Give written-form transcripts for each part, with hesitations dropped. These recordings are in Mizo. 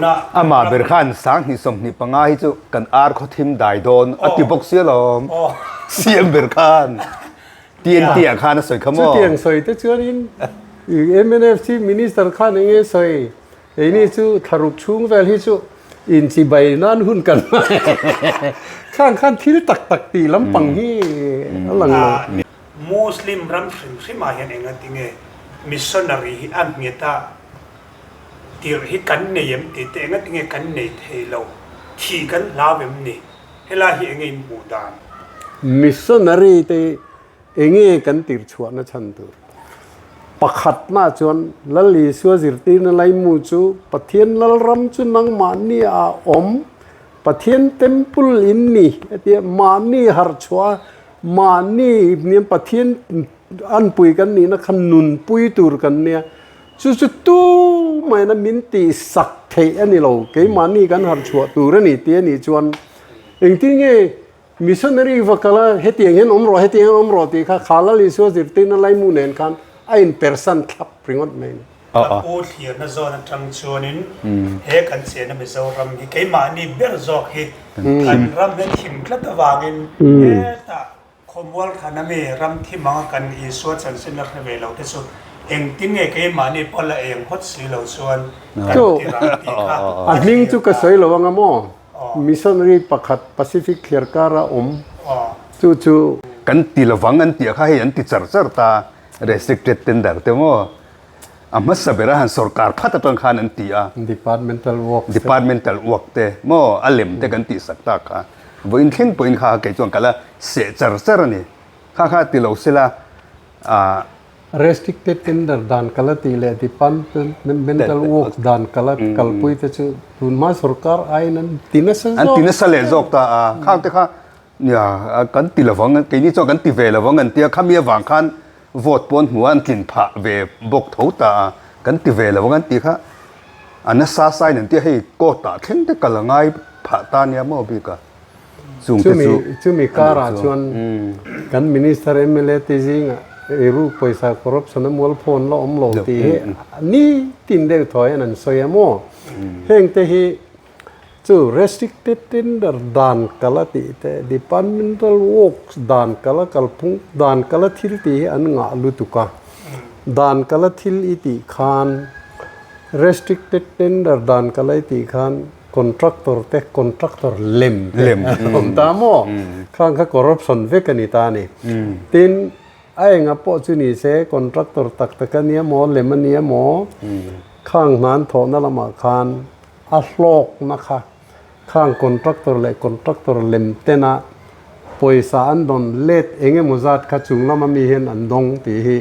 Amah ber khan 2025 hi chu kan ar khaw thim dai dawn a ti bawk sia lawm. CM ber khan TNT ah khan a sawi kha maw? Chutiang sawi te chuanin mnf Chief Minister khan eng nge sawi? Keini chu thlaruk chhung vel hi chu inchibai nan hun kan hmang khang khan thil tak tak tih lampang hi a lang lo. Muslim ram hrim hrimah hian engatinge missionary hi a nghet a? Tirh hi kan nei em tih te enga tinge kan nei thei lo, thih kan hlau em ni? Helai hi enge in hmuh dan? Missionary te enge kan tirh chhuahna chhan tur? Pakhatna chuan Lal Isua zirtirna laimu chu Pathian Lalram chu nangmahni ah awm, Pathian temple in ni a tia, mahni harh chhuah a, mahni Pathian anpui kan nihna kha nunpui tur kan nia. Chu chu tu maina min tih sak theih a ni lo, keimahni kan harh chhuah tur a ni tih a nih chuan engtin nge missionary va kal a hetiang hian awm rawh, hetiang hian awm rawh tih kha kha Lal Isua zirtirna laimu nen khan a inpersan thlap ringawt mai a ni. Ka pu thlirna zawn atang chuanin he kan chenna Mizoram hi keimahni ber zawk hi kan ram hian thim tlat avangin hetah Khawmual thlan ami ram thi manga kan Isua chanchin a hre ve lo te chu engtin nge keimahni pawh la eng hawt si lo chuan kan ti rang tih kha A hming chu ka sawi lo anga maw? Missionary pakhat Pacific thliar kara awm chu chu. Kan ti lovang an tih kha hei an ti char char ta restricted tender te maw? A hmasa bera han sorkar phat atang khan an ti a. Departmental work te. Departmental work te maw a lem te kan tih sak tak kha. Vawiin thleng pawhin kha kei chuan ka la seh char char a ni. Kha kha ti lo sela ah. Restricted tender dan ka la tih leh departmental work dan ka la kalpui te chu tunhma sorkar aiin an ti nasa zawk. An ti nasa leh zawk ta a. Khang te kha Nia, kan ti lovang, keini chuan kan ti ve lovang an tia, khami avang khan vote pawh an hmu a, an tlin phah ve bawk tho ta a, kan ti ve lovang an tih kha a nasa sain an tia, hei court ah thleng te kal a ngai phah ta nia maw bik a, chung te chu Chumi karah chuan kan minister mla te zingah eiru pawisa corruption a mualphawn la awm lo tih hi nitin deuh thaw hian an sawi a maw? Heng te hi Chu restricted tender dan kal a tih te, departmental works dan kal a kalphung dan kal a thil tih hi an ngah lutuk a. Dan kal a thil i tih khan restricted tender dan kal a i tih khan contractor te contractor lem te an awm ta maw? Khang kha corruption vek a ni ta a ni. Tin, a enga pawh chu ni se contractor tak tak a nia maw, lem a nia maw, khang hnan thawhna lamah khan A hlawkna kha khang contractor leh contractor lem tena pawisa an dawn let eng emaw zat kha chung lama mi hian an dawng tih hi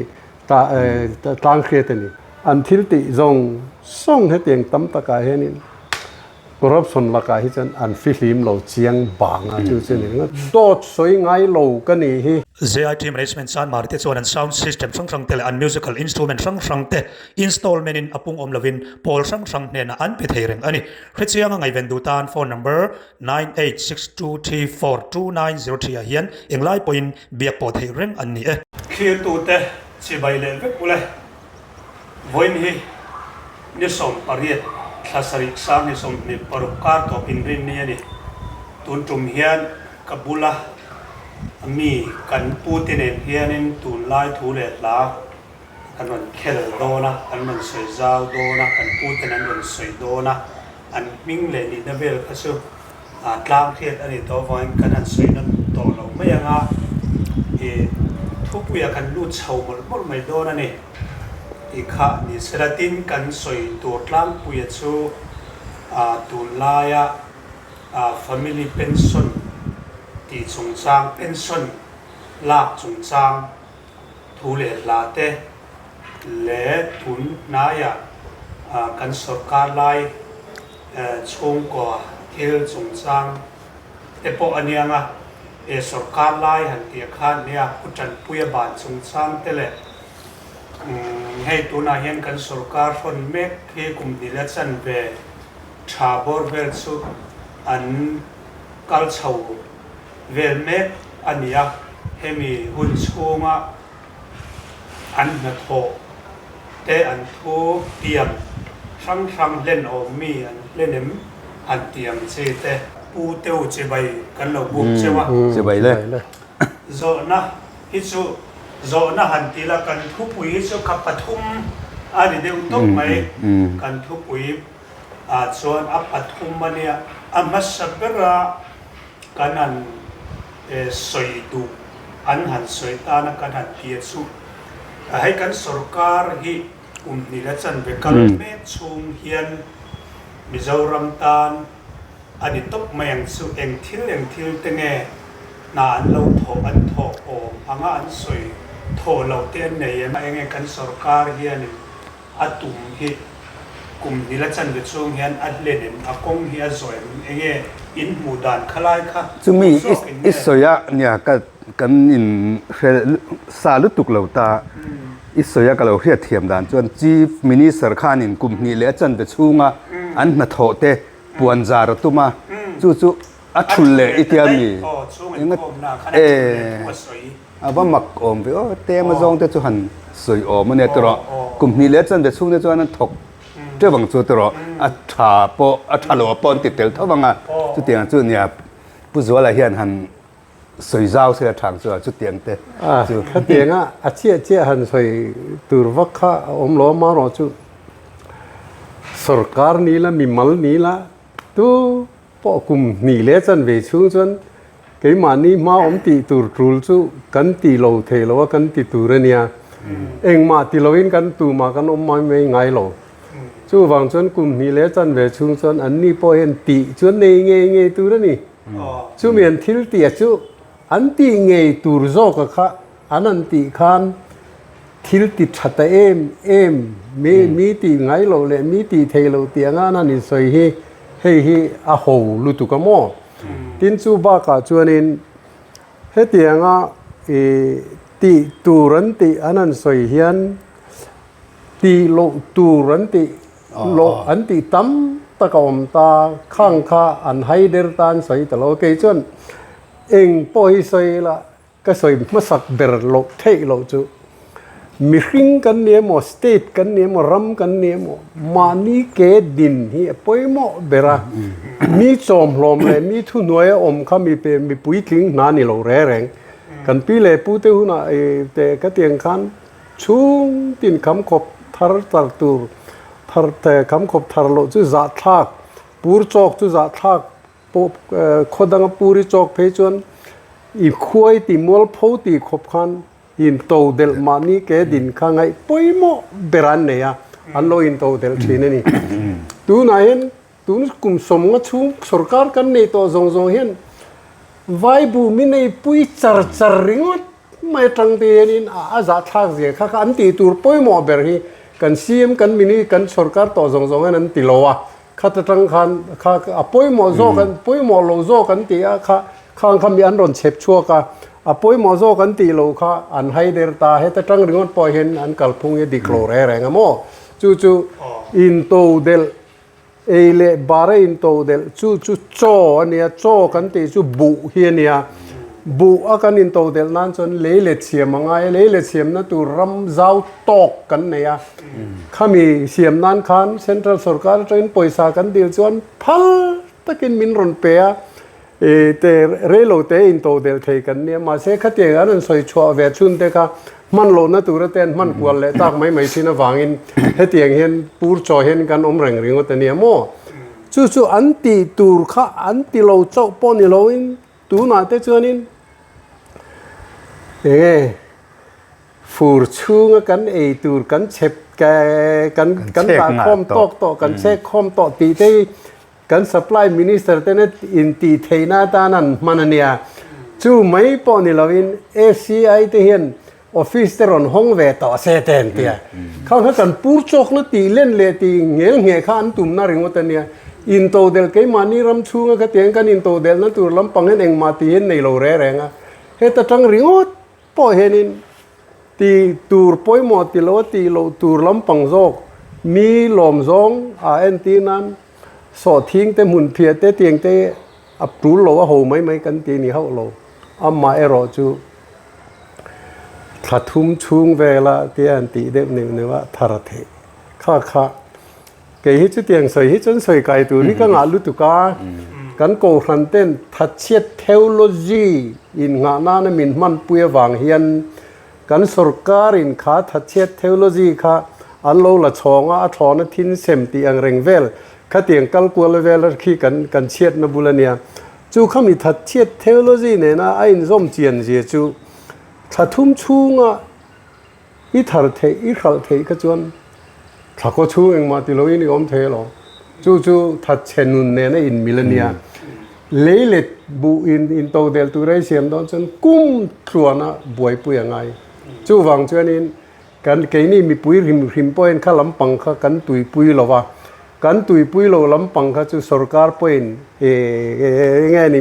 tlang hriat a ni. An thil tih zawng zawng hetiang tam takah hianin corruption lakah hi chuan an fihlim lo chiang bang a, chu chu a ni ringawt. Dawt sawi ngai lo ka nih hi. ZIT Management Sanmari te chuan an sound system hrang hrang te leh an musical instrument hrang hrang te Installment in a pung awm lovin pawl hrang hrang hnenah an pe thei reng a ni. Hrechianga ngaihven duh tan phone number 9862342903 ah hian englai pawhin biak pawh theih reng an ni e. Thlirtute chibai leh vek ule. Vawiin hi ni 18 thla sarih 2026 kar tawp inrinni a ni. Tun tum hian ka bula mi kan pute nen hianin tunlai thu leh hla An rawn khel dawn a, an rawn sawi zau dawn a, kan puten an rawn sawi dawn a, an hming leh nihna vel kha chu tlang hriat a nih tawh avangin kan han sawi nawn tawh lo mai ang a, ih thupuiah kan lut chho mawlh mawlh mai dawn a ni tih kha ni sela. Tin, kan sawi tur tlangpuia chu tunlaia family pension tih chungchang, pension lak chungchang, Thu leh hla te leh tun hnaiah kan sawrkar lai chhungkaw thil chungchang te pawh a niang a, he sawrkar lai han tih khan nia Pu Tanpuia ban chungchang te leh hei tunah hian kan sawrkar hrawn mek hi kum hnih la chanve tha bawr vel chu an kal chho vel mek a ni a, hemi hun chhunga an hnathawh te an thu tiam hrang hrang hlen awm mi an hlen em han ti ang che te. Pu Teu chibai kan lo buk cheu a. Chibai le. Zawhna hi chu zawhna han ti la kan thupui hi chu kha pathum a ni deuh tawp mai. Kan thupui ah chuan a pathum a nia. A hmasa bera kan han sawi duh an han sawi tana kan han ti a chu hei kan sorkar hi kum hnih la chanve kal mek chhung hian Mizoram tan a ni tawp mai ang chu eng thil eng thil te nge hna an lo thawh an thawh awm anga an sawi thawh loh te an nei em a enge kan sorkar hianin A tum hi kum hnih la chanve chhung hian a hlen em, a kawng hi a zawh em, enge in hmuh dan khalai kha Chumi hmuh zawk in i nge? sawi a nia ka kan in hre sa lutuk lo ta, i sawi a ka lo hriat thiam dan chuan Chief Minister khanin kum hnih leh a chanve chhunga an hnathawh te puan zar a tum a, chu chu a thul leh i tia mi? Enga e. A va mak awm ve aw, tema zawng te chu han sawi awm a nia tawh kum hnih leh chanve chhung te chuan an thawk teuh ang chu tawh a tha pawh a tha lo pawh an ti tel tho vang a, chutiang chu nia Pu Zuala hian han sawi zau se a tha ang chu a chutiang te chu. Khatiang a a chiah chiah han sawi tur vak kha a awm lo amaherawh chu sorkar ni la mimal ni la tu Pawh kum hnih leh chanve chhung chuan keimahni hma awm tih tur tul chu kan ti lo thei lo a, kan ti tur a nia. Engmah ti loin kan tumah kan awm mai mai ngai lo. Chuvang chuan kum hnih leh chanve chhung chuan anni pawh hian tih chuan nei ngei ngei tur a ni. Chumi an thil tih chu an tih ngei tur zawka kha An an tih khan thil ti tha ta em em, mi mi tih ngai loh leh mi tih thei loh tih anga an han insawi hi hei hi a ho lutuk a maw? Tin chu bakah chuanin hetianga ih tih tur an tih an han sawi hian tih loh tur an tih loh an tih tam tak a awm ta, khang kha an hai der ta an sawi ta lo. Kei chuan eng pawh hi sawi ila Ka sawi hmasak ber loh theih loh chu mihring kan ni emaw, state kan ni emaw, ram kan ni emaw mahni ke din hi a pawimawh ber a. Mi chawmhlawm leh mi thuhnuaia awm kha mi pe mi puitling hna ni lo re reng. Kan pi leh pu te hunah te ka tiang khan chhung tin kham khawp thar tar tur thar te kham khawp thar loh chu zahthlak, pur chawk chu zahthlak Pawh khaw danga puri chawk phei chuan i khuai ti mualpho ti khawp khan in to delh mahni ke din kha ngaih pawimawh ber an nei a, an lo in to delh thin a ni. Tunah hian tun kum sawmnga chhung sorkar kan nei tawh zawng zawng hian Vaibu mi nei pui char char ringawt mai atang te hianin a zahthlak zia kha kha an tih tur pawimawh ber hi kan CM kan mini kan sorkar tawh zawng zawng hian an ti lo a. Khat atang khan kha a pawimawh zawk an pawimawh lo zawk an ti a kha khang kha mi an rawn chhep chhuak a a pawimawh zawk an tih loh kha an hai der ta heta tang ringawt pawh hian an kalphung hi dik lo reng reng a maw chu chu into delh ei leh bar a into delh chu chu chaw a nia chaw kan tih chu buh hi a nia buh a kan into delh nan chuan lei let siam a ngai a lei let siamna tur ram zau tawk kan nei a. Khami siam nan khan Central sorkar atangin pawisa kan dil chuan phal takin min rawn pe a, i te reilo te in to del thei kan nia mahse khatiang an rawn sawi chhuah ve chhun te kha hman lohna tura te an hman kual leh tak mai mai thin avangin hetiang hian pur chaw hian kan awm reng ringawt a nia maw? Chu chu an tih tur kha an ti lo chauh pawh ni loin tunah te chuanin enge Fur chhunga kan ei tur kan chhep kan kan dah khawm tawk tawh kan chhek khawm tawh tih te hi kan supply minister tena intih theihna atan an hman a nia. Chu mai pawh ni loin FCI te hian office te rawn hawng ve tawh se te an tia. Khang kha kan pur chawkna tih len leh tih ngel ngheh kha an tumna ringawt a nia. Intodelh keimahni ram chhunga khatiang kan intodelhna tur lampang hian engmah tih hian nei lo reng reng a. Heta tang ringawt Pawh hianin ti tur pawimawh ti lo a tih loh tur lampang zawk mi lawm zawng a entir nan sawhthing te hmun phiah te tiang te a tul lo a ho mai mai kan ti ni hauh lo. Amah erawh chu thla thum chhung vela tia an tih deuh neuh neuh a thar a theih kha kha. Kei hi chutiang sawi hi chuan sawi kai tur hi ka ngah lutuk a, kan kohhran ten thatchhiat theology innghah nana min hmanpui avang hian kan sorkarin kha thatchhiat theology kha an lo la chhawng a, a thlawna thin sem tih ang reng vel khatiang kal kual vel khi kan kan chhiatna bul a nia. Chu khami thatchhiat theology nena a inzawm chian zia chu thla thum chhunga I thar theih, i hralh theih kha chuan thla kaw chhung engmah ti loin i awm thei alawm. Chu chu thatchhe nun nen a inmil a nia. Lei let buh in into del tura i siam dawn chuan kum tluana buaipui a ngai. Chuvang chuanin kan keini mipui hrim hrim pawhin kha lampang kha kan tuipui lo va, kan tuipui lo lampang kha chu sorkar pawhin eng nge ni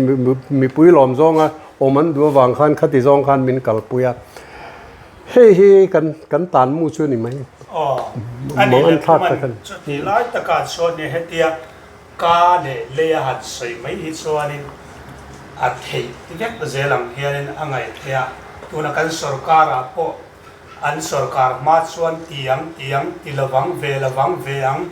mipui lawm zawnga awm an duh avang khan khati zawng khan min kalpui a. Hei hi kan kan tan mu chu a ni mai. Aw, a nih leh Puman chutih lai takah chuan nia hetia ka leh lei a han sawi mai hi chuanin a theih vek zel ang hianin a ngaih theih a, tuna kan sorkarah pawh an sorkar hma chuan ti ang ti ang ti lovang ve lovang ve ang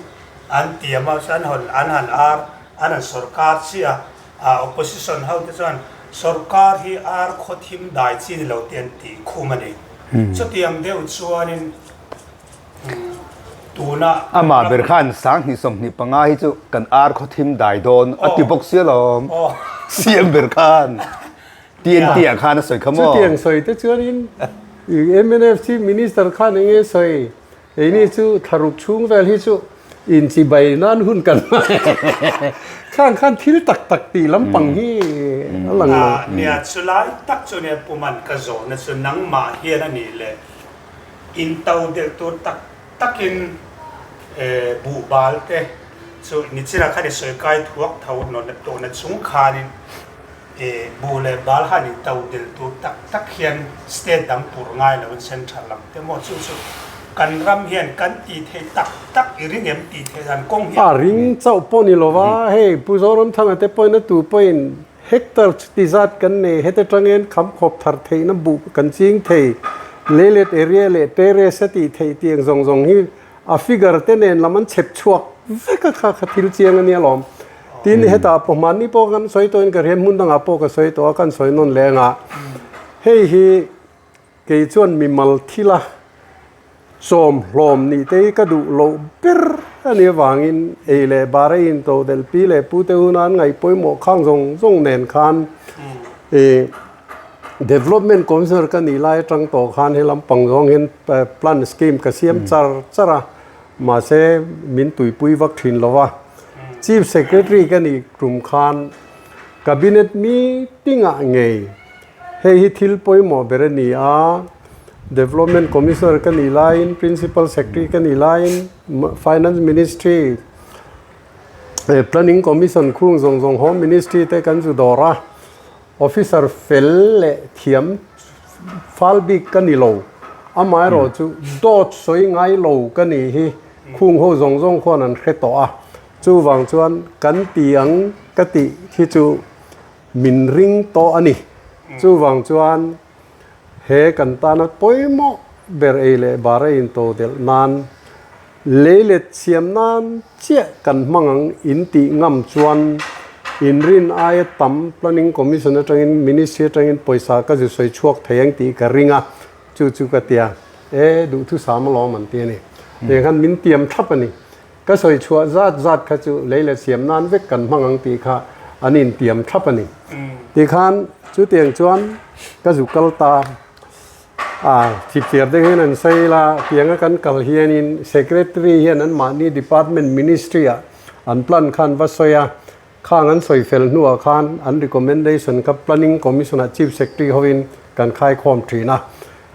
an ti a mahse an hawn an han ar an han sorkar chiah a. A opposition ho te chuan sorkar hi ar khaw thim dai chi ni lo te an tih khum a ni. Chutiang deuh chuanin tuna kan Amah ber khan 20 25 hi chu kan ar khaw thim dai dawn a ti bawk sia lawm. CM ber khan TNT ah khan a sawi kha maw? Chutiang sawi te chuanin mnf Chief Minister khan eng nge sawi? Keini chu thlaruk chhung vel hi chu inchibai nan hun kan khang khan thil tak tak tih lampang hi a lang lo. Nia chulai tak chu nia Puman ka zawhna chu nangmah hian a nih leh into delh tur tak takin buhbal te chu nichinah khan i sawi kai thuak tho tawhna chung khanin Buh leh bal han in to del tur tak tak hian state dang pur ngai lo in central lam te maw chu chu kan ram hian kan tih theih tak tak i ring em tih theih dan kawng hi A ring chauh pawh ni lo va, hei Pu Zoramthanga te pawhin a tu pawhin hectare chuti zat kan nei, heta tangin kham khawp thar theihna buh kan ching thei, leilet area leh terrace a tih theih tih ang zawng zawng hi A figure te nen lam an chhep chhuak vek a kha kha thil chiang a nia lawm. Tin hetah pawh hmanni pawh kan sawi tawhin ka hria hmun dangah pawh ka sawi tawh a kan sawi nawn leh anga hei hi kei chuan mimal thila chawm hlawm nih te hi ka duh loh ber a nih avangin ei leh bar a into delh pi leh pu te huna an ngaih pawimawh khang zawng zawng nen khan ih Development Commissioner ka nih lai atang tawh khan he lampang zawng hian plan scheme ka siam char char a, mahse min tuipui vak thin lo va. Chief Secretary ka nih tum khan Cabinet meeting ah ngei hei hi thil pawimawh ber a ni a, Development Commissioner ka nih laiin, Principal Secretary ka nih laiin, Finance Ministry, Planning Commission khung zawng zawng Home Ministry te kan zu dawr a. Officer fel leh thiam fal bik ka ni lo, amaherawh chu dawt sawi ngai lo ka nih hi khung ho zawng zawng khuan an hre tawh a, chuvang chuan kan ti ang ka tih hi chu min ring tawh a ni. Chuvang chuan he kan tana pawimawh ber ei leh bar a intodelh nan Lei let siam nan chiah kan hmang ang in tih ngam chuan inrin aia tam Planning Commission atangin Ministry atangin pawisa ka zu sawi chhuak thei ang tih ka ring a, chu chu ka tia e duhthusam alawm an ti a ni. Heng khan min tiam thlap a ni. Ka sawi chhuah zat zat kha chu lei let siam nan vek kan hmang ang tih kha an intiam thlap a ni. Tikhan chutiang chuan ka zu kal ta. A chipchiar te hian an sawi la, tianga kan kal hianin Secretary hian an mahni Department Ministry ah an plan kha an va sawi a, khang an sawi fel hnuah khan an recommendation kha Planning Commission ah Chief Secretary hovin kan khaikhawm thin a.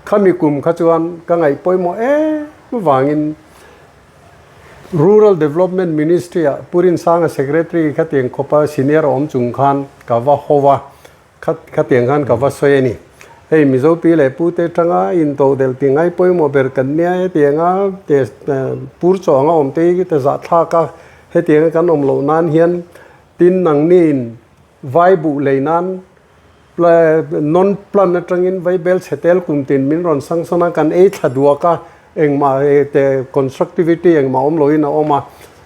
Khami kum kha chuan ka ngaih pawimawh em avangin Rural Development Ministry ah Pu Rinsanga Secretary khatiang khawpa senior a awm chung khan ka va ho va, Kha khatiang khan ka va sawi a ni. Hei Mizo pi leh pu te tanga intodelh ti ngai pawimawh ber kan nia hetianga te pur chaw anga awm te hi te zahthlak a, hetianga kan awm loh nan hian tin nangniin vai buh lei nan non plan atangin vaibel chhe tel kum tin min rawn sangsawn a, kan ei thla duak a, engmah te constructivity engmah awm loin a awm a.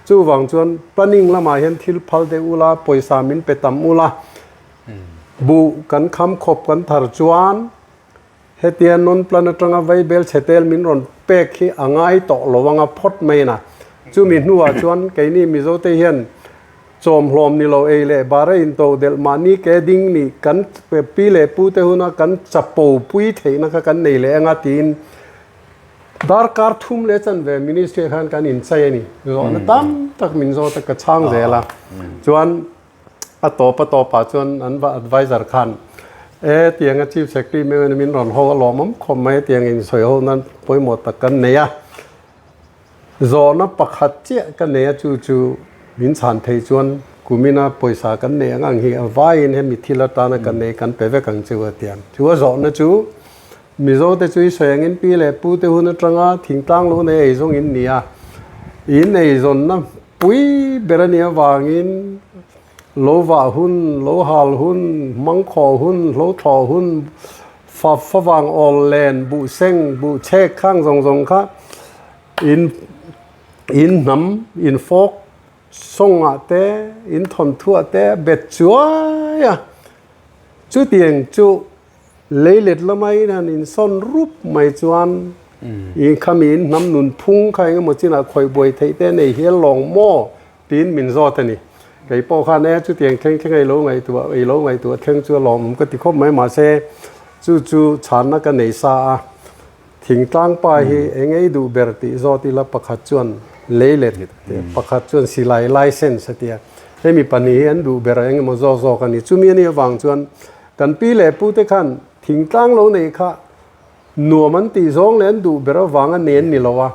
Chuvang chuan planning lamah hian thil phal deuh ula, pawisa min pe tam ula, buh kan kham khawp kan thar chuan hetia non plan atanga vaibel chhe tel min rawn pek hi a ngai tawh lo anga phawt mai a. Chumi hnuah chuan keini Mizote hian chawmhlawm ni lo ei leh bar a into delh mahni ke ding nih kan pi leh pute huna kan chapo pui theihna kha kan nei leh anga tiin Darkar thum leh chanve ministry ah khan kan inchai a ni. Zawhna tam tak min zawt a, ka chhang zel a. Chuan a tawp a tawpah chuan an advisor khan e tianga chief secretary meuhin min rawn ho a lawmawm khawp mai tiang insawi ho nan pawimawh tak kan nei a. Zawhna pakhat chiah ka nei a chu chu min chhan thei chuan kumina pawisa kan nei ang ang hi a vaiin hemi thil atana kan nei kan pe vek ang chu a ti ang. Chu a zawhna chu Mizote chu i sawi angin pi leh pute hun atanga thingtlang lo nei ei zawng in ni a, in eizawnna pui ber a nih avangin lo vah hun, lo hal hun, hmangkhawh hun, hlo thlawh hun, fa favang awl len, buh seng, buh chhek khang zawng zawng kha in in hnam, in fawk sawngah te, in thawnthuah te bet chuai a, chutiang chu Leilet lama in han insawn rup mai chuan i khami in hnam nun phung kha engemaw chinah khawih buai theih te nei hial lawng maw tiin min zawt a ni. Kei pawh khan e chutiang thleng thleng ei lo ngaihtuah ei lo ngaihtuah thleng chu a lawmawm ka ti khawp mai mahse chu chu chhanna ka nei sa a. Thingtlang pa hi eng ei duh ber tih zawt ila pakhat chuan leilet pakhat chuan silai license a tia. Hemi pahnih hi an duh ber a engemaw zawk zawk a ni. Chumi a nih avang chuan Kan pi leh pute khan thingtlang lo neih kha nuam an tih zawng leh an duh ber avanga nen ni lo a,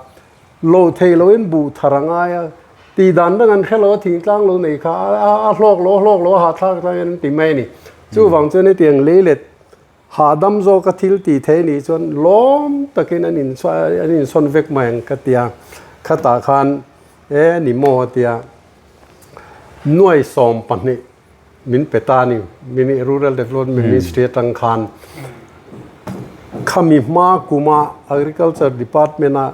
lo thei loin buh thar a ngai a, tih dan dang an hre lo a thingtlang lo neih kha a hlawk lo a hlawk lo a hahthlak tlang hian an ti mai a ni. Chuvang chuan hetiang leilet hahdam zawka thil tih theih nih chuan lawm takin an an insawn vek mai ang ka ti a, khatah khan e ni maw a ti a, nuai 12 min pe ta a ni. Mini Rural Development Ministry atang khan khami hma kuma Agriculture Department a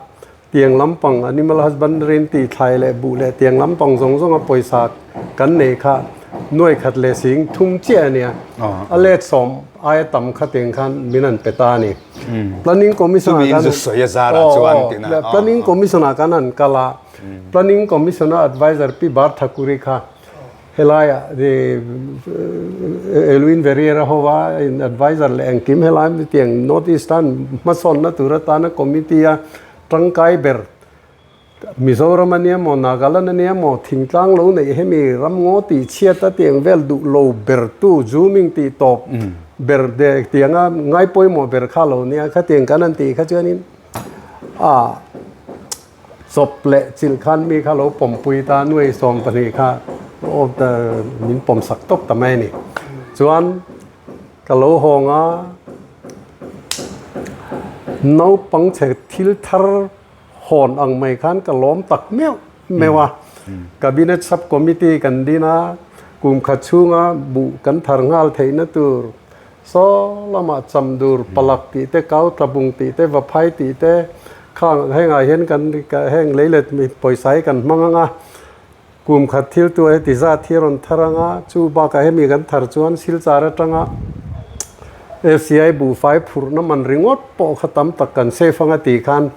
tiang lampang Animal Husbandry in tih thlai leh buh leh tiang lampang zawng zawng a pawisa kan nei kha nuai khat leh sing thum chiah a nia. A let sawm aia tam kha tiang khan min an pe ta a ni. Planning Commission ah khan Planning Commission ah khan an kal a, Planning Commission a advisor Pi Bar Thakuri kha Helaiah Elwin Verrier-a hova in advisor leh engkim helai tiang North East tan hmasawnna tur atana committee-a tangkai ber Mizoram a nia maw, Nagaland a nia maw, thingtlang lo neih hemi ramngaw tih chhiat a tiang vel duh lo ber tu zooming tih tawp ber tianga ngai pawimawh ber kha lo nia khatiang kan han tih kha chuanin a Chawp leh chilh khan mi kha lo pawmpui ta nuai 12 kha aw ta min pawm sak tawp ta mai a ni. Chuan ka lo hawng a, naupang chhe thil thar hawn ang mai khan ka lawm tak meuh meuh a. Cabinet Sub Committee kan din a, kum khat chhunga buh kan thar nghal theihna tur Saw lamah Chamdur, Palak tih te, Kau Tlabung tih te, Vaphai tih te khang hengah hian kan heng leilet pawisa hi kan hmang ang a, kum khat thil tu heti zat hi a rawn thar ang a, chu bakah hemi kan thar chuan Silchar atanga FCI buhfai phurhna man ringawt pawh kha tam tak kan save ang a tih khan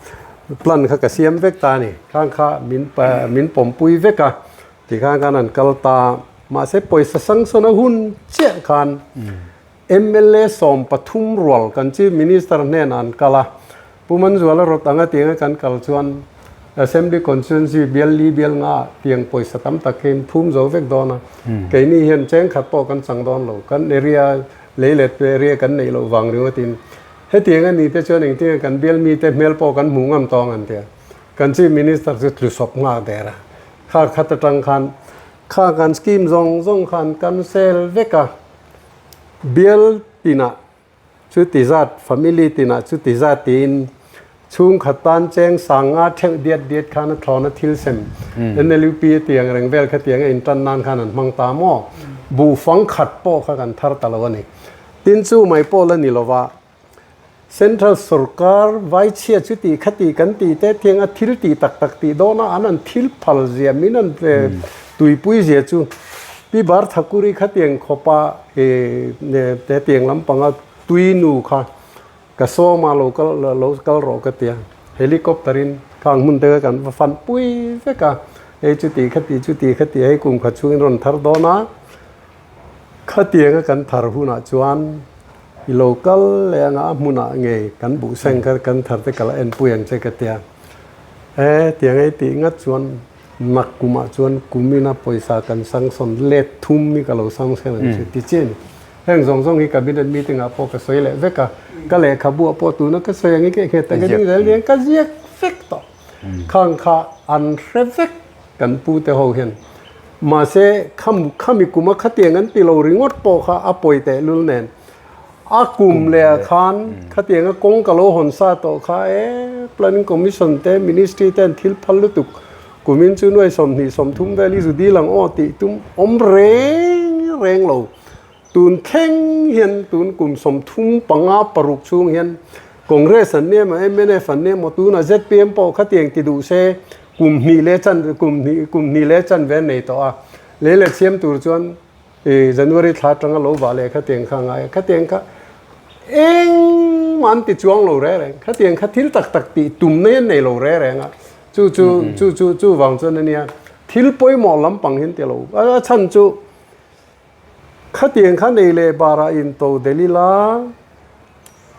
plan kha ka siam vek ta a ni. Khang kha min min pawmpui vek a. Tikhan khan an kal ta. Mahse pawisa sanction a hun chiah khan mla 13 rual kan Chief Minister hnenah an kal a. Pu Manzuala rawt anga tianga kan kal chuan Assembly Constituency bial li bial nga tiang pawisa tam tak hi in phum zo vek dawn a. Keini hian cheng khat pawh kan chang dawn lo. Kan area lei leh area kan neih loh vang ringawtin hetiang a ni te chuan engtinge kan bial mite hmel pawh kan hmuh ngam tawng an ti a. Kan Chief Minister chu tlusawp nghak der a. Kha khat atang khan kha kan scheme zawng zawng khan cancel vek a, bial tinah chuti zat, family tinah chuti zat tiin chhungkhat tan cheng sang nga theuh diat diat khan a thlawn a thil sem NLUP a tiang reng vel kha tiang a intan nan khan an hmang ta maw? Buhfang khat pawh kha kan thar ta lo a ni. Tin chu mai pawh la ni lova. Central sorkar vai chhia chu tih kha tih kan tih te tiang a thil tih tak tak tih dawn a an an thil phal zia min an tuipui zia chu Pi Bar Thakuri kha tiang khawpa te tiang lampanga tui nu kha ka sawm a lo kal lo kal rawh ka tia helicopter in khang hmun te kha kan va fan pui vek a hei chu tih kha tih chu tih kha tih hei kum khat chhungin rawn thar dawn a. Khatianga kan thar hunah chuan i lo kal leh anga a hmunah ngei kan buh seng kha kan thar te ka la enpui ang che ka tia. E, tiang ei tih ngat chuan nak kumah chuan kumina pawisa kan sanction let thum hi ka lo sanction ang che ti chiah a ni. Heng zawng zawng hi cabinet meeting ah pawh ka sawi leh vek a, ka lehkhabu ah pawh tuna ka sawi ang hi ka nghet tak a ding zel nia ka ziak vek tawh. Khang kha an hre vek. Kan pu te ho hian mahse kham khami kuma khatiang an ti lo ringawt pawh kha a pawi teh lul nen a kum leh ah khan khatianga kawng ka lo hawn sa tawh kha e planning commission te ministry te an thil phal lutuk kumin chu nuai 20 30 vel i zu dil ang aw tih tum awm reng reng lo. Tun thleng hian tun kum 35 paruk chhung hian Congress an nia emaw mnf an nia emaw tunah zpm pawh khatiang ti duh se kum hnih leh chan kum hnih kum hnih leh chan ve an nei tawh a lei leh chhiam tur chuan ih January thla atanga lo vah leh khatiang kha a ngai a khatiang kha engmah an ti chuang lo reng reng khatiang kha thil tak tak tih tum nei an nei lo reng reng a chu chu chu chu chuvang chuan ania thil pawimawh lampang hi an ti lo a chhan chu. Khatiang kha nei leh barah in to del ila,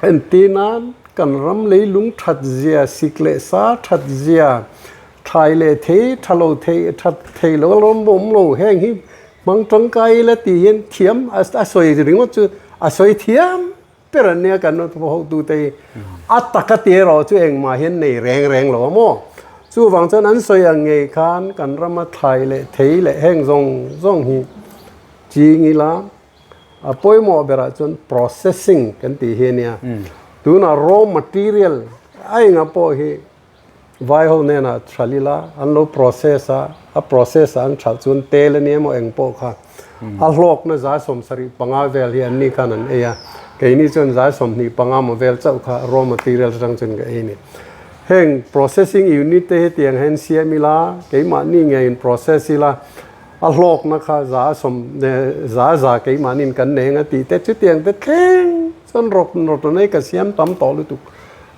entir nan kan ram leilung that zia, sik leh sa that zia, thlai leh thei tha lo thei that thei lo a rawm awm lo heng hi hmang tangkai ila tih hian thiam a sawi ringawt chu a sawi thiam ber an nia kan hotute hi a taka ti erawh chu engmah hian nei reng reng lo a maw? Chuvang chuan an sawi ang ngei khan kan rama thlai leh thei leh heng zawng zawng hi ching ila a pawimawh berah chuan processing kan tih hi a nia. Tunah raw material a enga pawh hi Vai ho hnenah hralh ila an lo process a, a process ah an hralh chuan tel a ni emaw eng pawh kha a hlawkna 75 vel hi an ni khan an ei a, keini chuan 25 maw vel chauh kha raw material atang chuan ka ei a ni. Heng processing unit te hetiang hian siam ila keimahni ngeiin process ila a hlawkna kha za a sawm za za keimahniin kan nei anga tih te chutiang te thleng chuan rawt rawt a nei ka siam tam tawh lutuk.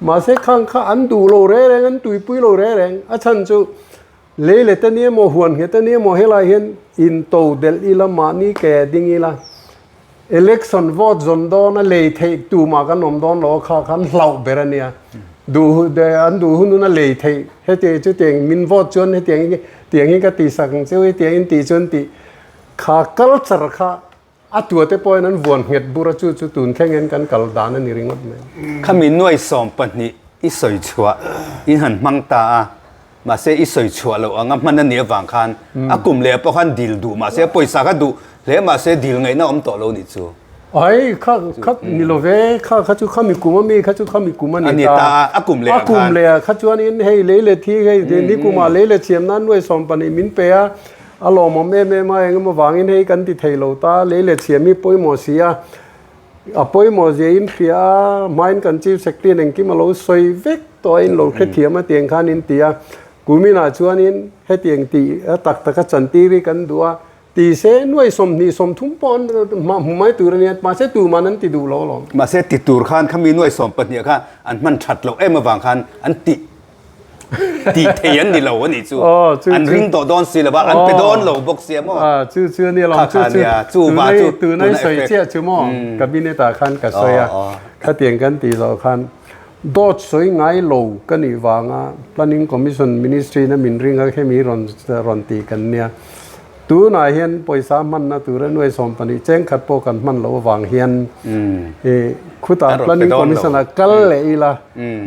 Mahse khang kha an duh lo reng reng, an tuipui lo reng reng. A chhan chu lei leh te ni emaw, huan nghet te ni emaw helai hian in to delh ila, mahni ke ding ila, election vote zawn dawn a lei theih tumah kan awm dawn lo a kha khan hlauh ber a nia. Duh an duh hun hun a lei theih hetiang chutiang min vote chuan hetiang tiang hi ka tihsak ang cheu hetiang in tih chuan tih kha culture kha A tuate pawhin an vuan nghet bur a, chu chu tun thlengin kan kal dan a ni ringawt mai. Khami nuai 12 i sawi chhuah in han hmang ta a, mahse i sawi chhuah loh anga hman a nih avang khan a kum leh pawh khan dil duh mahse pawisa kha duh hle mahse dil ngaihna awm tawh lo nih chu. Ai kha kha ni lo ve, kha kha chu khami kum a mi kha chu khami kum a ni ta a, a kum leh ah khan. A kum leh ah kha chuanin hei lei leh thi hei ni kumah lei leh chhiam nan nuai 12 min pe a, A lawmawm em em a, engemaw vangin hei kan ti thei lo ta, lei leh chhiam hi pawimawh si a, a pawimawh zia in hria a, hmain kan Chief Secretary in engkim a lo sawi vek tawh a, in lo hrethiam a tiang khan in ti a, kuminah chuanin hetiang tih a tak taka chantir hi kan duh a, ti se nuai 20 30 pawh an hmu mai tur a nia, mahse tuman an ti duh lo alawm. Mahse ti tur khan khami nuai 12 kha an hman that loh em avang khan an tih Tih thei an ni lo a nih chu. An ring tawh dawn si lo va, an pe dawn lo bawk sia maw? Chu chu a ni alawm. Chu chu chu va chu tunai sawi chiah chu maw? Cabinet ah khan ka sawi a, khatiang kan tih zawh khan dawt sawi ngai lo ka nih vanga Planning Commission Ministry na min ring a hemi rawn rawn tih kan nia. Tunah hian pawisa hmanna tura nuai 12 cheng khat pawh kan hman loh avang hian i khutah Planning Commission ah kal leh ila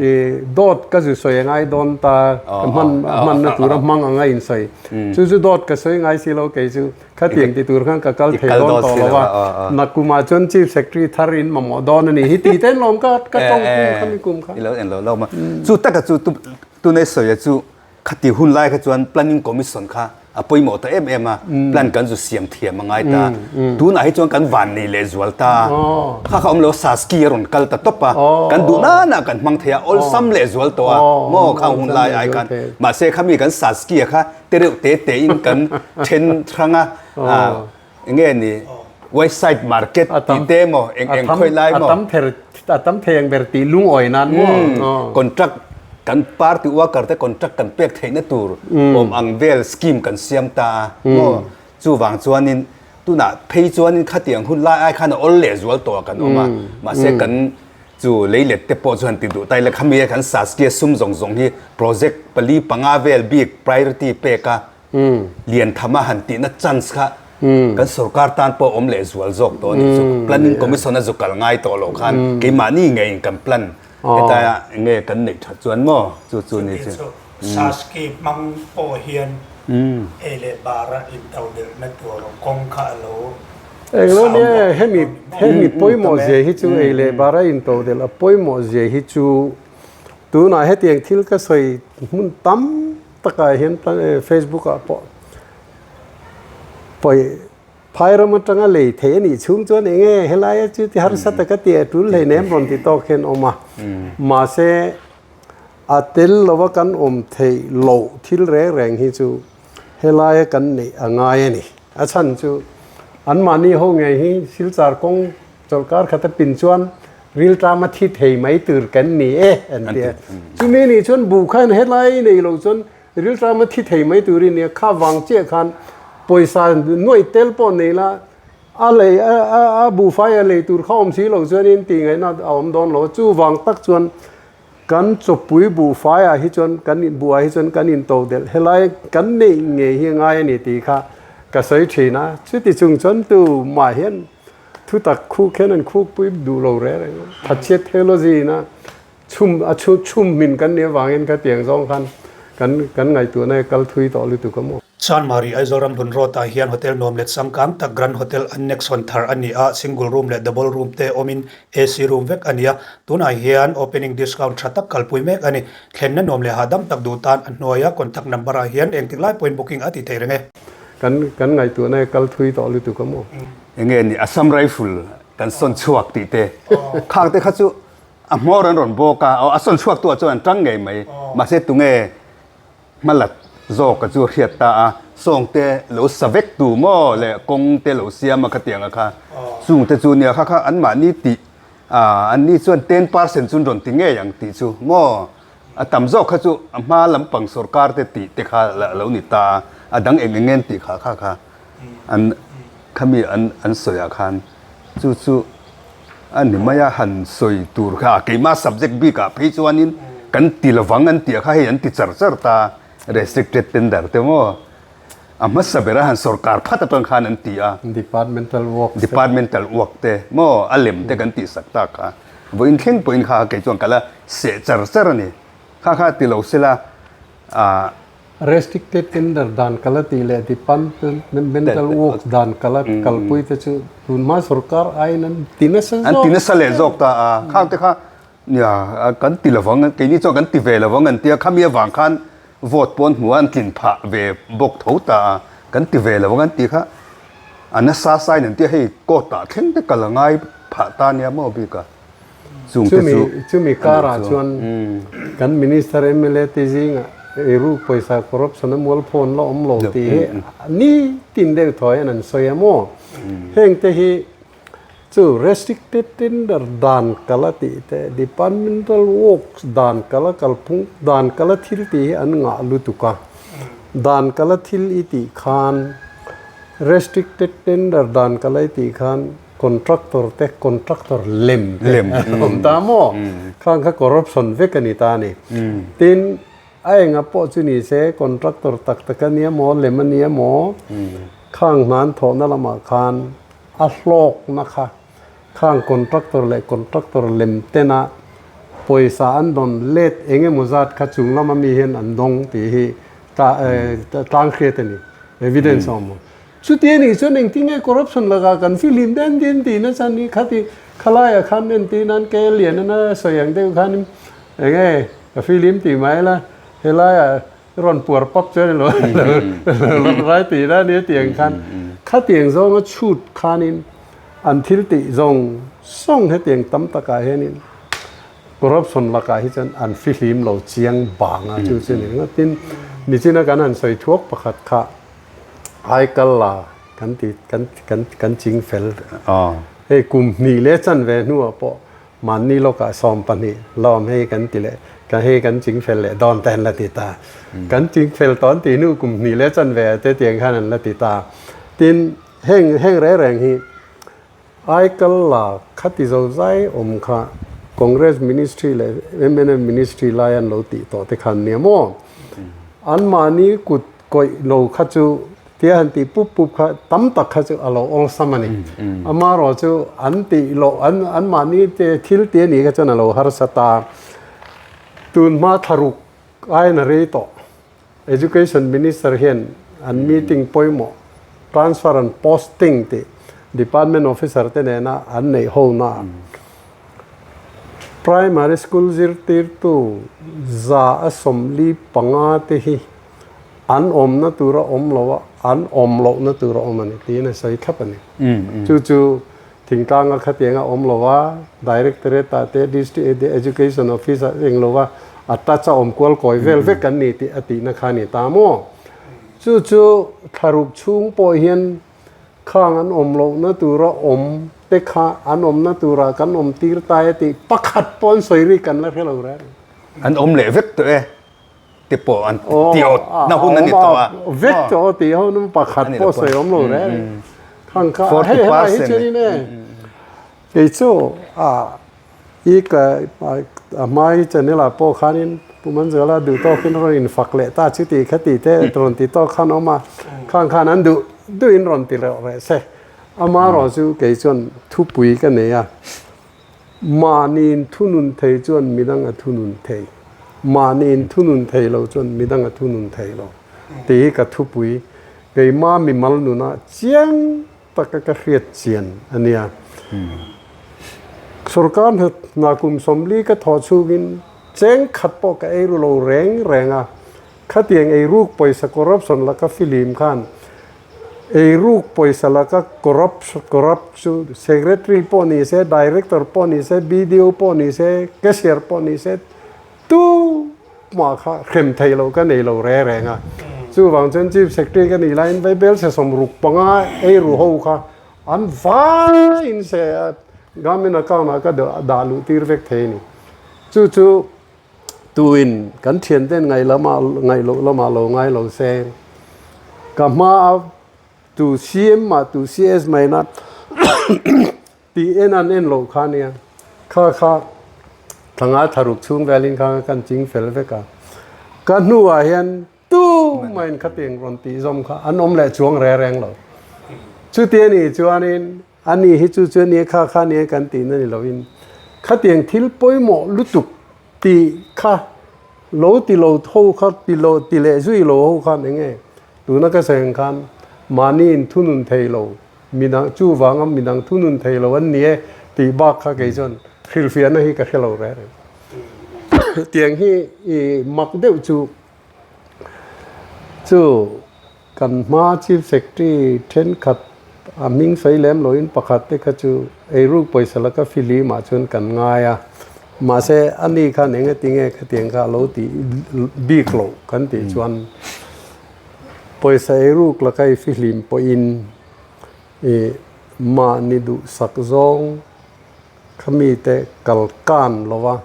i dawt ka zu sawi a ngai dawn ta ka hman hmanna tura hmang anga insawi. Chu chu dawt ka sawi ngai si lo kei chu khatiang ti tur khan ka kal thei dawn tawh lo a, nakumah chuan Chief Secretary thar in mamawh dawn a ni hi tih te lawm ka ka tawng kum kha mi kum kha. I lo en lo lo ma. Chu taka chu tunei sawi a chu khati hun lai kha chuan Planning Commission kha. a pawimawh ta em em a, plan kan zu siam thiam a ngai ta. Tunah hi chuan kan van nei leh zual ta. Kha kha awm lo Saski a rawn kal ta tawp a, kan duh nana kan hmang thei a, awlsam leh zual tawh a, maw khang hun lai ai khan. Mahse khami kan Saski a kha te reuh te te in kan then hrang a, eng nge ni website market tih te maw eng eng khawi lai maw. A tam thei ang ber tih lungawi nan maw. Contract kan party worker te contract kan pek theihna tur awm ang vel scheme kan siam ta a maw chuvang chuanin tunah phei chuanin khatiang hun lai ai khan a awl leh zual tawh ah kan awm a mahse kan chu leilet te pawh chuan ti duh ta ila khami a kan saskia sum zawng zawng hi project pali panga vel bik priority pek a lian tham a han tihna chance kha kan sorkar tan pawh awm leh zual zawk tawh a nih chu. Planning Commission a zu kal ngai tawh loh khan keimahni ngeiin kan plan hetaia nge kan neih that chuan maw chu chu ni chu. Chuti chu Saski hmang pawh hian ei leh bara intodelhna tur kawng kha a lo Englo nia hemi hemi pawimawh zia hi chu ei leh bara intodelh a pawimawh zia hi chu tunah hetiang thil ka sawi hmun tam Takah hian Facebook ah pawh pawi phai ram atanga lei theih a nih chhung chuan eng nge helaia chu ti harsa taka tih a tul hleinem rawn ti tawk hian awm a. Mahse a tel lova kan awm theih loh thil reng reng hi chu helaia kan neih a ngai a ni. A chhan chu anmahni ho ngei hi silchar kawng Chawlhkar khat a pin chuan rilṭam a thi thei mai tur kan ni e an ti a. Chumi nih chuan buh khan helai nei lo chuan rilṭam a thi thei mai tur i nia. Kha vang chiah khan pawisa nuaih tel pawh nei la a lei a buhfai a lei tur kha awm si lo chuanin tih ngaihna a awm dawn lo. Chuvang tak chuan Kan chawpui buhfaiah hi chuan kan buhah hi chuan kan intodelh helai kan neih ngei hi a ngai a ni tih kha ka sawi thin a. Chuti chung chuan tu mah hian thutak khuk hian an khukpui duh lo reng reng a. Thatchhiat theology ina chhum a chhum hmin kan nih avangin khatiang zawng khan kan kan ngaihtuahna hi kal thui tawh lutuk a maw. Chanmari Aizawl Ramhlun Road ah hian hotel nuam leh changkang tak Grand Hotel Annex hawn thar a ni a, single room leh double room te awmin AC room vek a ni a, tunah hian opening discount tha tak kalpui mek a ni. Thlenna nuam leh hahdam tak duh tan a hnuaia contact number ah hian engtik lai pawhin booking a ti thei reng e. Kan kan ngaihtuahna hi kal thui tawh lutuk a maw? Enge ni Assam Rifle kan sawn chhuak tih te khang te kha chu a hmawr an rawn bawk a, a sawn chhuak tu ah chuan an tang ngei mai mahse tunge Hmalat zawka chu a hriat ta a, sawngte lo sa vek tu maw leh kawngte lo siam a khatiang a kha chungte chu nia kha kha anmahni tih ah anni chuan 10% chu an rawn ti ngei ang tih chu maw a tam zawk kha chu a hma lampang sorkar te tih te kha a lo ni ta a, a dang eng eng nge an tih kha kha kha an khami an an sawi ah khan chu chu A ni mai a, han sawi tur kha keimah subject bikah phei chuanin kan ti lovang an tih kha hei an ti char char ta, restricted tender te maw a hmasa bera han sorkar phat atang khan an ti a. Departmental work te. Departmental work te maw a lem te kan tih sak tak kha vawiin thleng pawhin kha kei chuan ka la seh char char a ni. Kha kha ti lo sela ah. Restricted tender dan kal a tih leh departmental works dan kal a kalpui te chu tunhma sorkar aiin an ti nasa zawk. An ti nasa leh zawk ta a, khang te kha nia kan ti lovang keini chuan kan ti ve lovang an tia khami avang khan vote pawh an hmu a an tlin phah ve bawk tho ta a, kan ti ve lovang an ti kha a nasa sain an tia hei court ah thleng te kal a ngai phah ta nia maw bik a. Chumi chumi karah chuan kan minister mla te zingah eiru pawisa corruption a mualphawn la awm lo tih hi ni tin deuh thaw hian an sawi a maw? Heng te hi chu restricted tender dan kal a tih te, departmental works dan kal a kalphung dan kal a thil tih hi an ngah lutuk a. Dan kal a thil i tih khan restricted tender dan kal a i tih khan Contractor te contractor lem te an awm ta maw? Khang kha corruption vek a ni ta a ni. Tin, a enga pawh chu ni se contractor tak tak a nia maw, lem a nia maw, khang hna an thawhna lamah khan a hlawkna kha khang contractor leh contractor lem tena pawisa an dawn let eng emaw zat kha chung lama mi hian an dawng tih hi tlang hriat a ni, evidence a awm. Chuti a nih chuan engtin nge corruption lakah kan fihlim den din tih nasa ni khati khalaiah khan entir nan ke lian a sawi ang deuh khan eng nge ka fihlim tih mai la helaiah rawn puar pap chuan ilo rai tih na ania tih ang khan khatiang zawnga chhut khanin an thil tih zawng zawng hetiang tam takah hianin corruption lakah hi chuan an fihlim lo chiang bang a chu chu ni ringawt. Tin, nichina kan han sawi thuak pakhat kha aikal la kan ti kan kan kan ching fel hei kum hnih leh chanve hnuah pawh Mahni lawkah 12 lawm hei kan ti leh ka hei kan ching fel leh dawn te an la ti ta. Kan ching fel tawn tih hnu kum hnih leh chanve ah te tiang khan an la ti ta. Tin, heng heng reng reng hi aikal la khati zo zai awm kha Congress Ministry leh mnf Ministry lai an lo tih tawh te khan nia maw? Anmahni kut kawih lo kha chu Tia han tih pup pup kha tam tak kha chu a lo awlsam a ni. Amaherawh chu an tih loh an anmahni te thil tih a nih kha chuan a lo harsa ta. Tun hma thlaruk aiin a rei tawh. Education Minister hian an meeting pawimawh transfer and posting tih department officer te nena an neih hona ah Primary school zirtirtu 145 te hi An awmna tur a awm lo a, an awm lohna tur a awm a ni tiin a sawi thlap a ni. Chu chu thingtlanga khatiang a awm lo a, Directorate ah te District Education Office ah eng lo a, a touch a awm kual kawi vel vek an ni tih a tihna kha a ni ta maw? Chu chu thlaruk chhung pawh hian khang an awm lohna tura awm te kha an awmna turah kan awm tir tai a tih pakhat pawh an sawi rik kan la hre lo reng. An awm leh vek tawh e. te pawh an ti awt na hun a ni tawh a. Vek tawh a tih ho nung pakhat pawh sawi awm lo reng. Khang kha hei helai hi chuan in e. Kei chu a i ka a hma hi channel ah pawh khanin Pu Manzuala duh tawkin rawn in fak leh ta chuti kha ti te rawn ti tawk khan awm a. Khang khan an duh duhin rawn ti reuh reh se. Amaherawh chu kei chuan thupui ka nei a. Mahniin thunun thei chuan midang a thunun thei, mahniin thunun thei lo chuan midang a thunun thei lo tih hi ka thupui keima mimal nunah chiang taka ka hriat chian a nia. Sorkar hna kum 40 ka thawh chhungin cheng khat pawh ka ei ru lo reng reng a, khatiang eiruk pawisa corruption laka filim khan Eiruk pawisa laka corrupt corrupt chu secretary pawh ni se, director pawh ni se, BDO pawh ni se, cashier pawh ni se tu mah kha hrem thei lo ka nei lo re reng a. Chuvang chuan chief secretary ka nih laiin Vaibel se 65 eiru ho kha an vaiin se government account ah ka dah luh tir vek thei a ni. Chu chu Tuin kan thianten ngaih lamah ngaih loh lamah lo ngai lo se, ka hma a tu CM mah tu CS mai na tih en an en loh kha nia, kha kha thanga tharuk chhung velin kha kan ching fel vek a, ka hnuah hian Tumahin khatiang rawn tih zawm kha an awm leh chuang re reng lo. Chuti a nih chuanin a ni hi chu chu a nia kha kha a nia kan tihna ni loin khatiang thil pawimawh lutuk tih kha lo ti lo ho kha ti lo ti leh zui lo ho khan eng nge tuna ka sawi ang khan mahni in thunun thei lo midang chuvanga midang thunun thei lo an ni e tih bak kha kei chuan hrilhfiahna hi ka hre lo re reng. Tiang hi i mak deuh chu Chu kan hma Chief Secretary thenkhat a hming sawi lem loin pakhat te kha chu eiruk pawisa laka filim ah chuan kan ngai a, mahse ani khan eng ati nge khatiang kha a lo tih bik loh kan tih chuan pawisa eiruk laka i fihlim pawhin ih mahni duhsak zawng kha mite kalkan lova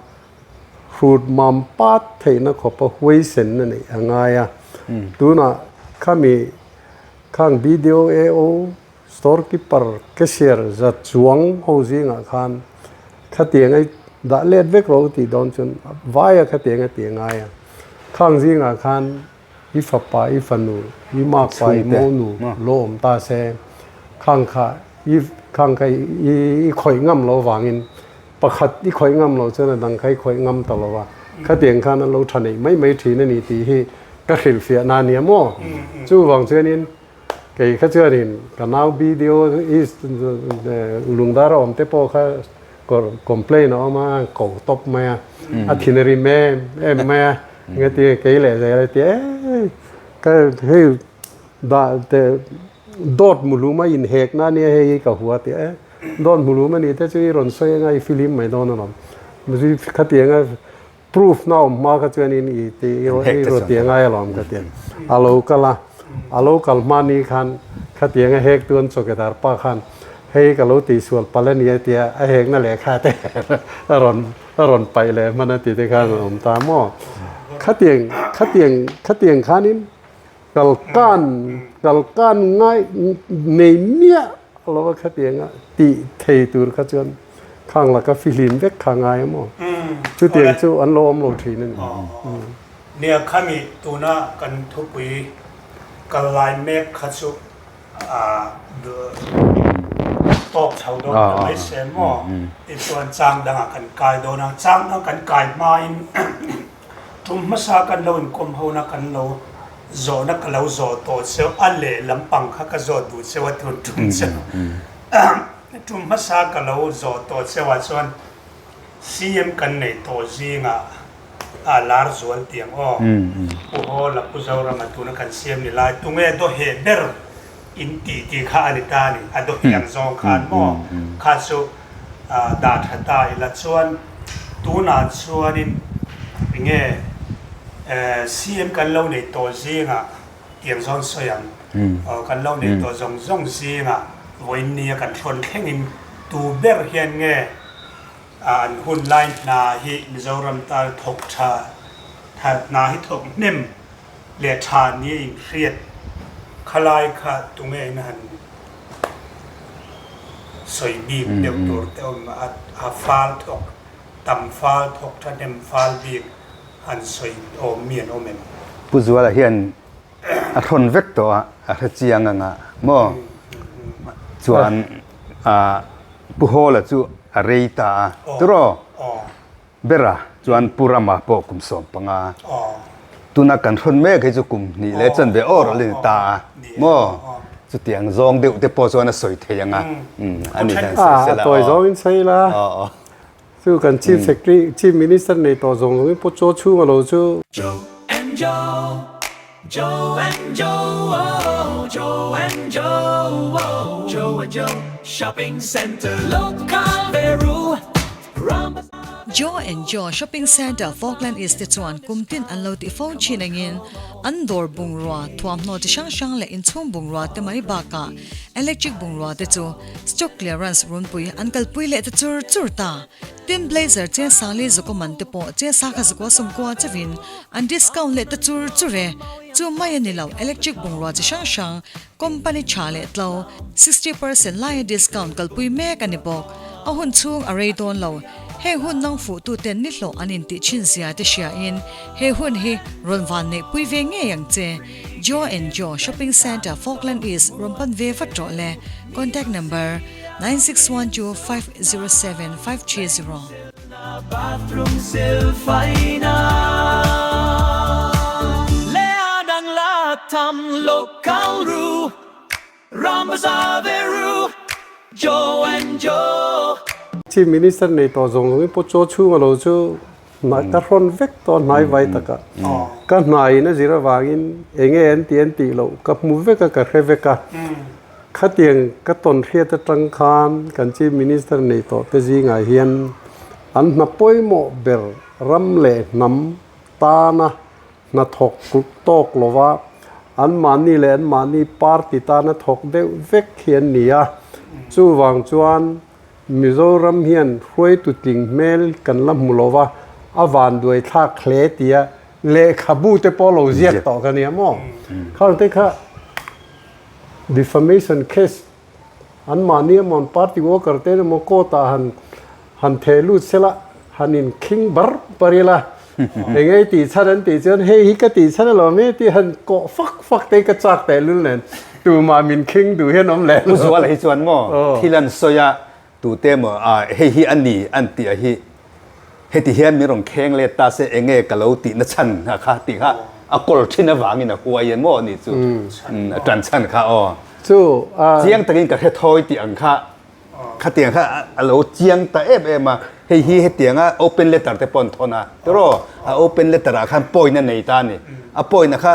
Hrut mam pat theihna khawpa huaisen a neih a ngai a. Tunah khami khang BDO, AO, store keeper, cashier za chuang ho zingah khan khatiang a dah let vek rawh u tih dawn chuan vaia khatiang a tih a ngai a. Khang zingah khan i fapa, i fanu, i makpa, i monu lo awm ta se khang kha i khang kha i khawih ngam lo vangin Pakhat i khawih ngam lo chuan a dang kha i khawih ngam ta lo a, khatiang khan an lo tha neih mai mai thin a ni tih hi ka hrilhfiah na nia maw? Chuvang chuanin kei kha chuanin ka nau BDO East Lungdar a awm te pawh kha complain a awm a, ko tawp mai a, a thin a rim em em mai a. Engati kei leh zel a ti e ka hei dah teh dawt muhlum a inhek na ania hei hi ka hua ti e dawt muhlum a nih te chu i rawn sawi anga i filim mai dawn alawm khatianga Proof na awm hma kha chuanin i ti i rawn ti angai alawm ka ti a. A lo kal a, a lo kal hma ni khan khatiang a hek tu an chawkedar pa khan hei ka lo tihsual palh a ni a tia a hekna lehkha te a rawn a rawn paih leh hman a ti te khan a awm ta maw. Khatiang khatiang khatiang khanin kal kan kal kan ngai nei miah lo a khatianga tih thei tur kha chuan Khang laka fihlim vek kha ngai a maw? Chutiang chu an lo awm lo thin a ni. Nia khami tuna kan thupui kal lai mek kha chu a tawk chho dawn ta mai se maw? Tichuan chang dangah kan kai dawn a, chang dang kan kai hmain tum hmasa kan lo inkawm hona kan lo zawhna ka lo zawh tawh cheu a lehlam pang kha ka zawt duh cheu a tun tum cheu. Tum hmasa ka lo zawh tawh cheuh ah chuan CM kan nei tawh zingah a lar zual tiang aw. Pu Hawla, Pu Zorama tuna kan CM ni lai tunge daw heh ber in tih tih kha a ni ta a ni. A daw heh ang zawng khan maw kha chu dah tha ta ila chuan tunah chuanin enge CM kan lo nei tawh zingah Tiang zawn sawi ang. Aw, kan lo nei tawh zawng zawng zingah vawiin nia kan thlawn thlengin tu ber hian nge an hun lai hna hi Mizoram tan thawk tha tha hna hi thawk hnem leh tha nia inhriat khalai kha tunge in han sawi bik deuh tur te awm a, a fal thawk tam fal thawk tha hnem fal bik an sawi awm mi an awm em? Pu Zuala hian a hrawn vek tawh a, a hre chiang ang a maw? Chuan Pu Hawla chu a rei ta a, tiraw? Bera chuan Pu Rama pawh kum 15. Tuna kan hrawn mek hi chu kum hnih leh chanve awr a la ni ta a maw? Chutiang zawng deuh te pawh chuan a sawi thei ang a, a ni hian sawi sela aw. A tawi zawngin sawi la. Chu kan Chief Secretary, Chief Minister nei tawh zawng zawngin pawh chaw chhung a lo chu. Joe and Joe, Joe and Joe, oh, Joe and Joe, oh, Joe and Joe Shopping Centre Local Veru Ram. Joe and Joe Shopping Centre Falkland East te chuan kum tin an lo tih fo thin angin an dawr bungrua, thuamhnaw chi hrang hrang leh inchhung bungrua te mai bakah electric bungrua te chu Stock clearance runpui an kalpui leh ta chur chur ta. Tin blazer che Sali zukaw man te pawh che sakha zukaw sawmkua chauhin an discount leh ta chur chur e. Chu mai a ni lo, electric bungrua chi hrang hrang, company tha leh tlo, 60% laia discount kalpui mek a ni bawk. A hun chhung a rei dawn lo. Heng hun nang fuh tuten ni hlawh an intih thin zia te hriain he hun hi rawn van neihpui ve ngei ang che. Joe and Joe Shopping Centre Falkland East rawn pan ve vat rawh le. Contact number, 961250 7530. Bathroom sil faina leh a dang la tham local ru Ram Bazaar ve ru Joe and Joe. Chief Minister nei tawh zawng zawngin pawh chaw chhung a lo chu hnai ka hrawn vek tawh hnai vai taka ka hnaiin a zir avangin enge an tih an tih loh ka hmu vek a ka hre vek a khatiang ka tawn hriat atang khan kan Chief Minister nei tawh te zingah hian an hna pawimawh ber ram leh hnam tana hnathawk tawk lova anmahni leh anmahni party tana thawk deuh vek hi an ni a chuvang chuan Mizoram hian hruaitu tling hmel kan la hmu lo va, a vanduai thlak hle tia lehkhabu te pawh lo ziak tawh ka nia maw? Khang te kha defamation case anmahni emaw an party worker te emaw court ah han han theh lut sela han in khing bar bar ila eng ei tih chhan an tih chuan hei hi ka tih chhan alawm e tih han kawh fak fak te ka chak tehlul nen tumah min khing duh hian awm leh lo. Pu Zuala hi chuan maw thil an sawi a tute maw ah hei hi a ni an tih a hi heti hian min rawn kheng let ta se enge ka lo tih na chhan a kha tih kha a kawl thin avangin a huai en maw ni chu a tan chhan kha aw chu chiang takin ka hre thawi tih ang kha Khatiang kha a lo chiang ta em em a. Hei hi hetianga open letter te pawh an thawn a, tiraw? A open letter ah khan point a nei ta a ni. A point a kha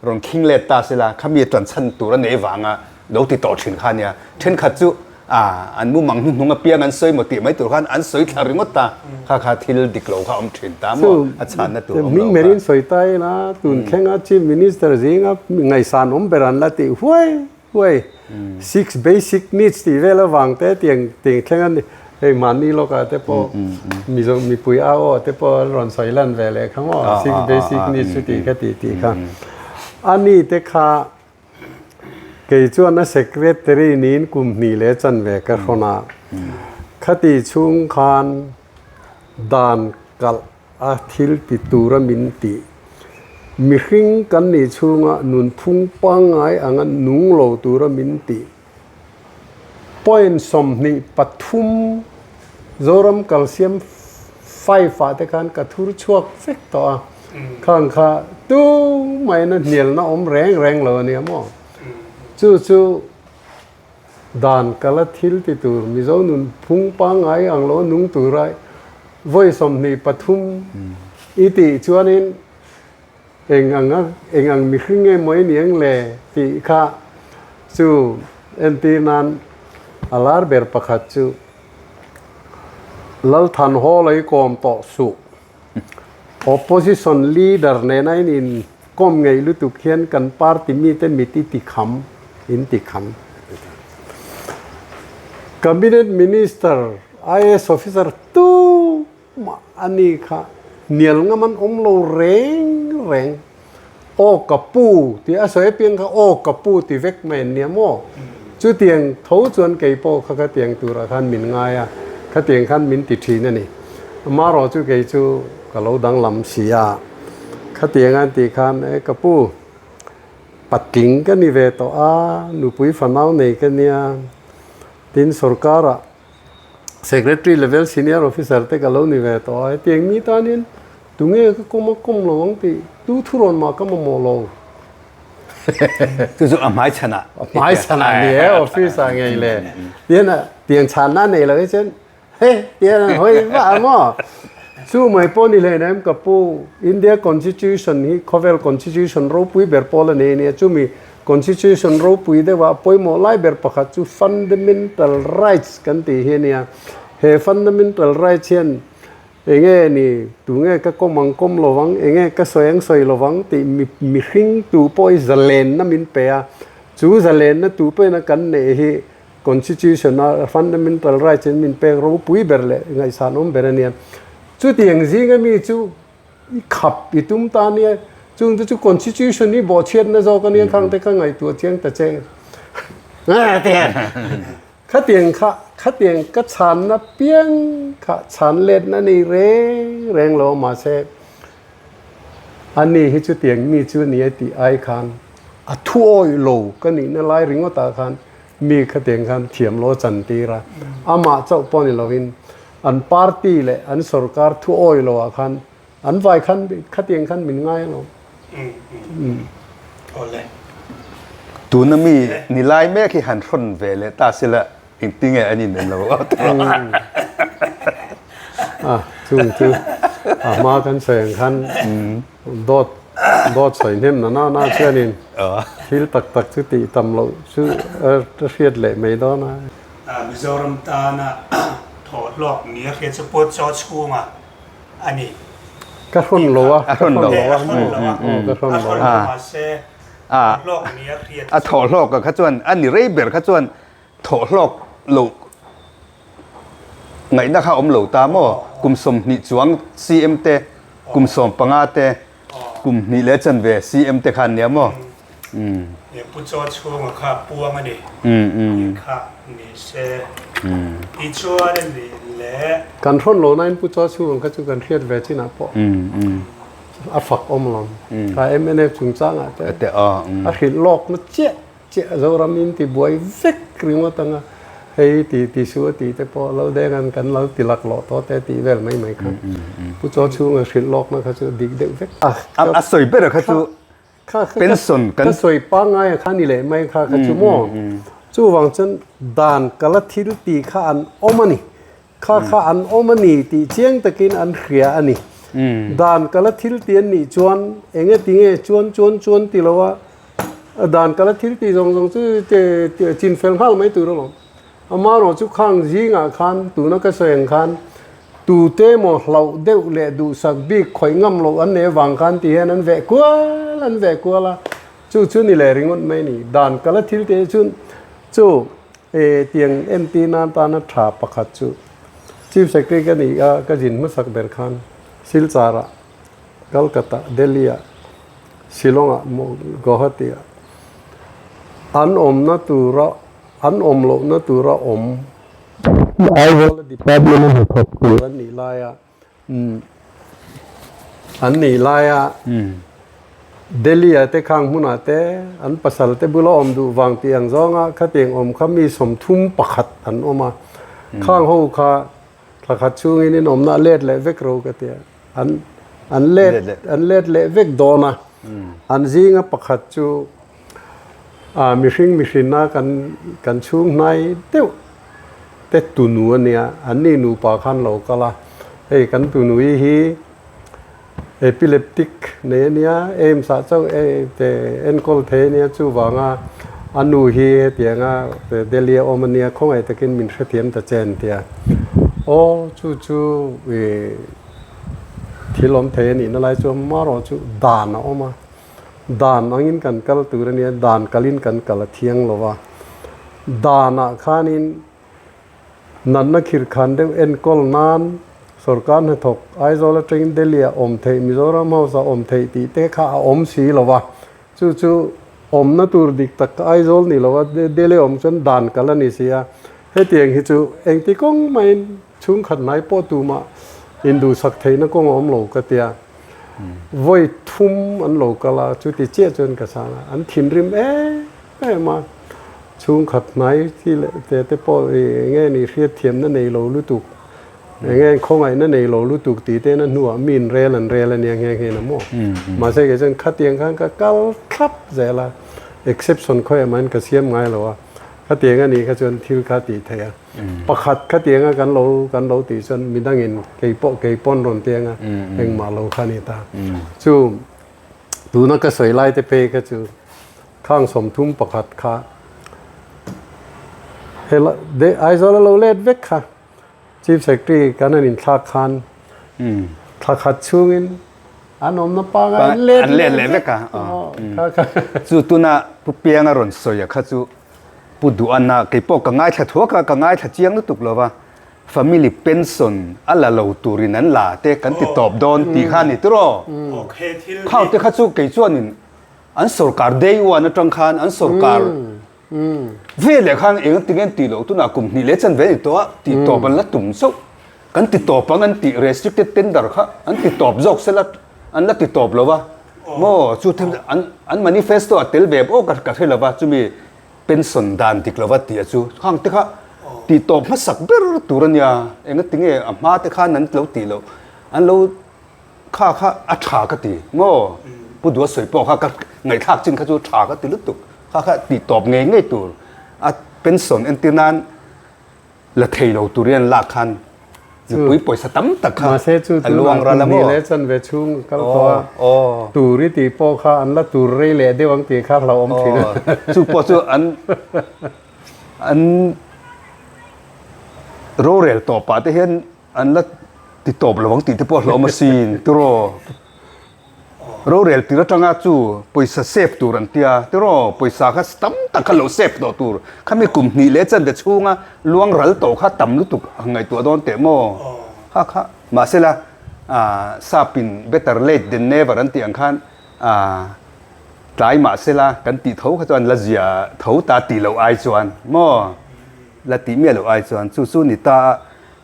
rawn khing let ta sela, khami ṭan chhan tur a nei vanga lo ti tawh ṭhin kha a nia. Ṭhenkhat chu ah an mumang hnuhnung apiang an sawi maw tih mai tur khan an sawi thla ringawt ta, kha kha thil dik lo kha a awm ṭhin ta maw, a chhanna tur a awm lo kha. Hming merin sawi ta ila, tun thlenga Chief Minister zinga ngaihsan awm ber an la tih huai huai. Six basic needs tih vel avang te tiang tiang thleng a ni. Hei mahni lawkah te pawh Mizo mipui au aw te pawh an rawn sawi lan ve leh kha maw six basic needs chu tih kha tih tih kha. A ni te kha kei chuan a secretary niin kum hnih leh chanve ka hrawn a. Khati chhung khan dan kalh A thil ti tura min tih. Mihring kan nih chhunga nunphung pangngai anga nung lo tura min tih. Point 23 Zoram Kalsiam 5 ah te khan ka thur chhuak vek tawh a, khang kha tumahina hnialna awm reng reng lo a nia maw? Chu chu Dan kala thil ti tur Mizo nun phung pangngai ang lo nung tura vawi 23 i tih chuanin eng anga eng ang mihring nge maw i ni ang le tih kha chu entir nan a lar ber pakhat chu Lalthan Hall a i kawm tawh suh. Opposition leader nena in in kawm ngei lutuk hian kan party mite mit i ti kham, in ti kham. Cabinet Minister, IAS officer tu mah a ni kha hnial ngam an awm lo reng reng. Aw ka pu tih a sawi apiang kha aw ka pu ti vek mai an nia maw? Chutiang tho chuan kei pawh kha khatiang turah khan min ngai a, khatiang khan min ti thin a ni. Amaherawh chu kei chu ka lo danglam si a, khatiang an tih khan e ka pu, patling ka ni ve tawh a, nupui fanau nei ka nia, tin sorkarah Secretary level senior officer te ka lo ni ve tawh a, hetiang mi tanin tunge ka kawm a kawm lo ang tih tu thurawn mah ka mamawh lo. Chu chu a hmai chhanah. A hmai chhanah ni e, office ah ngei le. Tian a tiang chhanna nei lo hi chuan he tian an hawi vah a maw. Chu mai pawh ni hlei nem ka pu, India Constitution hi khawvel Constitution ropui ber pawl a nei ania, chumi Constitution ropui deuhah pawimawh lai ber pakhat chu Fundamental Rights kan tih hi a nia. He Fundamental Rights hian enge ni, tunge ka kawm ang kawm lo vang, enge ka sawi ang sawi lo vang tih mihring tu pawh hi zalenna min pe a. Chu zalenna tu pawhin a kan neih hi Constitution a Fundamental Rights in min pek ropui ber leh ngaihsan awm ber a nia. Chutiang zinga mi chu I khap i tum ta nia, chung te chu constitution hi bawhchhiatna zawk a nia khang te kha ngaihtuah chiang ta che. Khatiang kha, khatiang ka chhanna piang kha chhan letna nei reng reng lo mahse ani hi chutiang mi chu a ni a tih ai khan a thu awih lo ka nihna lai ringawtah khan mi khatiang khan thiam lo a chantir a, amah chauh pawh ni lovin An party leh an sorkar thu awi lo ah khan an vai khan khatiang khan min ngai alawm. Awle. Tuna mi ni lai mek hi han hrawn ve leh ta sila engtinge an in en lo aw tih rawh. A chung chu a hma kan sawi ang khan dawt dawt sawi hnem na na na chuanin thil tak tak chu tih tam loh chu a hriat leh mai dawn a. Mizoram tana thawhhlawk nia hria chu pawt chaw chhunga a ni. Ka hrawn lo a, a hrawn lo a, ka hrawn lo a, mahse thawhhlawk nia hria chu. A thawhhlawk a kha chuan a ni rei ber kha chuan thawhhlawk lo ngaihna kha awm lo ta maw? Kum 20 chuang CM te, kum 15 te, Kum hnih leh chanve CM te khan nia maw? He Pu Chaw chhunga kha puang a ni. Tih kha ni se. Tichuan a nih leh. Kan hrawn lo nain Pu Chaw chhunga kha chu kan hriat ve chinah pawh a fak awm lo. Kha mnf chungchangah te a hrilh lawkna chiah. Chiah Zoram in ti buai vek ringawt anga hei ti ti su a tih te pawh lo deng an kan lo ti lak lawh tawh te tih vel mai mai kha Pu Chaw chhunga hrilh lawkna kha chu dik deuh vek. A sawi ber kha chu pension kan. Ka sawi pangngai a kha ni leh mai kha kha chu maw chuvang chuan dan kala thil tih kha an awm a ni. Kha kha an awm a ni tih chiang takin an hria a ni. Dan kala thil ti an nih chuan enge tinge chuan chuan chuan ti lo a, dan kala thil tih zawng zawng chu chin fel nghal mai tur alawm. Amaherawh chu khang zingah khan tuna ka sawi ang khan tute emaw hlauh deuh leh duhsak bik khawih ngam loh an nei avang khan ti hian an veh kual an veh kual a, chu chu ni leh ringawt mai a ni. Dan kala thil tih chu chu E tiang entir nan tana tha pakhat chu Chief Secretary ka nih a, ka zin hmasak ber khan Silchar ah, Calcutta, Delhi ah, Shillong ah, Guwahati ah an awmna tura an awm lohna tura awm Aizawl department a hnathawk tur an nih laia An nih laia Delhi-ah te khang hmunah te an pasal te bula awm duh vang tih ang zawnga khatiang awm kha mi 31 an awm a. Khang ho kha thla khat chhungin in awmna a let leh vek ro ka ti a. An an let an let leh vek dawn a. An zinga pakhat chu mihring mihrinna kan kan chhung hnai deuh te tunu a nia, an ni nupa khan lo kal a, hei kan tunui hi epileptic nei a nia, AIMS ah chauh te enkawl thei a nia, chuvanga a nu hi hetianga Delhi a awm a nia, khawngaih takin min hrethiam ta che an ti a, aw chu chu ih thil awm thei a nihna lai chu amaherawh chu dan a awm a. Dan angin kan kal tur a nia, dan kalin kan kal a thiang lo a. Danah khanin natna khirkhan deuh enkawl nan sorkar hnathawk Aizawl atangin Delhi ah awm theih, Mizoram House ah awm theih tih te kha a awm si lo a. Chu chu awmna tur dik tak Aizawl ni lo a, Delhi awm chuan dan kal a ni si a. Hetiang hi chu engti kawng maiin Chhungkhat hnai pawh tumah induhsak theihna kawng a awm lo ka tia. Vawi thum an lo kal a, chuti chiah chuan ka chhang a, an thinrim em em a. Chhungkhat hnai chi leh te te pawh i enge ni hriatthiamna nei lo lutuk, enge khawngaihna nei lo lutuk tih te na hnuah miin rel an rel a nia nghe nghe na maw. Mahse kei chuan khatiang khan ka kal thlap zel a, exception khawiah mahin ka siam ngai lo a, khatiang a nih kha chuan thil kha tih theih a. Pakhat khatianga kan lo kan lo tih chuan midangin kei pawh kei pawn rawn ti anga engmah lo kha a ni ta. Chu tuna ka sawi lai te phei kha chu khang 31 kha hela de Aizawl a lo let vek kha Chief Secretary kan han inthlak khan thla khat chhungin an awmna pangai an let an let leh vek a. Chu tuna Pu Pianga rawn sawi a kha chu Pu Duhana, kei pawh ka ngaithla thuak a, ka ngaithla chiang lutuk lo va, family pension a la lo turin an la te kan ti tawp dawn tih kha a ni tiraw? Khang te kha chu kei chuanin an sorkar day one atang khan an sorkar ve leh khan eng ati nge an tih loh tunah kum hnih leh chanve a ni tawh a, tih tawp an la tum chauh. Kan ti tawp ang an tih restricted tender kha an ti tawp zawk sela an la ti tawp lo va maw chu thil an an manifesto a tel ve pawh ka ka hre lo va chumi pension dan dik lo va tih a chu khang te kha tih tawp hmasak ber tur a nia enga tinge a hma te khan an lo tih loh an lo kha kha a tha ka ti maw pu dua sawi pawh kha ka ngaihthlak chin kha chu tha ka ti lutuk kha kha tih tawp ngei ngei tur a pension entir nan La thei lo tur hian lak khan mipui pawisa tam tak kha Mahse chu a luang tunah ral a kum hnih maw? leh chanve chhung a kal tawh a, tur i tih pawh kha an la tur rei leh deuh ang tih kha hlauhawm thin a. Chu pawh chu an an rorel tawpah te hian an la ti tawp lo ang tih te pawh hlauhawm asin tiraw? Rorel tir atanga chu pawisa save tur an tia tiraw pawisa kha tam tak kha lo save tawh tur khami kum hnih leh chanve chhunga luang ral tawh kha tam lutuk a ngaihtuah dawn teh maw kha kha mahsela ah sap in better late than never an tih ang khan ah tlai mahsela kan tih tho kha chuan la zia tho ta tih loh ai chuan maw la tih miah loh ai chuan chu chu ni ta a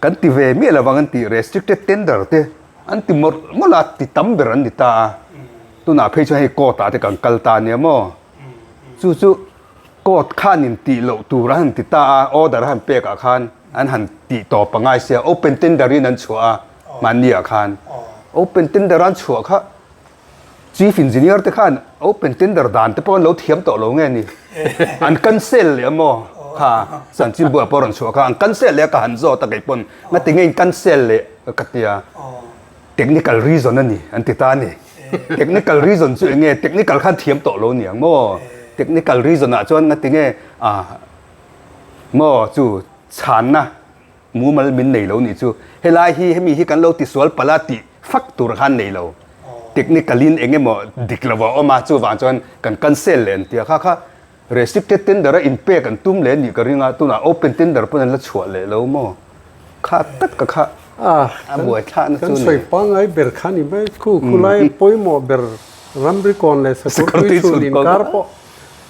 kan ti ve miah lovang an tih restricted tender te An ti mawlh mawlh a, ti tam ber an ni ta a. Tunah phei chuan hei court ah te kan kal ta nia maw? Chu chu court khan in tih loh tur a han ti ta a, order a han pek ah khan an han tih tawp a ngai sia, open tender in an chhuah a mahni ah khan. Open tender an chhuah kha chief engineer te khan open tender dan te pawh an lo thiam tawh lo nge ni? An cancel leh a maw? kha chanchinbu ah pawh rawn chhuah kha an cancel leh a ka han zawt a kei pawn ngatinge in cancel leh ka tia technical reason a ni an ti ta a ni. Technical reason chu enge technical khan thiam tawh lo niang maw technical reason ah chuan ngatinge ah maw chu chhanna Mumal min nei lo nih chu. Helai hi hemi hi kan lo tisual palh a tih fak tur khan nei lo. Technical in eng emaw dik lo a awm a, chuvang chuan kan cancel leh an ti a. Kha kha restricted tender a inpek an tum leh nih ka ring a, tunah open tender pawn an la chhuah leh lo maw? Kha tak ka kha a buai thlahna chu ni. Kan sawi pangngai ber kha ni mai. Khu khulai pawimawh ber ramri kawn leh sakawr tui chhun inkar pawh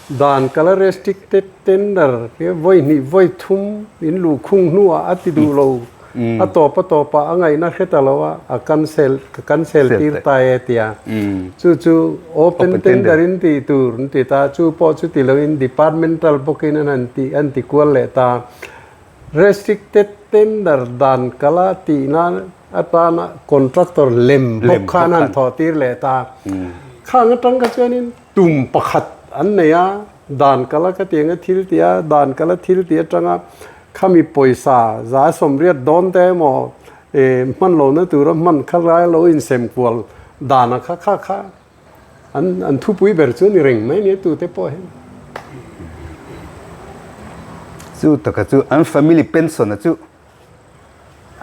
Dan kala restricted tender hi vawi hnih vawi thum in luh khung hnuah a ti duh lo, a tawp a tawpah a ngaihna hre ta lo a, a cancel ka cancel tir ta e tia. Chu chu open tender in tih tur an ti ta, chu pawh chu ti loin departmental bawkin an han ti an ti kual leh ta. Restricted tender dan kala tihna atana contractor lem bawk khan an han thawh tir leh ta. Khang atang kha chuanin Tum pakhat an nei a, dan kala ka tiang a thil ti a, dan kala thil ti atanga khami pawisa za sawmriat dawn te emaw eh hman lohna tura hman kha lai lo insem kual dan a kha kha kha an an thupui ber chu a ni reng mai nia tute pawh hian. Chu taka chu an family pension a chu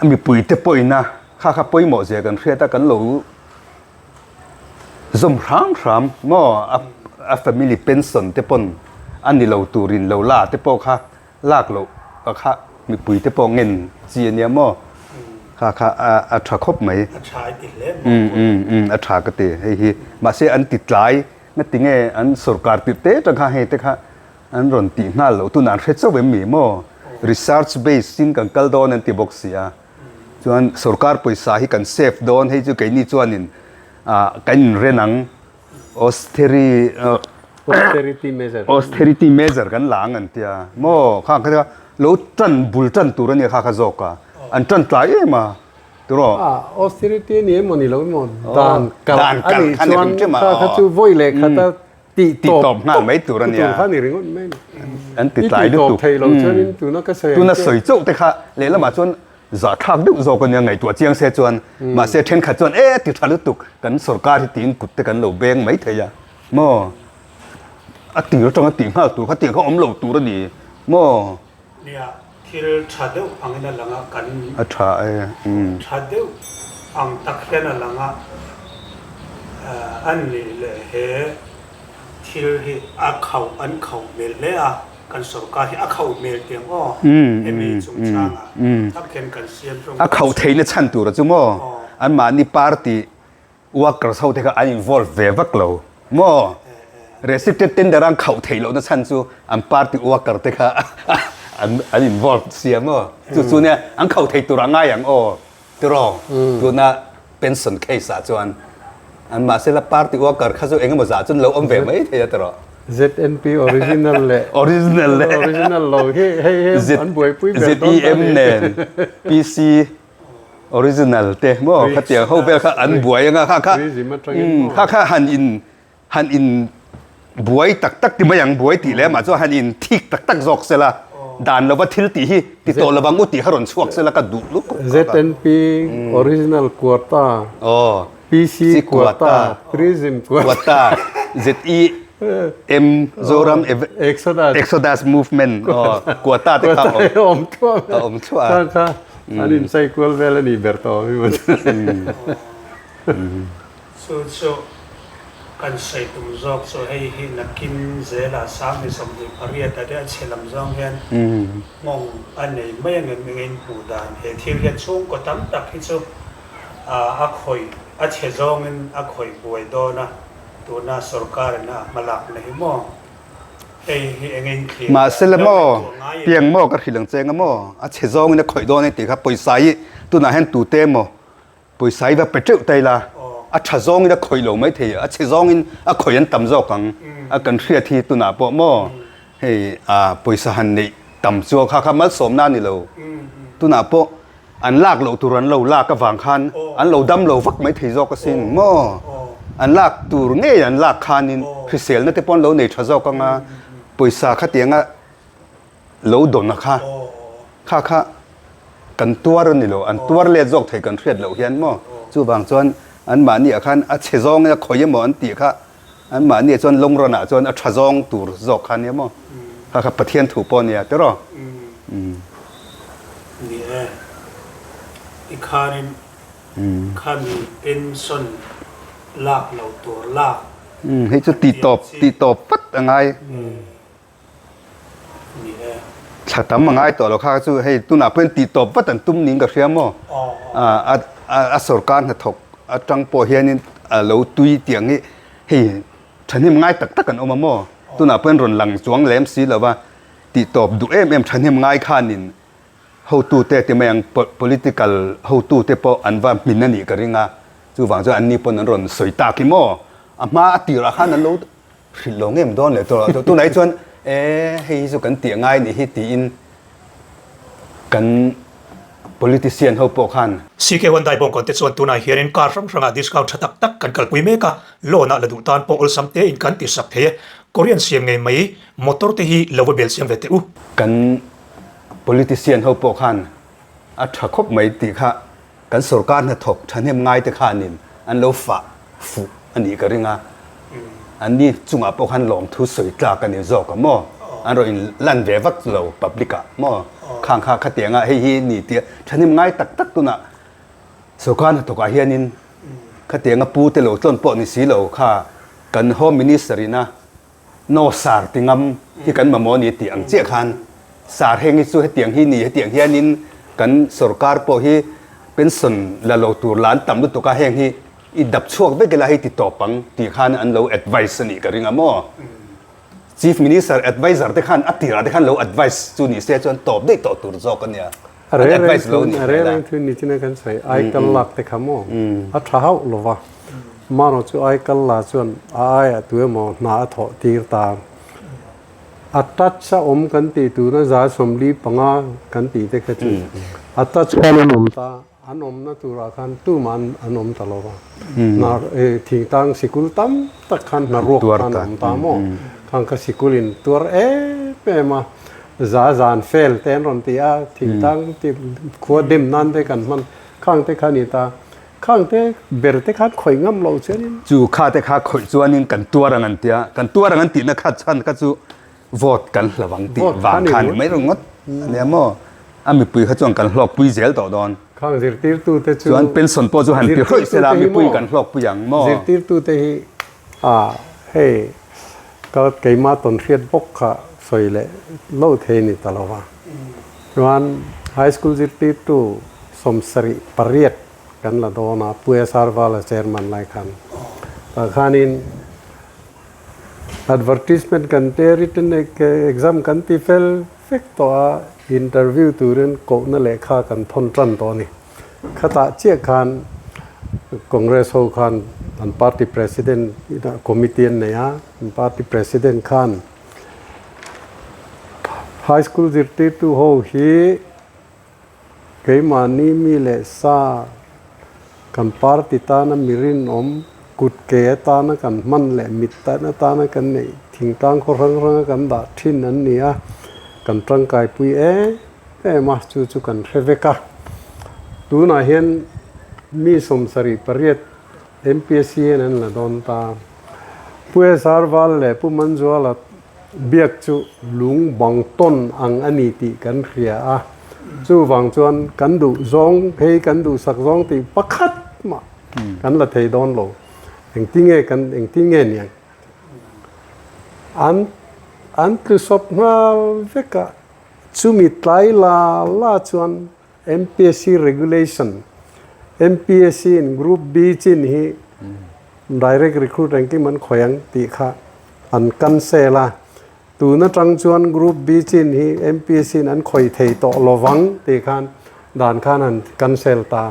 a mipuite pawhin a kha kha pawimawh zia kan hriat a kan lo Zawm hram hram maw a family pension te pawn a ni lo turin lo la te pawh kha lak loh a kha mipui te pawh ngen chi a nia maw kha kha a tha khawp mai. A tha i ti hle maw? Um um um a tha ka ti hei hi mahse an ti tlai nga ti nge an sorkar tirh te tang kha hei te kha an rawn tih nghal loh tunah an hre chauh em mi maw research base in kan kal dawn an ti bawk si a. Chuan sorkar pawisa hi kan save dawn hei chu keini chuanin kan inren ang austerity measure austerity measure kan la ang an tia maw kha kha lo tan bul tan tur ania kha kha zawk a an tan tlai em a tiraw austerity ni emaw ni lo emaw dan kal ani chuan kha kha chu vawi leh khat a Tih tawp nghal mai tur a nia. An ti tlai lutuk. Tuna sawi chauh te kha lehlamah chuan zahthlak deuh zawk a nia ngaihtuah chiang se chuan mahse thenkhat chuan e ti tha lutuk kan sorkar hi tiin kut te kan lo beng mai thei a maw a tir atanga tih nghal tur kha tiang kha awm lo tur a ni maw. Nia, thil tha deuh angin a lang a, kan. A tha e, umm. Tha deuh ang tak hian a lang a, an nih leh he thil hi a khauh an khauh hmel hle a, kan sorkar hi a khauh hmel tiang aw, hemi chungchangah tak hian kan siam ṭawng. A khauh theihna chhan tur a chu maw, anmahni party Workers ho te kha an involve ve vak lo maw? Restricted tender an khauh theih lohna chhan chu an party worker te kha an an involve sia maw? Chu chu nia an khauh thei tur a ngai ang aw tiraw? Tuna pension case ah chuan an mahse la party worker kha chu engemaw zah chuan lo awm ve mai thei a tiraw? ZNP original leh Original leh original lo hi hei hi an buaipui ber dawn ta ZEM ni. nen PC Original te maw khatiang ho vel kha an buai anga kha kha kha kha han in han in buai tak tak ti mai ang buai tih leh mah chuan han in thik tak tak zawk sela dan lova thil tih hi ti tawh lovang u tih kha rawn chhuak sela ka duh lutuk ZNP original quota PC quota Prism quota ZEM Zoram Exodus Movement quota te kha a awm thluah a. An inchei kual vel a nih ber tawh a mi maw Chu chu kan sawi tum zawk chu hei hi nakin zela Sangni 28 a te a chhe lam zawng hian nghawng a nei mai ang em eng a inhmuh dan he thil hian chhungkaw tam tak hi chu a khawih a chhe zawngin a khawih buai dawn a tuna sorkar in a hmalakna hi maw. Mahsela maw, piang maw ka hrilh ang che anga maw, a chhe zawngin a khawih dawn e tih kha pawisa hi tunah hian tute emaw pawisa hi va pe teuh ta ila, a tha zawngin a khawih lo maithei, a chhe zawngin a khawih an tam zawk ang a kan hriat hi tunah pawh maw hei a pawisa han neih tam chu kha kha malsawmna a ni lo, tunah pawh An lak loh tur an lo lak avang khan an lo dam lo vak mai thei zawk asin maw? An lak tur ngei an lak khanin hriselna te pawh an lo nei tha zawk anga pawisa khatianga lo dawna kha kha kha kan tuar a ni lo, an tuar let zawk thei kan hriat loh hian maw? Chuvang chuan anmahni ah khan a chhe zawng ina khawi emaw an tih kha anmahni ah chuan long run ah chuan a tha zawng tur zawk kha nia maw? Kha kha Pathian thu pawh nia tiraw? Ni e, i khanin khami pension lak lo tur lak. Hei chu tih tawp tih tawp vat a ngai. Thla tam a ngai tawh lo kha chu hei tunah pawhin tih tawp vat an tum niin ka hria maw? A a sorkar hnathawk atang pawh hianin a lo tui tiang hi hei thahnem ngai tak tak an awm a maw? Tunah pawhin rawn lang chuang lem si lo va, tih tawp duh em em thahnem ngai khanin hotute ti mai ang political hotute pawh an va hmin a nih ka ring a, chuvang chuan anni pawn an rawn sawi tak hi maw? A hma a tirah khan an lo Hrilh lo ngem dawn leh tawh lo. Tunah hi chuan e hei hi chu kan tih ngai nih hi tiin kan politician ho pawh khan. CK Hyundai bawngkawn te chuan tunah hianin car hrang hrangah discount tha tak tak kan kalpui mek a, loan ah la duh tan pawh awlsam tein kan ti sak thei e. Korean siam ngei mai motor te hi lo va bel siam ve teh u. Kan politician ho pawh khan a tha khawp mai tih kha Kan sorkar hnathawk thahnem ngaite khanin an lo fah fuh a nih ka ring a, anni chungah pawh khan lawmthu sawi tlak a ni zawk a maw? An rawn in lan ve vak lo public ah maw? Khang kha khatianga hei hi ni tia thahnem ngai tak tak tunah sorkar hnathawkah hianin khatianga pu te lo tlawn pawh ni si lo kha kan home minister ina No sar ti ngam hi kan mamawh a ni tih ang chiah khan sar heng hi chu hetiang hi ni hetiang hianin kan sorkar pawh hi pension la lo tur la an tam lutuk a heng hi i dap chhuak vek ila hei ti tawp ang tih khan an lo advice a nih ka ring a maw Chief Minister adviser te khan a tirah te khan lo advice chu ni se chuan tawp daih tawh tur zawk a nia A reng reng thu a reng reng thu ni china kan sawi aikal lak te kha maw a tha hauh lo va marawh chu aikal la chuan a aiah tu emaw hna a thawh tir ta a touch a awm kan tih tuna 145 kan tih te kha chu a touch khan an awm ta an awmna turah khan tumah an an awm ta lo va hna thingtlang sikul tam tak khan hna ruak khan awm ta maw khang kha sikul in tuar em em a. Za zan fel te an rawn ti a, thingtlang ti khua dem nan te kan hman khang te kha a ni ta. Khang te ber te khan khawih ngam lo chuanin. Chu kha te kha khawih chuanin kan tuar ang an ti a, kan tuar ang an tihna kha chhan kha chu vote kan hlo ang tih vang kha a ni mai ringawt a nia maw? A mipui kha chuan kan hlawkpui zel tawh dawn. Khang zirtirtu te chu. Chuan pension pawh chu han ti hrawih sela mipui kan hlawkpui ang maw? Zirtirtu te hi a hei. Ka keimah tawn hriat bawk kha sawi leh lo thei ni ta lo va. Chuan High School zirtirtu 78 kan la dawn a, Pu SR Vala chairman lai khan. Tah khanin advertisement kan pe written exam kan ti fel vek tawh a, interview turin kohna lehkha kan thawn tan tawh a ni. Khatah chiah khan Congress ho khan an party president inah committee an nei a, an party president khan high school zirtirtu ho hi keimahni mi leh sa kan party tana mi rinawm kut ke atana kan hman leh mit tan atana kan neih thingtlang khaw hrang hranga kan dah thin an ni a, kan tangkaipui em em a, chu chu kan hre vek a. Tunah hian mi 78 MPSC hian an la dawn ta. Pu SR Val leh Pu Manzuala biak chu lung bang tawn ang a ni tih kan hria a. Chuvang chuan kan duh zawng hei kan duhsak zawng tih pakhat mah kan la thei dawn lo. Engtinge kan engtinge niang? An an tlusawp nghal vek a. Chumi tlai la la chuan MPSC regulation, MPSC in Group B chin hi direct recruit engkim an khawih ang tih kha an cancel a. Tun atang chuan Group B chin hi MPSC in an khawih thei tawh lovang tih khan dan khan an cancel ta.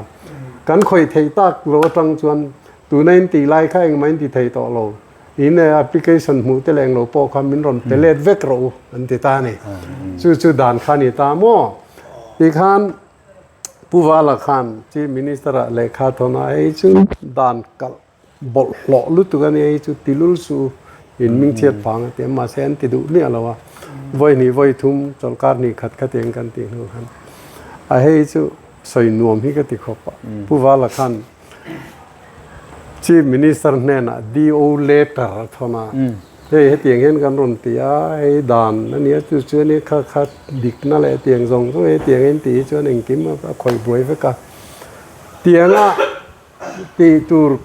Kan khawih theih tak lo atang chuan tuna in tih lai kha engmah in ti thei tawh lo. In application hmuh te leh englo pawh kha min rawn pe let vek rawh u an ti ta a ni. Chu chu dan kha a ni ta maw? Ti khan Pu Vala khan Chief Minister ah lehkha thawn a, hei chu dan kalh bawlhhlawh lutuk a nia, hei chu ti lul suh u, in mingchhiat vang a ti a, mahse an ti duh miah lo a. Vawi hnih vawi thum chawlhkar hnih khat kha tiang kan tih hnu khan a hei chu sawi nuam hi ka ti khawp a. Pu Vala khan Chief Minister hnenah DO letter a thawn a, hei hetiang hian kan rawn ti a, hei dan a nia chu chuan i kha kha dikna leh tiang zawng zawng hetiang in tih hi chuan engkim a khawih buai vek a. Tianga tih tur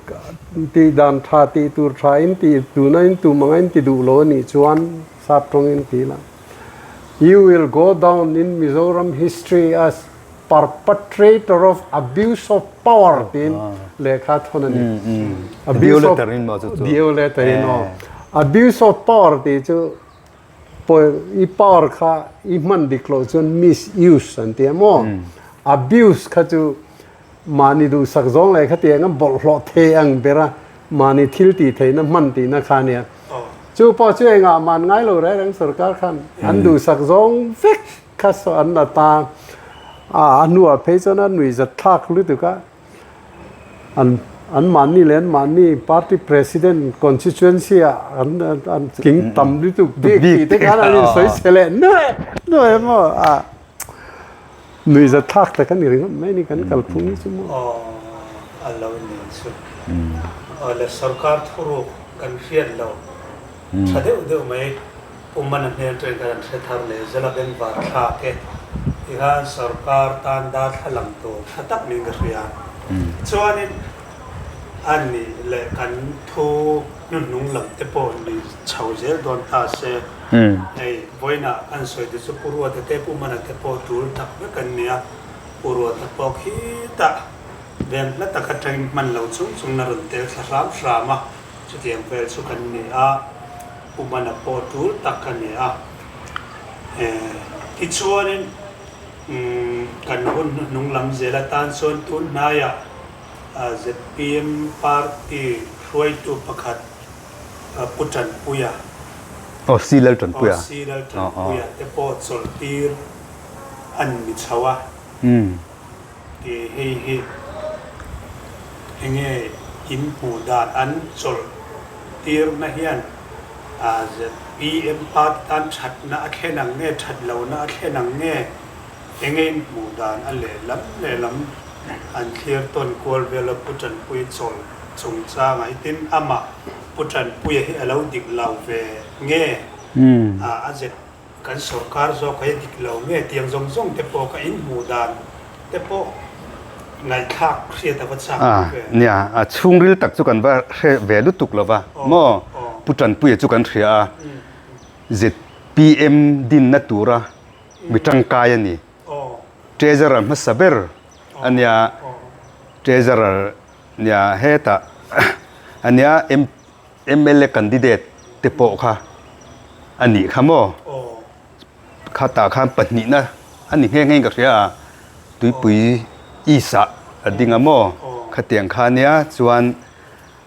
tih dan tha tih tur tha in tih tuna in tum anga in ti duh lo a nih chuan sap tawngin ti ila You will go down in Mizoram history as perpetrator of abuse of power tiin lehkha thawn a ni. Abuse of letter in maw chu chu. DO letter in aw. Abuse of power tih chu i power kha i hman dik loh chuan misuse an ti a maw. Abuse kha chu mahni duhsak zawng leh khatiang a bawlhhlawh thei ang bera mahni thil tih theihna hman tihna kha a nia. Chu pawh chu engah man ngai lo reng reng sorkar khan an duhsak zawng vek Kha saw an la ta a, a hnuah phei chuan a nuihzat thlak lutuk a, an an mahni leh an mahni party president constituency ah an an tling tam lutuk bik tih te khan an insawi chhe leh nuaih nuaih a maw a, nuihzat thlak tak a ni ringawt mai ni kan kalphung hi chu maw. Aw a lo ni chu. Aw le sorkar thuruk kan hriat lo tha deuh deuh mai. Pumana hmel ṭeng khan an hre thar leh zel a bengvar thlak e. Tikhan sorkar tan darthlalang tur tha tak niin ka hria. Chuanin a nih leh kan thu hnuhnung lam te pawh ni chho zel dawn ta se. Hei vawiinah kan sawi te chu Pu Ruata te Pumana te pawh tul tak vek an nia. Pu Ruata pawh khitah veng hla tak atangin hman lo chung chung na rawn tel thla hram hram a. Chutiang vel chu kan ni a. Pumana pawh tul tak a ni a. Tichuanin kan hun hnuhnung lam zel atan chuan tun hnaiah zpm party hruaitu pakhat Pu Tanpuia, Aw, C. Laltanpuia. Aw, C. Laltanpuia te pawh chawlhtir an ni chho a. Tih hei hi enge in hmuh dan an chawlh tirna hian zpm party tan thatna a thlen ang nge that lohna a thlen ang nge enge in hmuh dan a lehlam lehlam an thlir tawn kual vel a Pu Tanpui chawlh chungchangah hi tin amah Pu Tanpuia hi a lo dik lo ve nge a zet Kan sorkar zawk hi a dik lo nge tiang zawng zawng te pawh ka inhmuh dan te pawh ngaihthlak hriat a va chak A, ve. nia, a chhungril tak chu kan va hre ve lutuk lo va, maw? Pu Tanpuia chu kan hria a, zpm dinna tura mi tangkai a ni. Treasurer hmasa ber a nia, Treasurer nia hetah a nia, Mla candidate te pawh kha a nih kha maw? Khatah khan pahnihna a ni nghe nghe in ka hria a, Tuipui East ah a ding a maw? Khatiang kha nia chuan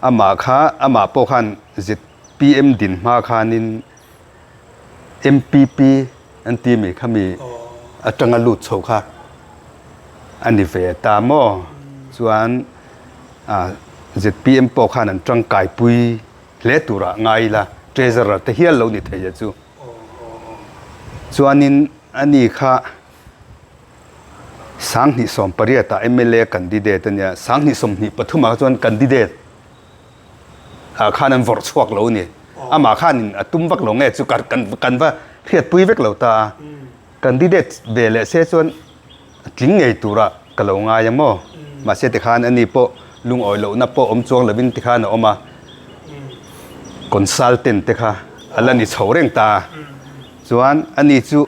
amah kha amah pawh khan zpm din hma khanin MPP an ti mi khami atanga lut chho kha a ni ve ta maw? Chuan zpm pawh khan an tangkaipui hle turah ngai ila treasurer te hial lo ni thei a chu. Chuanin ani kha 2018 ah mla candidate a nia, 2023 ah chuan candidate ah khan an vawrh chhuak lo a ni. Amah khanin a tum vak lo nge chu kan va hriatpui vek lo ta a. Candidate ve leh se chuan a tling ngei tura ka lo ngai a maw? Mahse tikhan ani pawh lungawi lohna pawh awm chuang lovin tikhan a awm a, consultant te kha a la ni chho reng ta a. Chuan ani chu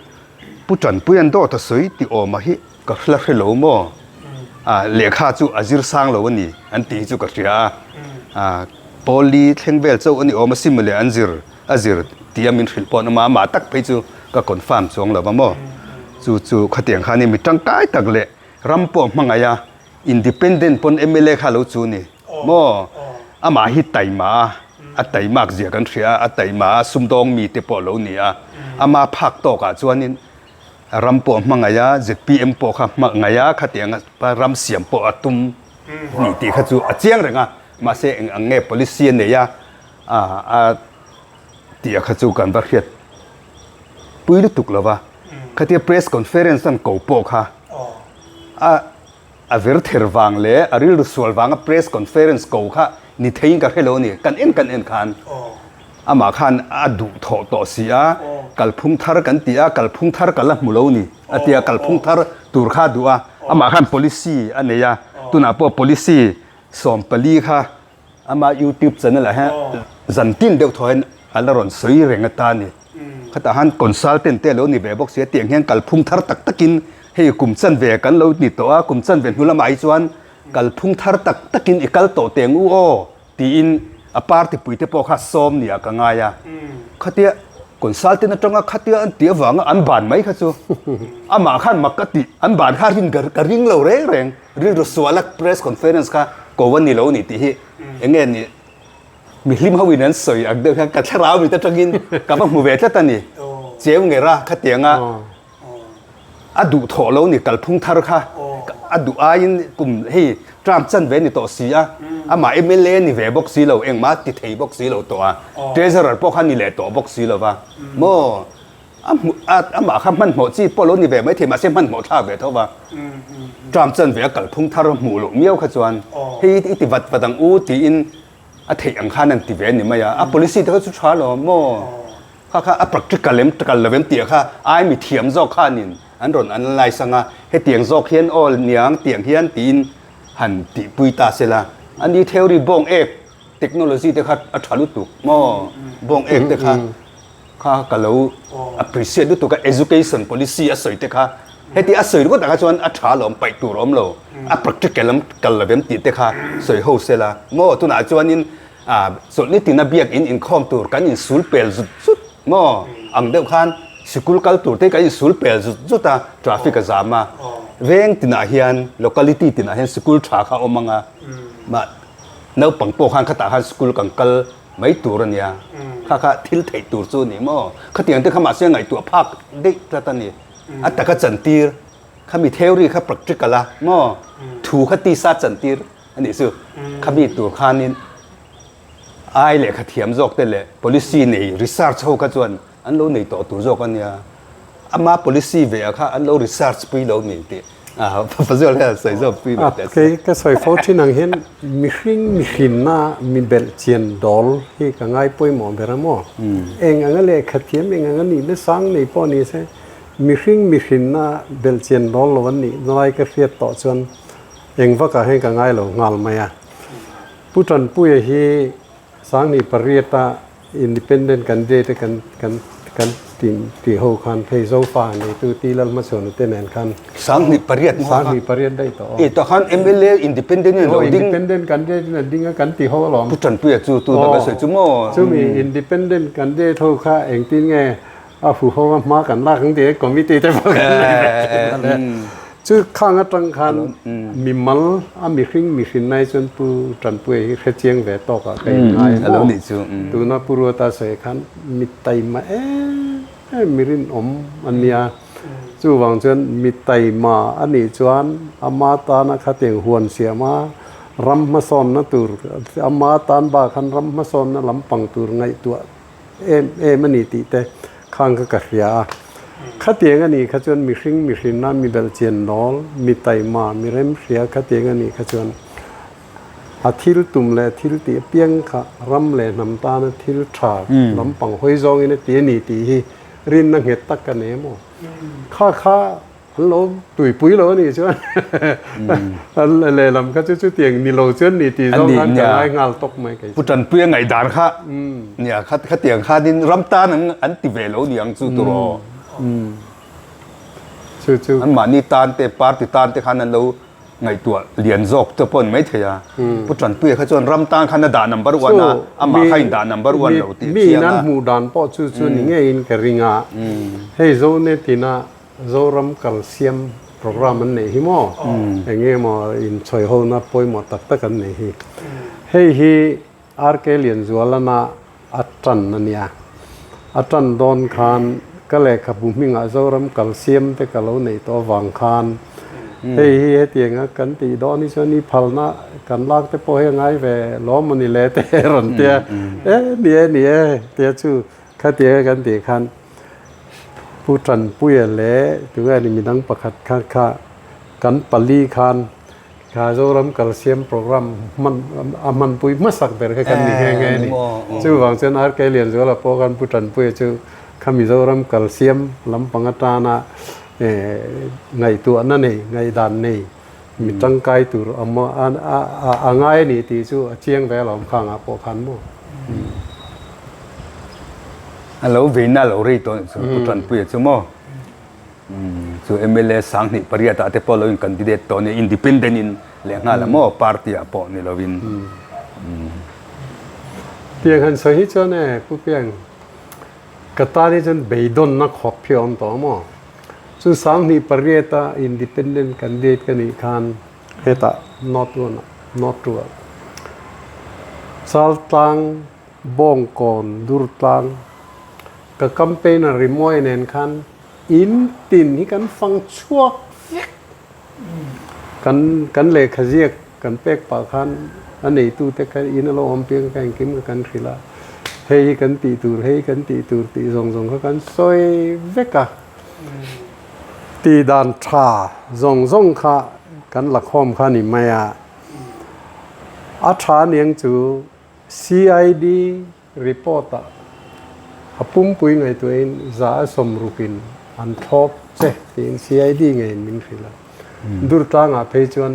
Pu Tanpuia'n dawt a sawi tih awma hi ka la hre lo maw? A lehkha chu a zir sang lo a ni an tih hi chu ka hria a. A Pawli thleng vel chauh a ni awm a sim le an zir a zir tih a min hrilh pawh an awm a, amah tak phei chu ka confirm chuang lo va maw. Chu chu khatiang khan hi mi tangkai tak leh ram pawh hmangaih a, independent pawn mla kha lo chu ni maw. Amah hi taima a, a taimak zia kan hria a, a taima a sumdawng mi te pawh lo ni a, ama phak tawkah chuanin ram pawh hmangaih a, zpm pawh kha hmangaih a, khatiang a ram siam pawh a tum ni tih kha chu a chiang reng a, mahse eng ang nge policy a nei a, a tih a kha chu kan va hriat. pui lutuk lo va, khatia press conference an ko pawh kha a a ver ther vang leh a rilru sual vanga press conference ko kha ni theiin ka hre lo a ni. Kan en kan en khan amah khan a duh thawh tawh si a, kalphung thar kan ti a, kalphung thar ka la hmu lo ni a ti a, kalphung thar tur kha a duh a, amah khan policy a nei a, tunah pawh policy 14 kha Ama YouTube channel ah hian zan tin deuh thaw hian a la rawn sawi reng ata a ni. Khatah han consultant te a lo ni ve bawk si a, tiang hian kalphung thar tak takin hei kum chanve kan lo ni tawh a, kum chanve hnu lamah hi chuan kalphung thar tak takin i kal tawh teng u aw tiin a party pui te pawh kha sawm ni ah ka ngai a. Khatia consultant atanga khatia an tih avanga an ban mai kha chu amah khan mak ka tih an ban kha rin ka ring lo reng reng. Rilru suala press conference kha ko a ni lo ni tih hi eng nge ni mihlim ho in an sawi ang deuh hian ka thlarau mit atangin ka va hmu ve tlat a ni. Cheu ngera khatianga a duh thawh lo ni kalphung thar kha a duh aiin kum hei term chan ve ni tawh si a, amah mla ni ve bawk si lo engmah ti thei bawk si lo tawh a, treasurer pawh kha ni leh tawh bawk si lo va maw. A hmuh a amah kha hmanhmawh chi pawh lo ni ve maithei mahse hmanhmawh thlak ve tho va. Term chan ve a kalphung thar hmuh loh miau kha chuan hei i ti vat vat ang u tiin a theih ang khan an ti ve a ni mai a. A policy te kha chu tha lo maw? Kha kha a practical em kal lo em tih kha ai mi thiam zawk khanin an rawn analyse ang a, hetiang zawk hian aw niang tiang hian tiin han tihpui ta sela. Ani theory bawng ek technology te kha a tha lutuk maw? Bawng ek te kha. Kha ka lo appreciate lutuk a, education policy a sawi te kha heti a sawi ringawt ah kha chuan a tha lo paih tur a awm lo, a practical lam kal lo em tih te kha sawi ho se la maw tunah chuanin ah chawlhni tina biakin inkhawm tur kan insul pel zut zut maw ang deuh khan sikul kal tur te kan insul pel zut zut a traffic a zam a veng tinah hian locality tinah hian sikul tha kha a awm ang a mah naupang pawh khan khatah khan sikul kan kal mai tur a nia, kha kha thil theih tur chu a ni maw? Khatiang te kha mahse ngaihtuah phak daih tlat a ni. A taka chantir, khami theory kha practical a maw? Thu kha tisa chantir a nih chu. Khami tur khanin ai lehkha thiam zawk te leh policy nei research ho kha chuan An lo nei tawh tur zawk a nia. Ama policy ve ah kha an lo research pui lo ni tih Pazual hian sawi zawk pui ve teh se. Kei ka sawi fo thin ang hian mihring mihrinna mi belh chian dawl hi ka ngai pawimawh ber a maw? Eng anga lehkha thiam eng anga nihna sang nei pawh ni se mihring mihrinna belh chian dawl lo an nih lai ka hriat tawh chuan eng vakah hian ka ngai lo nghal mai a. Pu Tanpuia hi Sangni pariata Independent candidate te kan kan kan ti ti ho khan hei Zofa neitu Ti Lalhmachhuana te nen khan 28 maw 28 daih tawh aw. E tah khan mla independent in lo ding. Independent candidate in a ding a kan ti ho alawm. Pu Tanpuia chu tu dah kan sawi chu maw. Chumi independent candidate ho kha engtin nge a hu ho a hma kan lak ang tih committee te pawh kan nei ve thin a le. Chu khang atang khan mimal a mihring mihrin nai chuan Pu Tanpuia hi hre chiang ve tawk ah ka inngai a maw? Tuna Pu Ruata sawi khan mi taima em em mi rinawm a nia. Chuvang chuan mi taima a nih chuan ama tana khatiang huan siam a ram hmasawnna tur ama tan bak khan ram hmasawnna lampang tur ngaihtuah em em a ni tih te khang kha ka hria a. Khatiang a nih kha chuan mihring mihrinna mi belhchian nawl, mi taima, mi remhria khatiang a nih kha chuan a thil tum leh thil tih apiang kha ram leh hnam tana thil tha lampang hawi zawngin a ti a ni tih hi rinna nghet tak ka nei maw? Kha kha An lo tuipui lo a nih chuan an lehlam kha chu chutiang ni lo chuan ni tih zawng khan ka ngai nghal tawk mai kei chu. Pu Tanpuia ngaihdan kha nia khatiang khanin ram tan an an ti ve lo niang chu turaw. Chu chu. An mahni tan te party tan te khan an lo ngaihtuah lian zawk te pawh a ni maithei a. Pu Tanpuia kha chuan ram tan khan a dah number one a, amah kha in dah number one lo tih a chiang a. Mi in an hmuh dan pawh chu chu ni ngeiin ka ring a. Hei Zonetina Zoram kal siam program an neih hi maw? Eng nge maw inchhawi hona pawimawh tak tak an neih hi. Hei hi RK Lianzualana a tan a nia. A tan dawn khan ka lehkhabu hmingah Zoram kal siam te ka lo neih tawh avang khan hei hi hetianga kan tih dawn hi chuan i phalna kan lak te pawh hi a ngai ve lawm a ni le te rawn tia e ni e ni e tia chu khatianga kan tih khan. Pu Tanpuia leh tunge ni midang pakhat kha kha kan pali khan kha Zoram Kalsiam program hman a hmanpui hmasak ber kha kan ni nghe nghe a ni. Chuvang chuan RK Lianzuala pawh khan Pu Tanpuia chu kha Mizoram Kalsiam lampang atana ngaihtuahna nei, ngaihdan nei mi tangkai tur a a ngai a ni tih chu a chiang ve alawm khangah pawh khan maw. A lo veina a lo rei tawh chu Pu Tanpuia chu maw chu mla 28 ah te pawh lo in candidate tawh nia independent in leh nghal a maw party ah pawh ni lovin. Tiang han sawi hi chuan e Pu Piang ka tan hi chuan beidawnna khawp hi a awm tawh a maw. Chu 28 a independent candidate ka nih khan hetah North one ah North two ah Chaltlang Bawngkawn Durtlang ka campaign a rimawi nen khan in tin hi kan fang chhuak vek. Kan kan lehkha ziak kan pek pah khan a neitute kha in a lo awm piang kha engkim kha kan hrilh a, hei hi kan tih tur, hei kan tih tur tih zawng zawng kha kan sawi vek a. Tih dan tha zawng zawng kha kan la khawm kha a ni mai a. A tha aniang chu CID Report ah a pumpui ngaihtuahin za a sawmrukin an thlawp che tiin CID ngeiin min hrilh a. Durtlangah phei chuan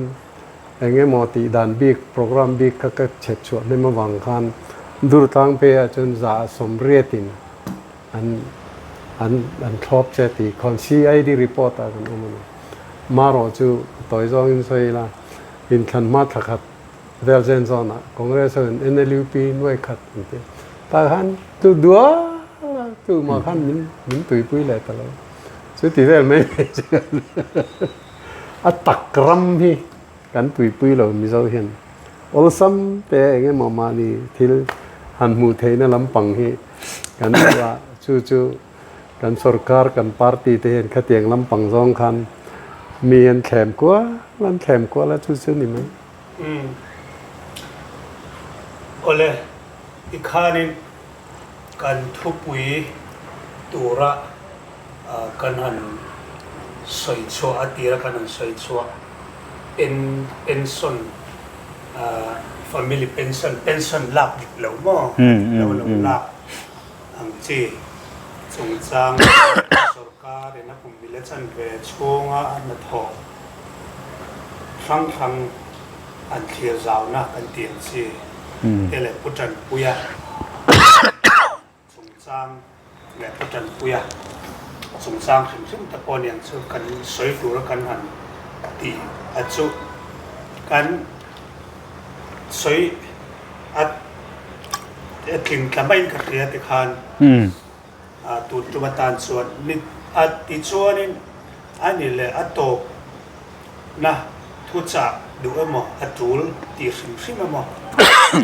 eng emaw tih dan bik, program bik kha ka chhep chhuah hnem avang khan Durtlang pheiah chuan za a sawmriatin an an an thlawp che tih khawn CID report ah kan awm a ni. Marawh chu tawi zawngin sawi ila inthlan hma thla khat Vel zen zawnah Congress ho in NLUP nuai khat an ti. Tah khan tu dual a tu mah khan min min tuipui leh ta lo. Chu ti vel mai mai chu a tak ram hi kan tuipui lo Mizo hian awlsam te eng emaw mahni thil han hmuh theihna lampang hi kan duh a, chu chu kan sorkar kan party te hian khatiang lampang zawng khan mi an thlem kual an thlem kual a chu chu ni mai. Umm. Awle, tikhanin kan thupui tura kan han sawi chhuah, a tira kan han sawi chhuah pen pension, family pension, pension lak dik lo maw, dik lo lo lak ang chi chungchang sorkarin a kum mila chanve chhunga a hnathawh hrang hrang an thlir zauna kan tih ang chi te leh Pu Tanpuia chungchang leh Pu Tanpuia chungchang hrim hrim te pawh aniang chu kan sawi tura kan han ti a chu kan sawi a tling tla maiin ka hria tikhan Tun tum atan chuan ni a tichuanin a ni leh a tawp na thuchah duh emaw a tul tih hrim hrim emaw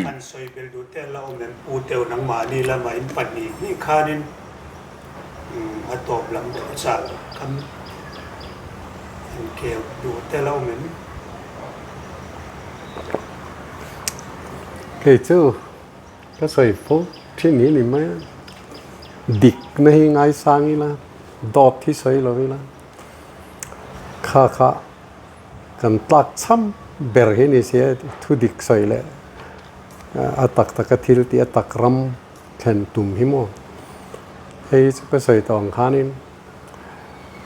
han sawi belh duh te la awm em? Pu Teu nangmahni lama in pahnih hnih khanin a tawp lam thuchah kan han keu duh te la awm em? Kei chu Ka sawi fo thin hi ni mai a, dikna hi ngaisang ila, dawt hi sawi lo ila, kha kha kan tlak cham ber hi ni si a, thu dik sawi leh a tak taka thil tih a tak ram thlen tum hi maw. Hei hi chu ka sawi tawh ang khanin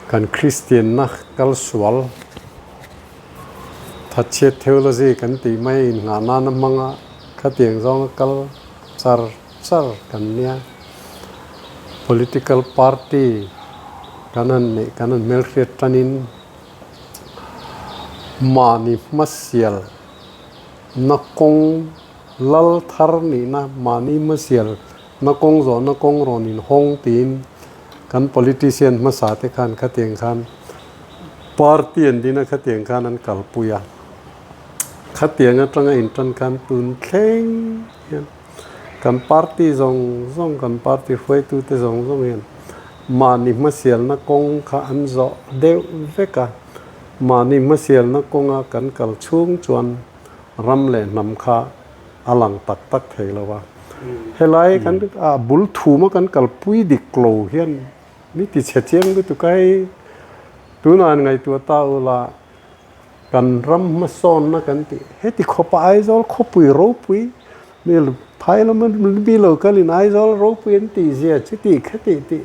kan Kristianna kal sual Thatchhiat theology kan tih mai innghah nana hmanga khatiang zawnga kal char char kan nia. Political party kan han neih kan han hmelhriat tanin mahni hmasial na kawng lal thar nihna mahni hmasial na kawng zawhna kawng rawn inhawng tiin kan politician hmasa te khan khatiang khan Party an dina khatiang khan an kalpui a, khatiang atanga intan khan tun thleng hian kan party zawng zawng kan party hruaitute zawng zawng hian mahni hmasialna kawng kha an zawh deuh vek a, mahni hmasialna kawnga kan kal chhung chuan ram leh hnam kha a lang tak tak thei lo a. Helai kan a bul thuma kan kalpui dik lo hian. Mi ti chhe chiang lutuk a hei. Tunah an ngaihtuah ta ula kan ram hmasawnna kan tih heti khawpa Aizawl khawpui ropui mi phai lama mi lo kalin Aizawl ropui an tih zia chuti khati tih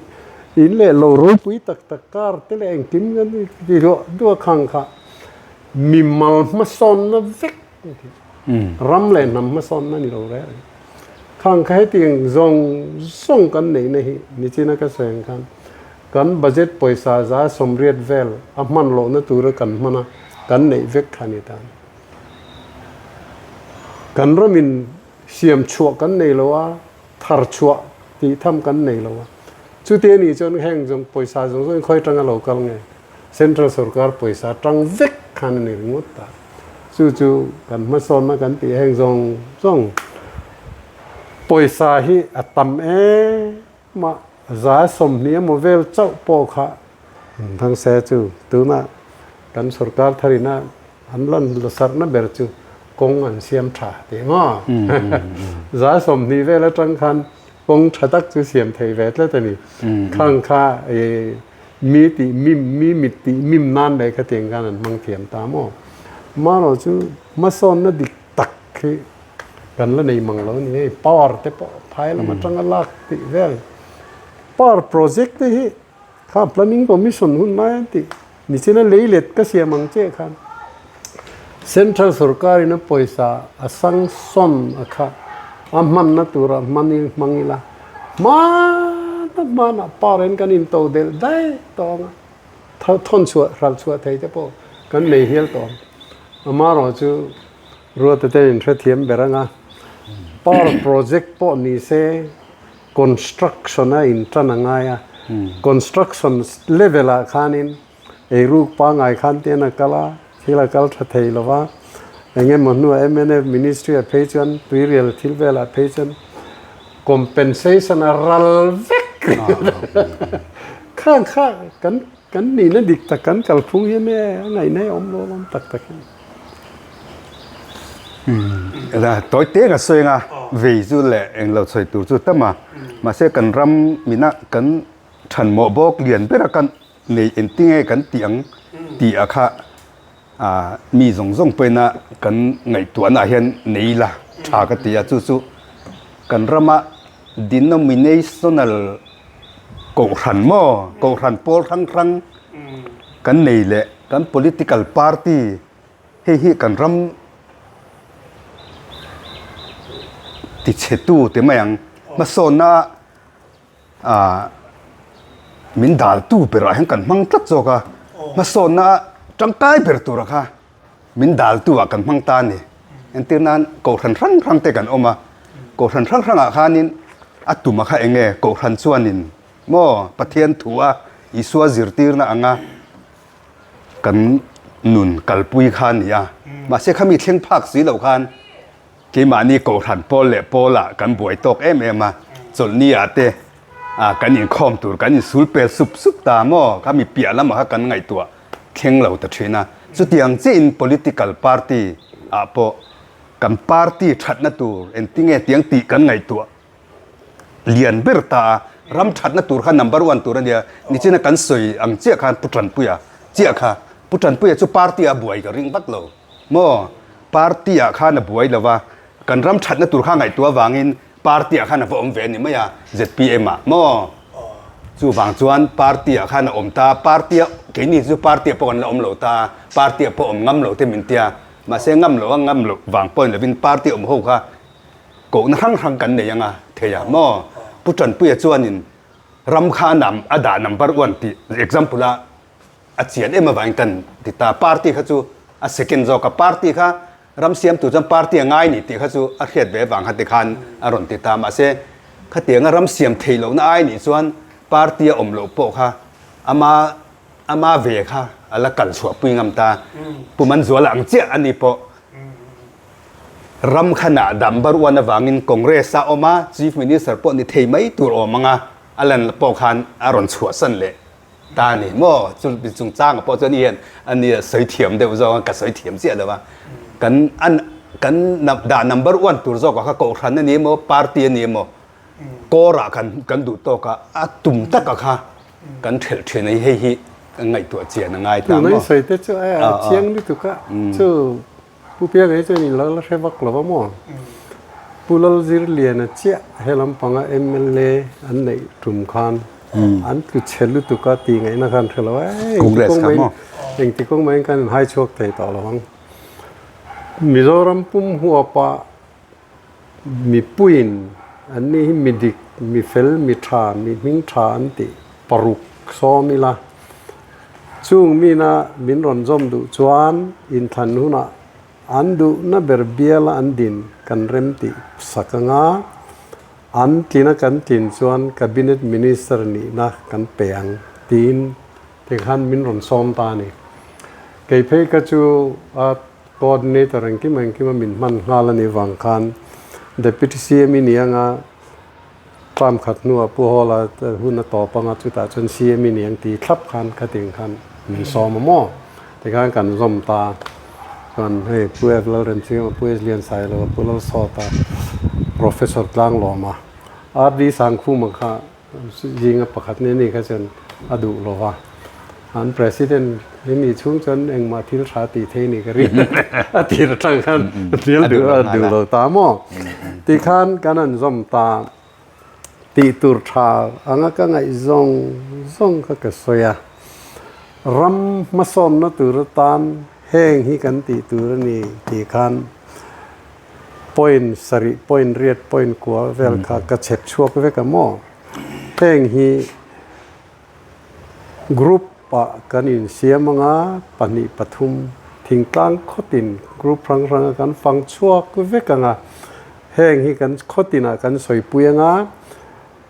in leh lo ropui tak tak kar te leh engkim kan ti duah duah khang kha mimal hmasawnna vek Ram leh hnam hmasawnna ni lo reng reng. Khang kha hetiang zawng zawng kan neihna hi nichina ka sawi ang khan kan budget pawisa 180 vel a hman lohna tura kan hman a, kan neih vek kha a ni ta. Kan ramin siam chhuah kan nei lo a, thar chhuah tih tham kan nei lo a. Chuti a nih chuan heng zawng pawisa zawng zawng khawi atanga lo kal nge? Central sorkar pawisa tang vek khan a ni ringawt ta. Chu chu kan hmasawnna kan tih heng zawng zawng pawisa hi a tam em a, 120 emaw vel chauh pawh kha thang se chu tunah kan sorkar tharina an lan lasarhna ber chu kawng an siam tha tih maw? 120 vel atang khan kawng tha tak chu siam thei ve tlat a ni. Khang kha Mi tih mim, mi mit tih mim nan leh khatiang khan an hmang thiam ta maw? Marawh chu hmasawnna dik tak hi kan la nei mang lo a ni hei, power te pawh phai lam atanga lak tih vel. Power project te hi kha planning commission hun lai an tih nichina lei let ka siam ang che khan central sorkar in a pawisa a sanction a kha a hmanna tura hman hmang ila Hmana hmanah parent kan into delh daih tawh ang a, thawn chhuah hralh chhuah thei te pawh kan nei hial tawh ang. Amaherawh chu Ruata te in hrethiam ber ang a, power project pawh ni se construction a in tan a ngai a, construction level ah khanin Eiruk pangngai khan te an a kal a, thil a kal tha thei lo va, eng emaw hnuah mnf ministry ah phei chuan tuirial thil velah phei chuan compensation a ral vek kha kha kan kan nihna dik tak kan kalphung hian e a ngaihna hi a awm lo awm tak tak hian. Tawi te ka sawi anga vei chu leh englo sawi tur chu tam a, mahse kan ram mina kan thanmawh bawk lian bera kan Nei engtinge kan tih ang tih a kha mi zawng zawng pawhin a kan ngaihtuahna ah hian nei ila tha ka ti a, chu chu kan rama denominational kohhran maw kohhran pawl hrang hrang kan nei leh kan political party hei hi kan ram tichhetu ti mai ang hmasawnna Aah min daltu berah hian kan hmang tlat zawk a, hmasawnna tangkai ber tura kha min daltu ah kan hmang ta a ni. Entir nan kohhran hrang hrang te kan awm a, kohhran hrang hrang ah khanin a tum a kha eng nge kohhran chuanin maw Pathian thu a Isua zirtirna anga kan nun kalpui kha a ni a, mahse khami thleng phak si loh khan Keimahni Kohhran pawl leh pawlah kan buai tawk em em a, chawlhni ah te kan inkhawm tur kan insul pel sup sup ta maw? Kha mi piah lamah kha kan ngaihtuah thleng lo ta thin a. Chutiang chiahin political party ah pawh kan party thatna tur engtinge tiang tih kan ngaihtuah lian ber ta a, ram thatna tur kha number one tur a nia. Nichina kan sawi ang chiah khan Pu Tanpuia chiah kha, Pu Tanpuia chu party ah buai ka ring vak lo. Maw? Party ah khan a buai lo va, kan ram thatna tur kha ngaihtuah avangin party ah khan a va awm ve a ni mai a, zpm ah maw? Chuvang chuan party ah khan a awm ta, party a keini chu party ah pawh kan la awm lo ta, party ah pawh awm ngam lo te min tia, mahse ngam loh a ngam loh vang pawhin lovin party awm ho kha kohna hrang hrang kan nei anga thei a maw? Pu Tanpuia chuanin ram kha a nam a dah number one tih example a A chian em avangin kan ti ta. Party kha chu a second zawk a, party kha ram siamtu chuan party a ngai ni tih kha chu a hriat ve avang kha tikhan a rawn ti ta. Mahse, khatianga ram siam theih lohna ai nih chuan party a awm loh pawh kha ama ama ve kha a la kal chhuahpui ngam ta. Pu Manzuala ang chiah a ni pawh ram kha nah dam bar uan avangin Congress a awm a, Chief Minister pawh ni thei mai tur awm ang a, a lan pawh khan a rawn chhuahsan leh. Ta a ni maw? Chu chungchangah pawh chuan hian a nia sawi thiam deuh zawk a, ka sawi thiam chiah lo a. Kan an kan dah number one tur zawkah kha kohhran a ni emaw party a ni emaw kawrah kan kan duh tawk a, a tum taka kha kan thelh thin a hi hei hi kan ngaihtuah chian a ngai ta maw? Tunai sawi te chu a chiang lutuk a, chu Pu Pianga hi chuan in lo la hre vak lo va maw? Pu Lalzirliana chiah he lampanga mla an neih tum khan an tlu chhe lutuk a tih ngaihna khan hre lo a, engti kawng maiin kan inhai chhuak thei tawh lo ang. Mizoram pum huapa Mipuiin anni hi mi dik, mi fel, mi tha, mi hming tha an tih paruk sawm ila. Chung mina min rawn zawm duh chuan inthlan hunah an duhna ber biala an din kan rem tih sak anga an tlina kan tlin chuan Cabinet Minister nihna kan pe ang tiin tikhan min rawn sawm ta a ni. Kei phei ka chu a Coordinator engkim engkima min hman nghal a nih vang khan Deputy CM i ni anga term khat hnuah Pu Hawla hun a tawp anga chutah chuan CM i ni ang tih thlap khan khatin khan min sawm a maw? Tikhan kan zawm ta chuan hei Pu F Lalremchhing a, Pu S Liansailo a, Pu Lalsawta, Professor Tlanglawma, RD Sangkhuma kha Zinga pakhat nen ni kha chuan a duh lo va, an President hi mi chhung chuan engmah thil tha tih thei ni ka ring a tir atang khan thil duh a duh lo ta maw? Tikhan kan han zawm ta tih tur tha anga ka ngaih zawng zawng kha ka sawi a, ram hmasawnna tur atan heng hi kan tih tur a ni tih khan Point sarih, point riat, point kua vel kha ka chhep chhuak vek a maw? Heng hi group ah kan insiam anga pahnih pathum thingtlang khawtin group hrang hranga kan fang chhuak vek anga heng hi kan khawtinah kan sawipui anga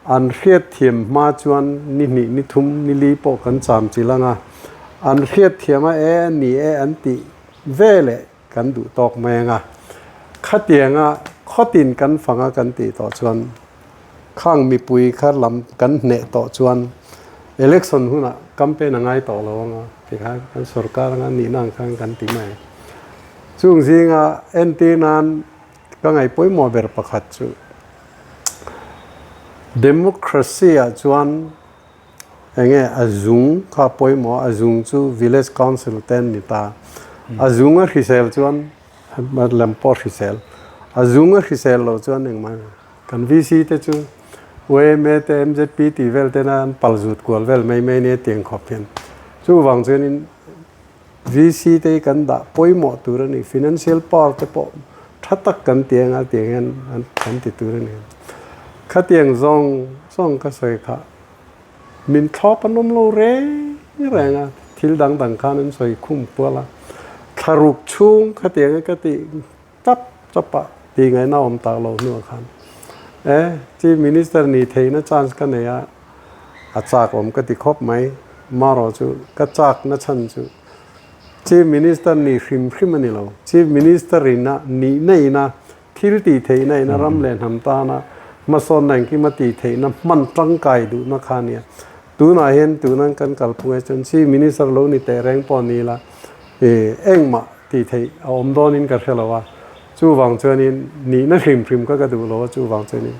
an hriatthiam hma chuan ni hnih ni thum ni li pawh kan cham chilh anga an hriatthiam a e ni e an tih veleh Kan duh tawk mai anga, khatianga khawtin kan fanga kan tih tawh chuan khang mipui kha lam kan hneh tawh chuan election hunah campaign a ngai tawh lo anga tikhan kan sorkar anga nihna ang khan kan ti mai. Chung zinga entir nan ka ngaih pawimawh ber pakhat chu democracy ah chuan Enge a zung kha pawimawh a, a zung chu village council te an ni ta. A zung a hrisel chuan lem pawh hrisel, a zung a hrisel loh chuan engmah kan VC te chu yma te MZP tih vel tena an pal zut kual vel mai mai nia tiang khawp hian. Chuvang chuanin VC te hi kan dah pawimawh tur a ni, financial power te pawh tha tak kan ti anga tiang hian kan ti tur a ni. Khatiang zawng zawng ka sawi kha min thlawp an awm lo reng reng a, thil dang dang khan an sawi khum kual a, thlaruk chhung khatiang ka tih tap tap a tih ngaihna awm tak lo hnuah khan e Chief Minister nih theihna chance ka nei a, a chak awm ka ti khawp mai, marawh chu ka chak na chhan chu Chief Minister nih hrim hrim a ni lo, Chief Minister ina nihna ina thil tih theihna ina ram leh hnam tana hmasawnna engkim a tih theihna hman tangkai duhna kha a nia. Tunah hian tuna kan kalphung ah chuan Chief Minister lo ni teh reng pawh ni ila engmah tih theih a awm dawnin ka hre lo a, chuvang chuanin nihna hrim hrim kha ka duh lo a, chuvang chuanin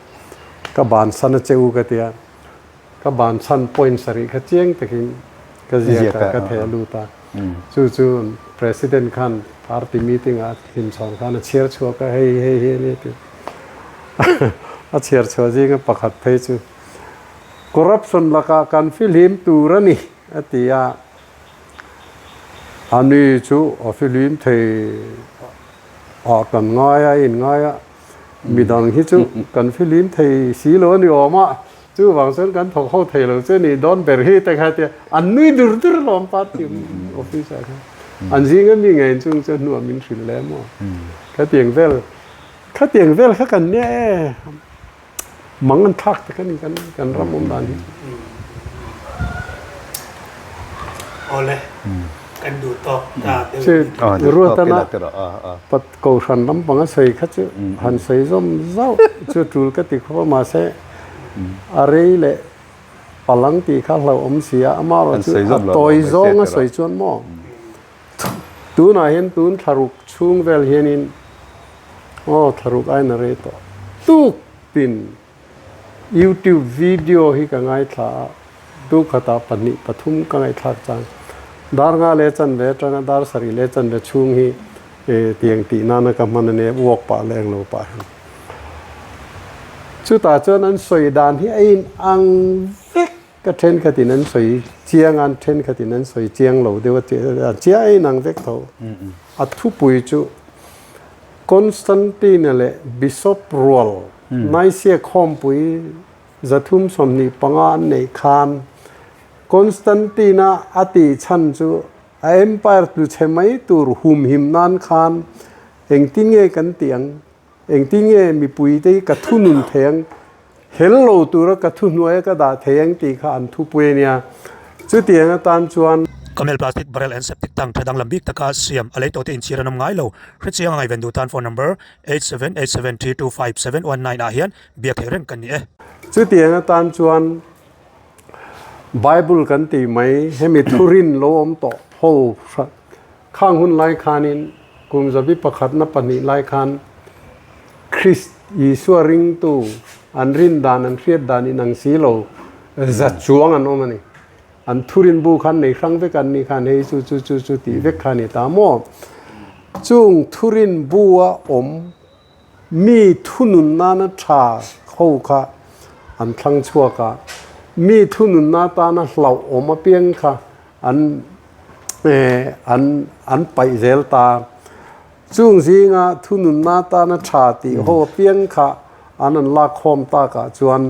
ka bansan a che u ka tia, ka bansan point sarih kha chiang takin ka ziak a, ka theh lut a, chu chu President khan party meeting ah hlimchhawn khan a chhiar chhuak a, hei hei hi a ni tih a chhiar chhuah zinga pakhat phei chu corruption lakah kan fihlim tur a ni a ti a. A ni chu a fihlim thei ah kan ngai a, in ngai a, midang hi chu kan fihlim thei si lo a ni awm a, chuvang chuan kan thawk ho thei lo chu a nih dawn ber hi te kha tia an nui dur dur lawm party office ah khan an zinga mi ngei chung chu hnuah min hrilh leh maw khatiang vel khatiang vel kha kan nia e. Mang an thlak tak a ni kan kan ram awm dan hi. Awle kan duh tawk ta deuh. Chu ruatana pat kohhran lampang a sawi kha chu han sawi zawm zauh chu tul ka ti khawp a mahse a rei leh palang tih kha hlauhawm si a amaherawh chu a tawi zawng a sawi chuan maw Tunah hian tun thlaruk chhung vel hianin aw thlaruk ain a rei tawh tuk tin YouTube video hi ka ngaithla a, Tukhatah pahnih pathum ka ngaihthlak chang. Dar nga leh chanve atanga dar sarih leh chanve chhung hi tiang tih nana ka hman a nia, walk pah leh englo pah hian. Chutah chuan an sawi dan hi a inang vek. Ka thenkhatin an sawi chiang a, an thenkhatin an sawi chiang lo deuh a tih a chiah a inang vek tho. A thupui chu Constantine leh Bishop rual Nicaea khawmpui 325 an neih khan Constantine-a a tih chhan chu a empire tluchhe mai tur humhim nan khan engtin nge kan tih ang? Engtin nge mipuite hi ka thunun thei ang, hel lo tura ka thuhnuaia ka dah thei ang tih kha an thupui a nia. Chutiang atan chuan. Camel plastic barrel and septic tank tha danglam bik taka siam a lei tawhte inchhir an awm ngai lo. Hrechiang a ngaihven duh tan phone number 8787325719 ah hian biak theih reng kan ni e. Chutiang atan chuan Bible kan tih mai hemi thurin lo awm tawh ho Khang hun lai khanin kum zabi pakhatna pahnih lai khan Krist Isua ringtu an rin dan an hriat dan inang si lo za chuang an awm a ni. An thurin bu khan nei hrang vek an nih khan hei chu chu chu chu tih vek kha a ni ta maw? Chung thurin bu a awm mi thunun nana tha ho kha an thlang chhuak a, mi thununna atana hlauh awm apiang kha an an an paih zel ta. Chung zinga thununna atana tha tih ho apiang kha an an lak khawm takah chuan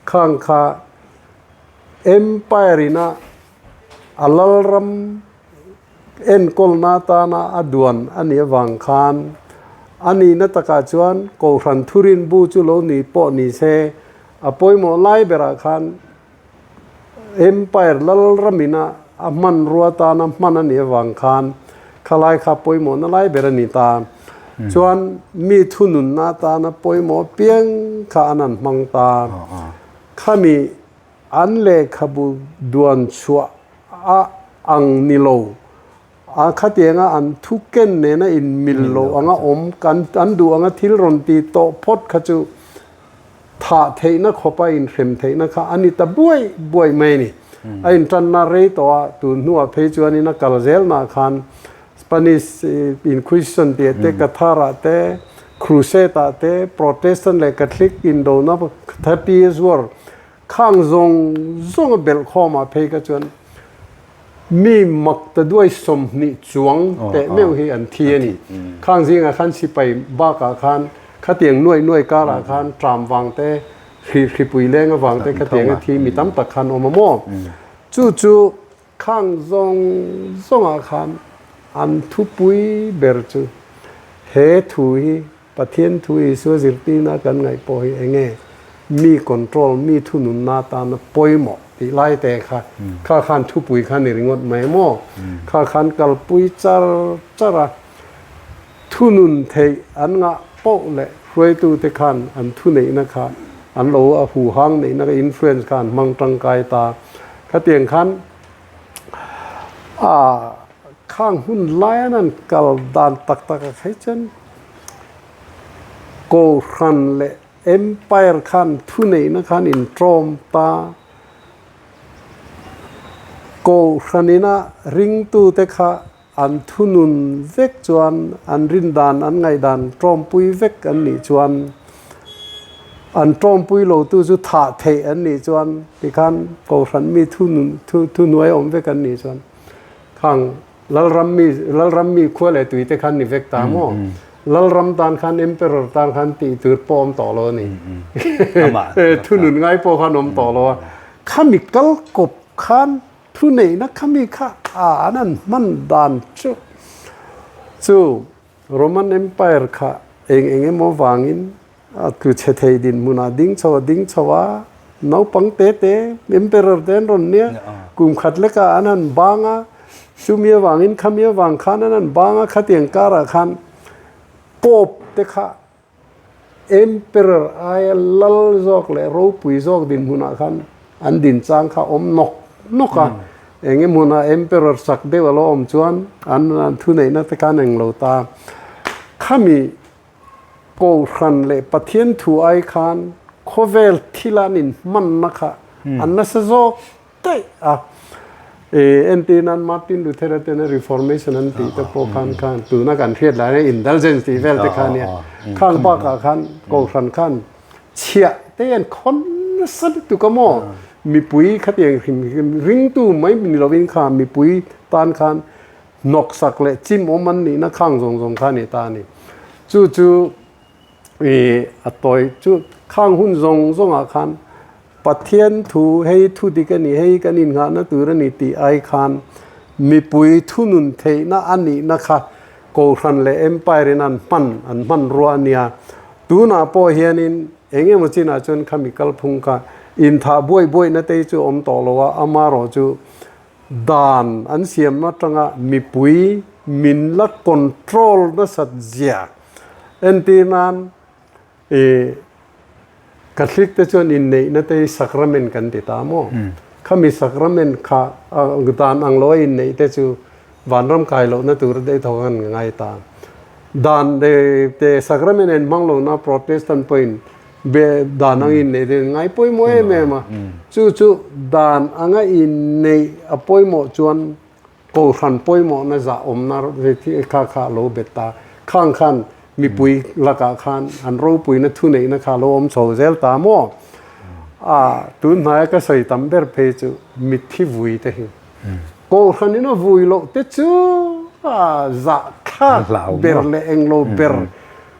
khang kha Empire ina a lalram enkawlna atana a duan a nih avang khan a nihna takah chuan Kohhran thurin bu chu lo ni pawh ni se a pawimawh lai berah khan Empire lalramina a hmanrua tana hman a nih avang khan khalai kha pawimawhna lai ber a ni ta. Chuan mi thununna atana pawimawh piang kha an han hmang ta. Khami an lehkhabu duan chhuah a ang ni lo. A khatianga an thu ken nena inmil lo anga awm kan an duh anga thil rawn ti tawh phawt kha chu thah theihna khawpa inhrem theihna kha a ni ta buai buai mai a ni. A intanna rei tawh a, tun hnuah phei chuanin a kal zelnaah khan Spanish Inquisition tih te, Cathar-ah te, Crusade-ah te, Protestant leh Catholic indona 30 Years War Khang zawng zawng a belh khawmah phei kha chuan mi mak ta duai 20 chuang teh meuh hi an thi a ni. Khang zingah khan sipai bakah khan khatiang nuai nuai karah khan tram vang te, hripui leng avang te khatiang a thi mi tam tak khan awm a maw? Chu chu khang zawng zawngah khan an thupui ber chu he thu hi Pathian thu Isua zirtirna kan ngaih pawh hi eng nge mi control, mi thununna atana pawimawh tih lai te kha, kha khan thupui kha ni ringawt mai maw? Kha khan kalpui char char a, thunun theih an ngah poh leh hruaitute khan an thuneihna kha an lo a huhang neihna kha influence kha an hmang tangkai ta. Khatiang khan a khang hun laian an kal dan tak tak a khai chuan Kohhran leh Empire khan thuneihna khan intawm ta. Kohhranina ringtute kha an thunun vek chuan an rindan an ngaihdan tawmpui vek an nih chuan an tawmpui lotu chu thah theih an nih chuan tikhan Kohhran mi thunun thuhnuai awm vek an nih chuan khang Lalram mi Lalram mi khua leh tui te khan ni vek ta maw? Lalram tan khan Emperor tan khan tih tur pawh awm tawh lo a ni. Thunun ngai pawh khan awm tawh lo a. Khami kal kawp khan thuneihna khami kha a an an hman dan chu chu Roman Empire kha eng eng emaw vangin A tlu chhe thei dinhmunah ding chho a ding chho a, naupang te te emperor te an rawn nia, kum khat lekah an han bang a, chumi avangin khami avang khan an han bang a, khatiang karah khan Pope te kha emperor aia lal zawk leh ropui zawk dinhmunah khan an din chang kha awm nawk nawk a, eng emawna emperor chak deuh a lo awm chuan an thuneihna te khan englo ta. Khami Kohhran leh Pathian thu ai khan khawvel thil an inhmanna kha an nasa zawk. daih a. Entir nan Martin Luther-a tena Reformation an tih te pawh khan khan tuna kan hriat lai hian indulgence tih vel te kha nia. Khang bakah khan Kohhran khan chhiah te hian khawn nasa lutuk a maw? Mipui khatiang hrim hrim ringtu mai ni lovin kha mipui tan khan hnawksak leh chimawm an nihna khang zawng zawng kha a ni ta a ni. Chu chu Ih a tawi chu khang hun zawng zawngah khan Pathian thu hei thu dik a ni, hei kan innghahna tur a ni tih ai khan mipui thunun theihna a nihna kha Kohhran leh Empire in an hman an hmanrua a nia. Tunah pawh hianin eng emaw chinah chuan khami kalphung kha inthah buaih buaihna te hi chu awm tawh lo a, amarawh chu dan an siam atanga mipui min la control nasat zia Entir nan i Catholic te chuan inneihna te hi sacrament kan ti ta maw? Khami sacrament kha dan ang lo a inneih te chu vanram kai lohna tur daih tho khan ka ngai ta. Dan te sacrament en hmang lohna Protestant pawhin be dan ang inneih te ngai pawimawh em em a. Chu chu dan anga inneih a pawimawh chuan Kohhran pawimawhna zah awmna kha kha a lo bet ta. Khang khan mipui lakah khan an ropuina thuneihna kha a lo awm chho zel ta maw? A, tun hnaia ka sawi tam ber phei chu mitthi vui te hi. Kohhranin a vui loh te chu a zah thlak ber leh englo ber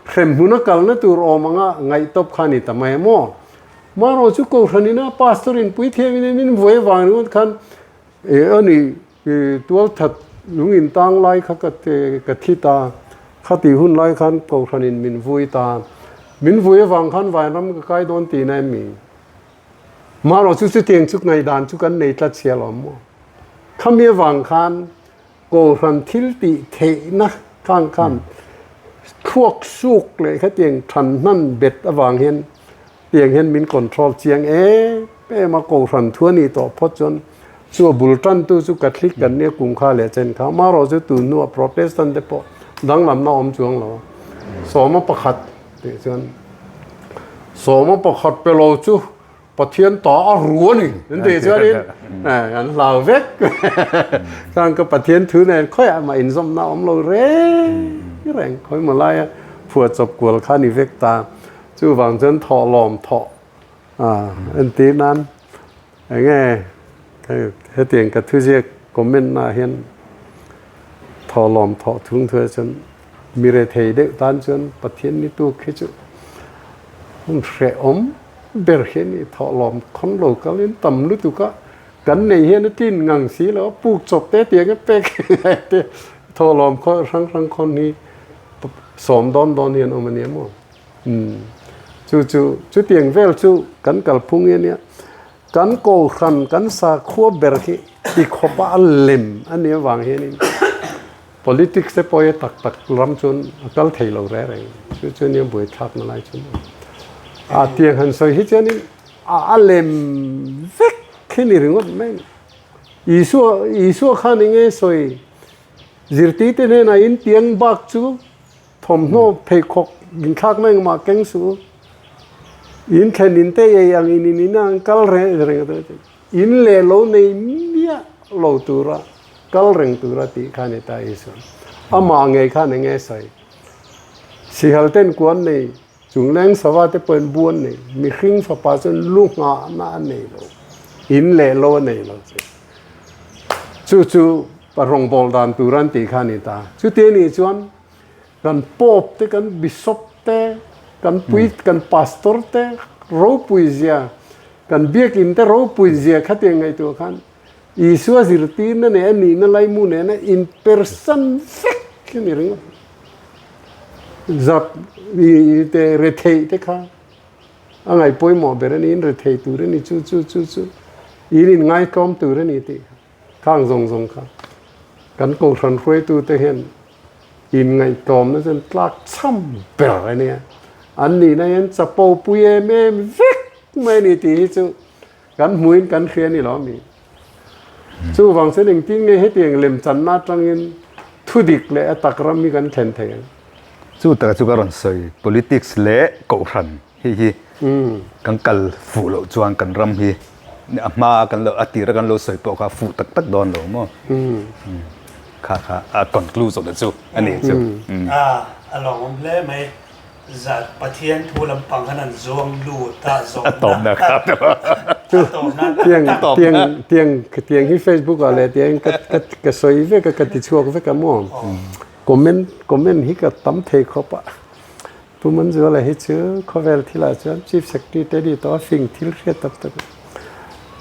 hremhmun a kalna tur awm anga ngaihtawp kha a ni ta mai maw? Marawh chu Kohhranin a pastor in puithiamin min vui avang ringawt khan E a ni, tualthat lung in tang lai kha ka ka thi ta, khati hun lai khan Kohhran in min vui ta, min vui avang khan Vanram ka kai dawn tihna em mi? Marawh chu chutiang chu ngaihdan chu kan nei tlat sia lo maw? Khami avang khan Kohhran thil tih theihna khang khan thluak suk leh khatiang than hnan bet avang hian Tiang hian min control chiang em em a, Kohhran thu a nih tawh phawt chuan chu a bul tantu chu Catholic kan nia kum kha leh chen kha amaherawh chu tun hnuah Protestant te pawh danglamna awm chuang lo a, sawma pakhat tih chuan sawma pakhat pe lo chu Pathian ta a ru a ni an tih chuanin an hlau vek chuan ka Pathian thu nen khawiah mah inzawmna awm lo reng reng khawimaw laia phuahchawp kual kha a ni vek ta. Chuvang chuan thawh lawm thawh entir nan eng nge hetiang ka thuziak comment ah hian thawh lawm thawh thung thu ah chuan mi rethei deuh tan chuan Pathian ni tuk hi chu hun hrehawm ber hi a ni thawh lawm khawn lo kalin tam lutuk a kan nei hian a tlin ngang si lo a puk chawp te tiang a pek te thawh lawm hrang hrang khawn hi sawm dawn dawn hian awm a nia maw. Chu chu chutiang vel chu kan kalphung hi a nia. Kan Kohhran kan sakhua ber hi ti khawpa a lem a nih avang hianin politics te pawh hi tak tak ram chuan a kal thei lo reng reng. Chu chu nia buaithlakna lai chu. A tiang han sawi hi chuanin a lem vek khi ni ringawt mai a ni. Isua Isua khan enge sawi zirtirte hnenah in tiang bak chu Thawmhnaw pheikhawk inthlakna engmah keng suh u. In thlen in te ei ang in in in ang kal reng reng a ti. In leh lo nei miah lo tura kal reng tura tih kha a ni ta Isua. Amah ngei khan eng nge sawi? Sihal ten kuan nei, chungleng sava te pawhin bu an nei, mihring fapa chuan lu nghahna a nei lo, in leh lo a nei lo che. Chu chu pa rawngbâwl dan tur an tih kha a ni ta. Chuti a nih chuan kan Pope te, kan Bishop te, kan pui, kan Pastor te ropui zia, kan biakin te ropui zia khatiang ngaihtuah khan Isua zirtirna leh a nihna laimu nena inpersan vek hi a ni ringawt. Zap te retheih te kha a ngaih pawimawh ber a ni, in rethei tur a ni, chu chu chu chu in inngaihtlawm tur a ni tih kha. Khang zawng zawng kha kan Kohhran hruaitute hian inngaihtlawmna chuan tlak chham ber a nia. An nihna hian chapo pui em em vek mai a ni tih hi chu kan hmuhin kan hria a ni lo ami. Chuvang chuan engtin nge hetiang lemchanna atangin thudik leh a tak ram hi kan thlen thei ang. Chu taka chu ka rawn sawi politics leh Kohhran hei hi kan kal fuh loh chuan kan ram hi. A hma kan lo a tira kan lo sawi pawh kha fuh tak tak dawn lo maw? Kha kha a conclusion chu a nih chu. A a lawmawm hle mai. Zat Pathian thu lampang khan an zuang lut a zawhna. A tawpna kha a tawpna Tiang tiang tiang tiang hi Facebook ah leh tiang ka ka ka sawi vek a ka ti chhuak vek a maw? Comment comment hi ka tam thei khawp a. Pu Manzuala hi chu khawvel thilah chuan Chief Secretary te ni tawh a fing thil hriat tak tak a.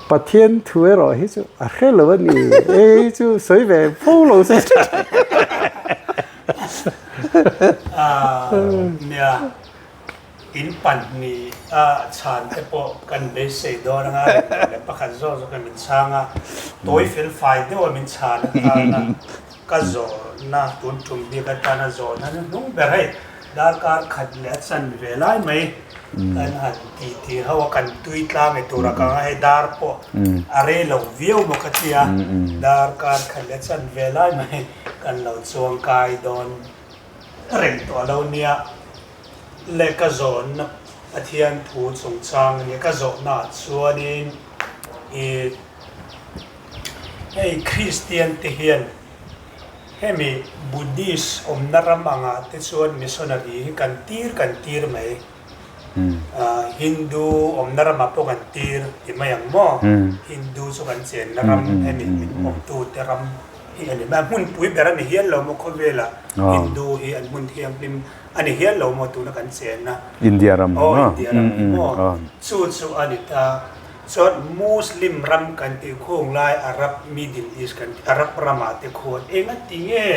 Pathian thu erawh hi chu a hre lo a ni. E hi chu sawi ve fo lo se. Nia, in pahnih a chhan te pawh kan beisei dawn anga rin loh leh pakhat zawk zawk in min chhang a, tawi fel fai deuh a min chhan atana Ka zawhna tun tum bik atana zawhna nu hnung ber hei darkar khat leh a chan ve lai mai kan han ti ti ho a, kan tui tlang e tura ka anga hei dar pawh a rei lo viau maw ka tia darkar khat leh a chan ve lai mai kan lo chuang kai dawn reng tawh lo nia le ka zawhna Pathian thu chungchang a nia ka zawhna ah chuanin i Hei Kristian te hian hemi Buddhist awmna ram angah te chuan missionary hi kan tir kan tir mai. Hindu awmna ramah pawh kan tir ti mai ang maw? Hindu chu kan chenna ram hemi min awmtute ram hi a ni mai a. Hmunpui ber a ni hial lo maw khawvelah Hindu hi an hmun thianghlim a ni hial lo maw tuna kan chenna. India ram maw? Aw India ram hi maw? Chu chu a ni ta. Chuan Muslim ram kan tih khung lai Arab Middle East kan tih Arab ramah te khuan eng a ti nge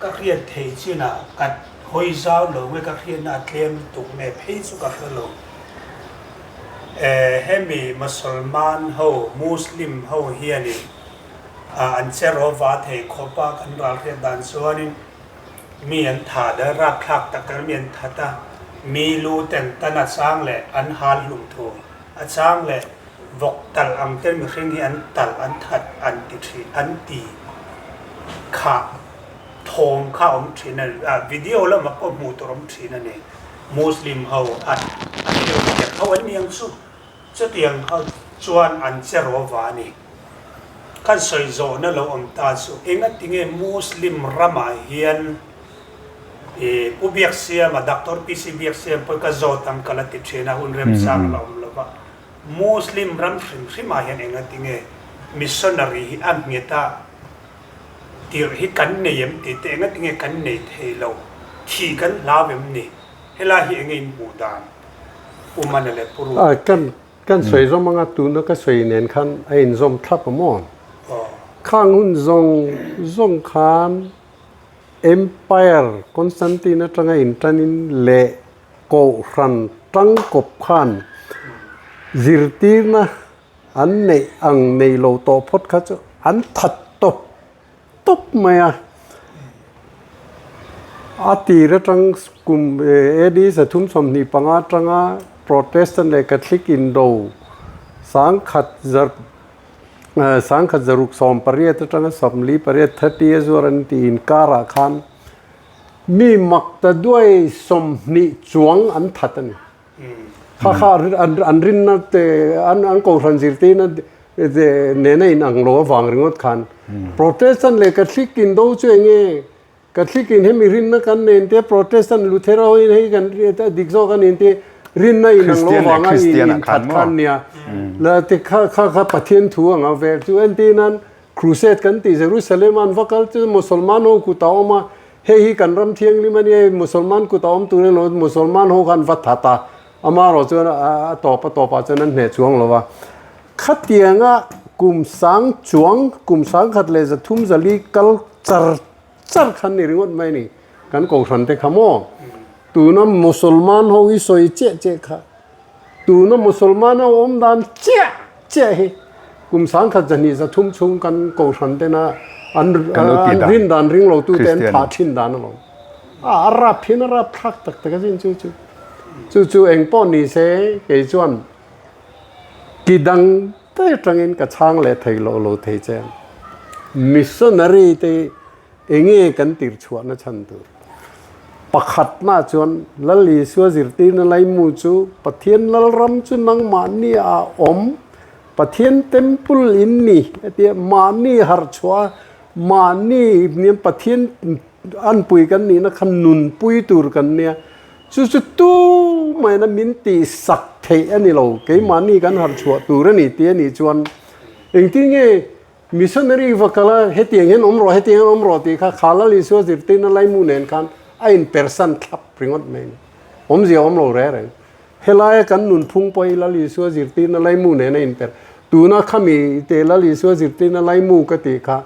ka hriat theih chinah ka hawi zau lo nge ka hriatna a tlem lutuk nge phei chu ka hre lo. Hemi Mosolman ho Muslim ho hianin an che rawva thei khawp a kan ral hriat dan chuanin mi an tha dal rapthlak tak tak mi an that a, mi lu ten tan a chang leh an hal hlum thu a chang leh vawk talh ang ten mihring hi an talh an that an ti thin an ti kha thawm kha awm thin a ni a video lamah pawh hmuh tur awm thin a ni Muslim ho a a theu tek ho an ni ang chu. Chutiang ho chuan an che rawva a ni. Kan sawi zawhna lo awm ta chu engatinge Muslim ramah hian i Pu Biaksiama, Doctor PC Biaksiam pawh ka zawt ang ka la ti thin a, hun remchang la awm lova. Muslim ram hrim hrimah hian engatinge missionary hi a nghet a tirh hi kan nei em tih te engatinge kan nei thei lo, thih kan hlau em ni? Helai hi enge in hmuh dan? Pu Mana leh Pu Ruth. A kan kan sawi zawm anga tuna ka sawi nen khan a inzawm thlap a maw? Khang hun zawng zawng khan Empire Constantine atanga intanin leh Kohhran tangkawp khan zirtirna an neih ang nei lo tawh phawt kha chu an that tawp tawp mai a. A tir atang kum AD 325 atanga Protestant leh Catholic indo sangkhat zar sangkhat zaruk 18 atanga 48 30 a zuar an tih inkarah khan mi mak ta duai 20 chuang an that a ni. Kha kha an rinna te an kohhran zirtirna te nena in ang lo avang ringawt khan Protestant leh Catholic in do chu enge Catholic in hemi rinna kan nen te Protestant Luthera ho in hei kan dik zawk a nen te rinna in ang lo avanga in in that khan nia la te kha kha kha Pathian thu anga vel chu entir nan Crusade kan tih Jerusalem a an va kal chu Mosolman ho kut a awm a, hei hi kan ram thianghlim a nia, hei Mosolman kut a awm tur emaw Mosolman ho khan va that a, amaherawh chuan a tawp a tawpah chuan an hneh chuang lo va. Khatianga kum sang chuang, kum sangkhat leh zathum zali kal char char khan ni ringawt mai a ni, kan kohhran te kha maw? Tuna Mosolman ho hi sawi chiah chiah kha. Tuna Musulman ho awm dan chiah chiah hi kum 10,000 zahnih 300 chhung kan kohhran tena an an rin dan ring lo tu te an thah thin dan alawm. A rap hian a rap thlak tak tak a sin chu chu. Chu chu eng pawh ni se kei chuan ki dang te atangin ka chhang leh thei lo lo thei che ang. Missionary te Enge kan tir chhuahna chhan tur? Pakhatna chuan Lal Isua zirtirna laimu chu Pathian Lalram chu nangmahni ah awm. Pathian temple in ni a tia, mahni harh chhuah a, mahni Pathian anpui kan nihna kha nunpui tur kan nia. Chu chu tu maina min tihsak theih a ni lo, keimahni kan harh chhuah tur a ni tih a nih chuan engtin nge missionary va kal a hetiang hian awm rawh hetiang hian awm rawh tih kha kha Lal Isua zirtirna laimu nen khan a inpersan thlap ringawt mai a ni. Awmzia awm lo reng reng. Helaia kan nunphung pawh hi Lal Isua zirtirna laimu nen a inper. Tuna khami te Lal Isua zirtirna laimu ka tih kha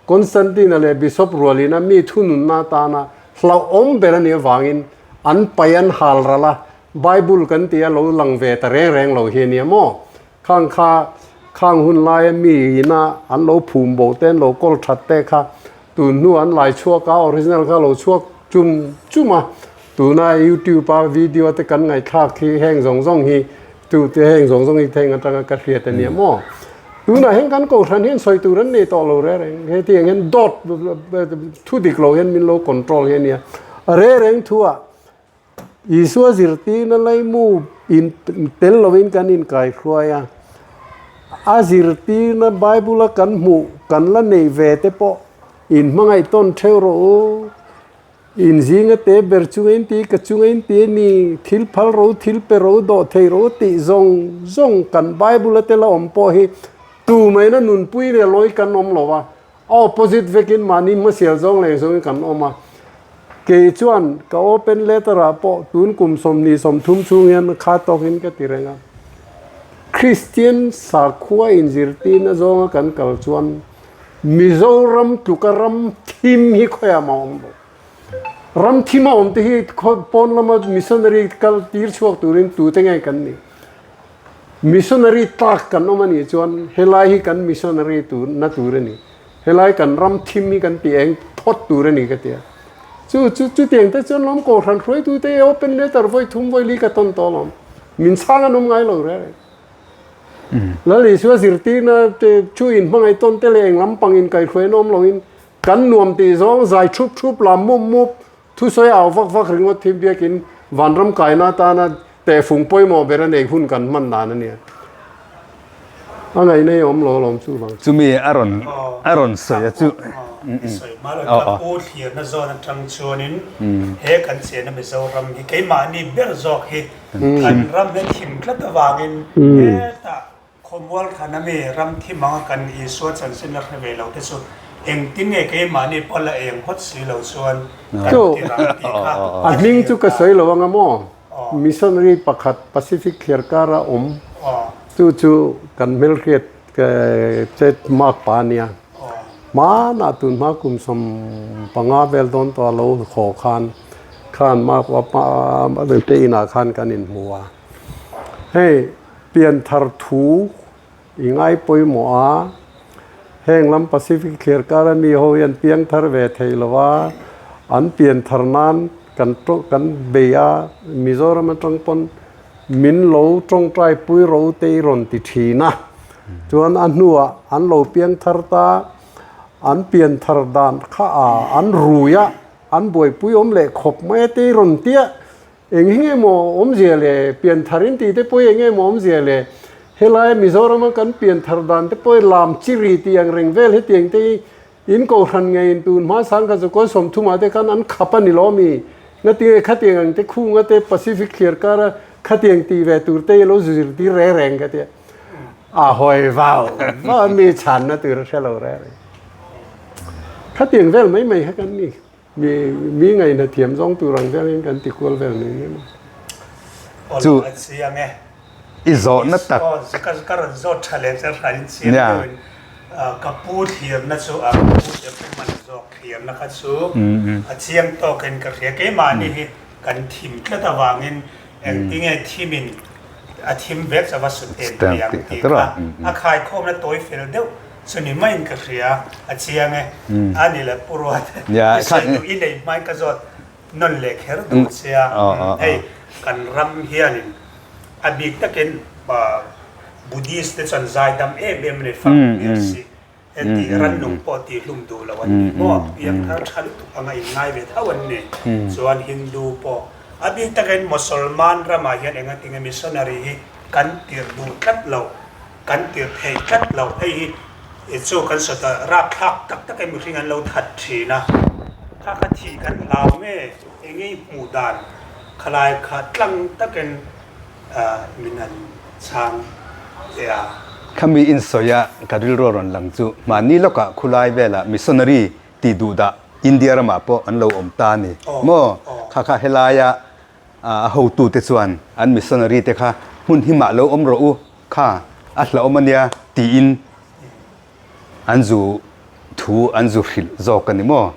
Constantine-a leh Bishop rualina mi thununna atana hlauhawm ber a nih avangin an pai an hal ral a, Bible kan tih a lo lang ve ta reng reng lo hi a nia maw? Khang kha khang hun laia mi ina an lo phum bo te an lo kawl that te kha tun hnu an lai chhuak a, original kha lo chhuak chum chum a, tuna YouTube a video te kan ngaihthlak hi heng zawng zawng hi Tu te heng zawng zawng hi theng atanga ka hriat a nia maw? Tunah hian kan kohhran hian sawi tur an nei tawh lo reng reng. Heti ang hian dawt thu dik lo hian min lo control hi a nia. A reng reng thuah Isua zirtirna laimu in tel lovin kan inkaihruai a. A zirtirna Bible a kan hmuh kan la neih ve te pawh inhmangaih tawn theuh rawh u. In zinga te ber chunga in ti, ka chunga in ti a ni, thil phal ro, thil pe ro, dawh thei ro tih zawng zawng kan Bible a tel a awm pawh hi tu maina nunpui leh lawi kan awm lo a, a opposite vekin mahni hmasial zawng leh zawngin kan awm a. Kei chuan ka open letter ah pawh tun kum 20 30 chhung hian kha tawkin ka ti reng a, Kristian sakhua inzirtirna zawnga kan kal chuan Mizoram tluka ram thim hi khawiah mah awm lo. Ram thim a awm te hi pawn lama missionary kal tir chhuak turin tute nge kan nih? Missionary tlak kan awm a nih chuan helai hi kan missionary tur na tur a ni. Helai kan ram thim hi kan ti eng phawt tur a ni ka ti a. Chu chu chutiang te chuan lawm kohhran hruaitute open letter vawi thum vawi li ka tawn tawh alawm. Min chhang an awm ngai lo reng reng. Lal Isua zirtirna te chu in hmangaih tawn te leh eng lampang in kaihhruai an awm loin kan nuam tih zawng zai thup thup lam mup mup thusawi au vak vak ringawt thim biakin vanram kaina atana tehfung pawimawh ber a nei hun kan hman dan a nia. A ngaihna hi a awm lo alawm chu vang. Chumi a rawn a rawn sawi a chu. Sawi hma lo ka pu thlirna zawn atang chuanin he kan chenna Mizoram hi keimahni ber zawk hi Kan ram hi thim tlat avangin hetah khawmual thlan ami ram thim anga kan Isua chanchin la hre ve lo te chu engtin nge keimahni pawh la eng hawt si lo chuan kan ti rang tih kha A hming chu ka sawi lo anga maw? Missionary pakhat Pacific thliarkara awm chu chu kan hmelhriat che mark pa a nia. Hmanah tun hma kum 15 vel dawn tawh a lo haw khan khan Makpa te inah khan kan inhmu a. Hei pianthar thu i ngai pawimawh a, heng lam Pacific thliar kara mi ho hian piangthar ve thei lo a, an pianthar nan kan kan bei a, Mizoram atang pawn min lo tawngtai pui ro te i rawn ti thin a. Chuan a hnuah an lo piangthar ta, an pianthar dan kha a an rui a, An buaipui awm leh khawp mai a tei rawn tia, eng hi nge maw awmzia le, pianthar in tih te pawh hi eng nge maw awmzia le, helai Mizorama kan pianthar dan te pawh hi lam chi ri tih ang reng vel hetiang te hi in kohhran ngei in tun hma sang kha chu kawi 30 ah te khan an khap a ni lo mi, ngatinge khatiang ang te khunga te Pacific thliar kara khatiang tih ve tur te hi lo zirtir reng reng ka tia, a hawi vau vau a mi chhanna tur a hre lo reng reng. Khatiang vel mai mai kha kan ni. Mi mi ngaihna thiam zawng tur ang velin kan ti kual vel mai mai maw. Chu i zawhna tak. Ka ka rawn zawt tha leh che hrain chiang deuhin ka pu thlirna chu a ka pu te pu man zawk thlirna kha chu a chiang tawkin ka hria. Keimahni hi kan thim tlat avangin Engtinge thimin a thim vek chauh a sut em thei ang tih kha a khaikhawmna tawi fel deuh chu ni maiin ka hria a chiang e. A ni le Pu Ruat, i sawi duh i nei hmain ka zawt nawn leh kher duh che a, hei kan ram hianin a bik takin Buddhist te chuan zaidam em em a ni fak hmel si. Heti rannung pawh tihhlum duh lo an ni maw? Piangthar tha lutuk anga inngai ve tho an ni. Chuan Hindu pawh a bik takin Mosolman ramah hian engatinge missionary hi kan tirh duh tlat lo. Kan tir thei tlat lo. Hei hi chu kan sawi ta rapthlak tak tak em mihring an lo that thin a, kha kha thih kan hlau nge eng ei hmuh dan khalai kha tlang takin min han chhang teh a. Khami insawi a ka rilru a rawn lang chu mahni lawkah khulai velah missionary tih duh dah India ramah pawh an lo awm ta a ni maw? Kha kha helaia A hotute chuan an missionary te kha hmun himah lo awm rawh u, kha a hlauhawm a nia tiin an zu thu an zu hrilh zawk a ni maw?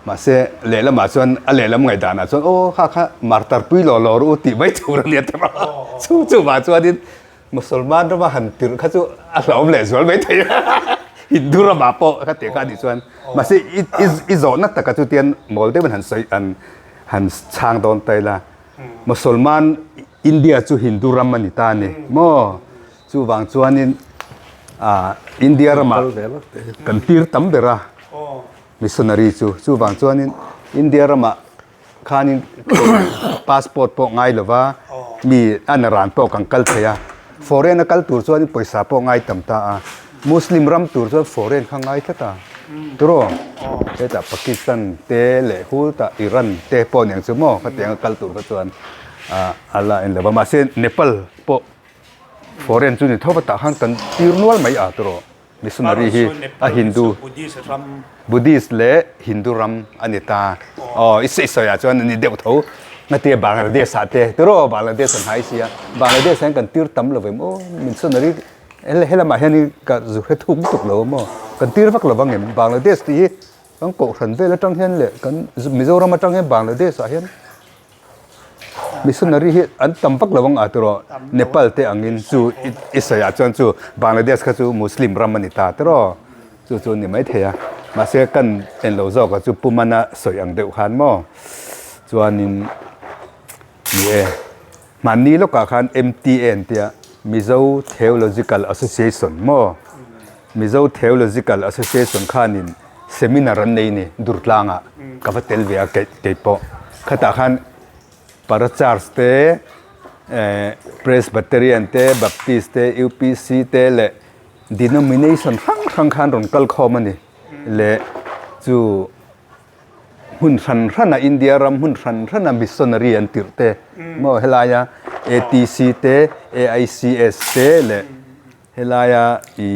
Mahse lehlamah chuan a lehlam ngaihdanah chuan aw kha kha martar pui law law rawh u tih mai tur a nia te rawh. Chu chuvah chuanin Musalman rama han tirh kha chu a hlauhawm leh zual mai thei a, Hindu ramah pawh kha tih kha a nih chuan mahse i i i zawhna taka chu tian mawl deuhin han sawi han han chhang dawn ta ila Musalman India chu Hindu ram a ni ta a ni maw chuvang chuanin ah India ramah kan tir tam ber a missionary chu chuvang chuanin India ramah Khanin passport pawh ngai lova mi a naran pawh kan kal thei a, foreign a kal tur chuan pawisa pawh ngai tam ta a, Muslim ram tur chuan foreign kha ngai tlat a, turaw hetah Pakistan te leh hutah Iran te pawh aniang chu maw khatiang a kal tur kha chuan a la en lova, mahse Nepal pawh foreign chu ni tho va tah khan kan tir nual mai a turaw. Missionary hi a Hindu, Buddhist leh Hindu ram a ni ta. Aw, i sawi ah chuan a ni deuh tho. Ngatia Bangladesh ah te, tiraw Bangladesh an hai sia. Bangladesh ah hian kan tir tam lo vem aw, missionary helamah hian ka zu hre thuk lutuk lo maw. Kan tir vak lo vang em Bangladesh tih hi kan kohhran vel atang hian leh kan Mizoram atang hian Bangladesh ah hian Missionary hi an tam vak lo ang a tiraw Nepal te angin chu i sawi ah chuan chu Bangladesh kha chu Muslim ram a ni ta tiraw chu chu a ni maithei a mahse kan en lo zawk a chu Pu Mana sawi ang deuh khan maw chuanin ni e hmanni lawkah khan MTA an tia Mizo Theological Association maw Mizo Theological Association khanin seminar an nei ni Durtlangah ka va tel ve a kei pawh. Khatah khan Para Church te, Presbyterian te, Baptist te, UPC te leh denomination hrang hrang khan rawn kal khawm a ni leh chu hmun hran hrana India ram hmun hran hrana missionary an tirh te maw helaia ATC te, AICS te leh Helaia i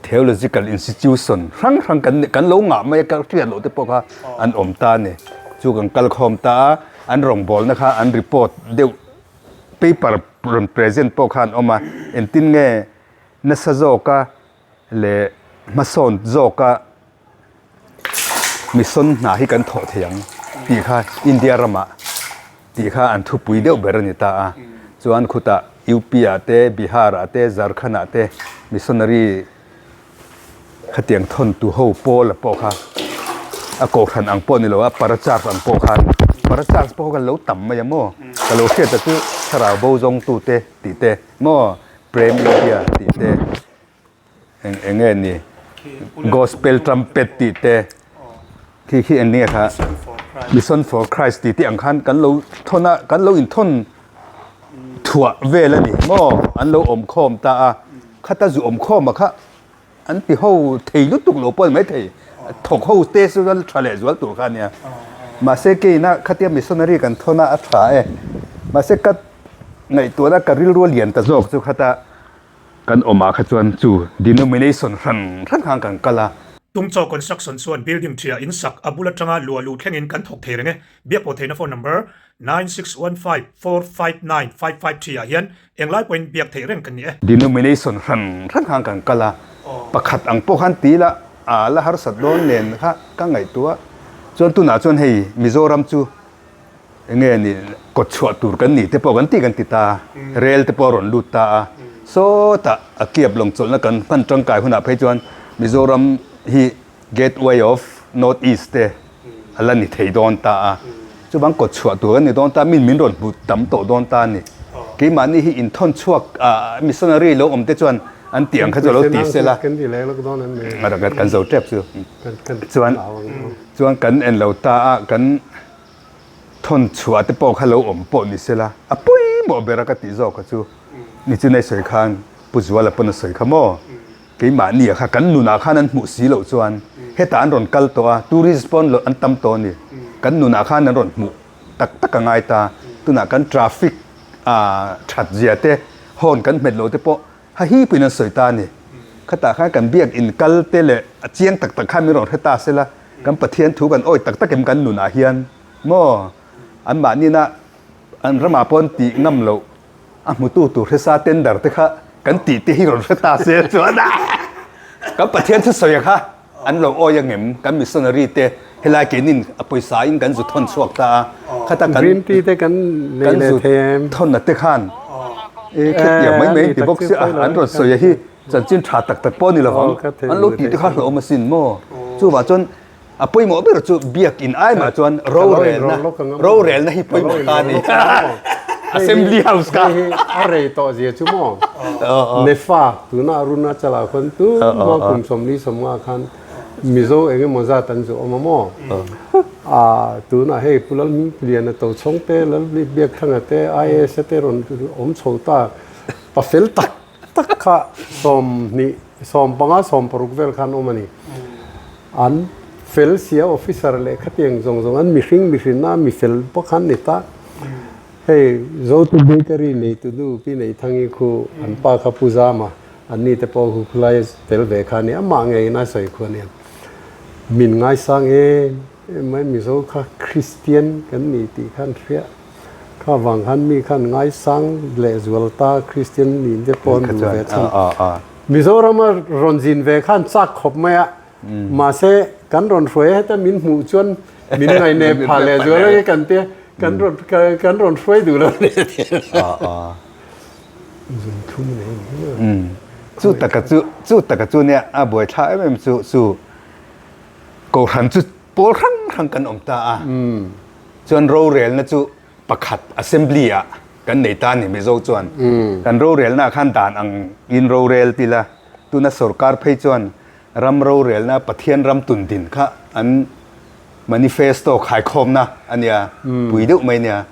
theological institution hrang hrang kan kan lo ngah mai a ka hriat loh te pawh kha an awm ta a ni. Chu kan kal khawm ta a, an rawngbawlna kha an report deuh paper rawn present pawh kha an awm a, engtin nge nasa zawka leh hmasawn zawka Mission hna hi kan thawh thei ang tih kha India ramah tih kha an thupui deuh ber a ni ta a. Chuan khutah UP ah te, Bihar ah te, Jharkhand ah te missionary khatiang thawntu ho pawl a pawh kha a kohhran ang pawh ni lo a, parachurch ang pawh khan parachurch pawh kha lo tam mai a maw? Ka lo hriat ta chu thlarau bo zawngtute tih te maw Prem India tih te. Eng eng nge ni gospel trumpet tih te khi khi eng nge kha mission for Christ tih te ang khan kan lo thawn a kan lo inthawn thuah vel a ni maw an lo awm khawm ta a khata zu awm khawm a kha an ti ho thei lutuk lo pawh a ni maithei thawk ho te chu chuan tha leh zual tur kha a nia mahse keina khatia missionary kan thawn a a tha e mahse ka ngaihtuahna ka rilru a lian ta zawk chu khata Kan awmah kha chuan chu denomination hran hran khan kan kal a. Tungchaw Construction chuan building ṭhia in sak a bul aṭanga luah luh thlengin kan thawk thei reng e. Biakpawh theihna phone number, 9615459553 ah hian englai pawhin biak theih reng kan ni e. Denomination hran hran khan kan kal a, pakhat ang pawh khan ti ila a la harsat dawn nen kha ka ngaihtuah. Chuan tunah chuan hei Mizoram chu Enge ni kawt chhuah tur kan nih te pawh kan tih kan ti ta, rel te pawh a rawn lut ta a, sawtah a kiap lawng chawlhna kan hman tangkai hunah phei chuan Mizoram hi Gateway of North East te a la ni thei dawn ta a, chuvang kawt chhuah tur kan ni dawn ta, min min rawn hmu tam tawh dawn ta a ni. Keimahni hi inthawn chhuak ah missionary lo awm te chuan an tih ang kha chu a lo ti se la, kan zo tep chu chuan chuan kan en lo ta a, kan. Thawn chhuah te pawh kha lo awm pawh ni sela, a pawimawh ber a ka tih zawk kha chu. Nichin a i sawi khan Pu Zuala pawn a sawi kha maw? Keimahni ah kha kan nunah khan an hmuh si loh chuan hetah an rawn kal tawh a, tourist pawn an tam tawh a ni. Kan nunah khan an rawn hmuh tak tak a ngai ta. Tunah kan traffic ah that zia te, horn kan hmet loh te pawh ha hi pawhin an sawi ta a ni. Khatah khan kan biak in kal te leh a chiang tak tak khan min rawn hre ta sela, kan Pathian thu kan awi tak tak em kan nunah hian maw anmahnina an ramah pawh an tih ngam loh A hmutu tur hresa tender te kha kan tih te hi rawn hre ta se chuan kan Pathian thusawi kha an lo awi angem kan missionary te helai keinin a pawisa in kan zu thawn chhuak ta a khata kan Green tea te kan nei leh zu thei em? thawn na te khan e khetiang mai mai ti bawk sia an rawn sawi a hi chanchin tha tak tak pawh ni lovang an lo tih te kha hlawm asin maw chuvah chuan A pawimawh ber chu biakin ai mah chuan rorelna rorelna hi pawimawh ta a ni. Assembly House kha. Hei hi a rei tawh zia chu maw? Nefa tuna Arunachal ah khuan tuma kum 49 khan Mizo eng emaw zat an zu awm a maw? Tunah hei Pu Lalhmingpuliana Tochhawng te, Lalbiakthanga te, IAS te rawn awm chho ta pafel tak tak kha 20, 15, 16 vel khan awm a ni. An fel sia officer leh khatiang zawng zawng an mihring mihrinna mi fel bawk an ni ta. Hei Zotu Bakery neitu nu Pi Neithangi khu an pa kha Pu Zama an ni te pawh khu khulai tel ve kha a ni. Amah ngeiin a sawi khu a nia. Min ngaisang em em mai Mizo kha Kristian kan ni tih khan hria. Kha vang khan mi khan ngaisang leh zual ta Kristian nih te pawh an duh ve chhan. Mizorama rawn zin ve khan chak khawp mai a, mahse kan rawn hruai a heta min hmuh chuan min ngainep phah leh zual a kan tia kan rawn kan rawn hruai duh lo hle Zun thum nei ni. Chu taka chu chu taka chu nia a buaithla em em chu chu Kohhran chu pawl hrang hrang kan awm ta a, chuan rorelna chu pakhat assembly ah kan nei ta a ni Mizo chuan. Kan rorelna ah khan dan ang in rorel ti la, tuna sorkar phei chuan ram rorelna Pathian ram tun din kha an manifesto khaikhawmna a nia, pui deuh mai nia.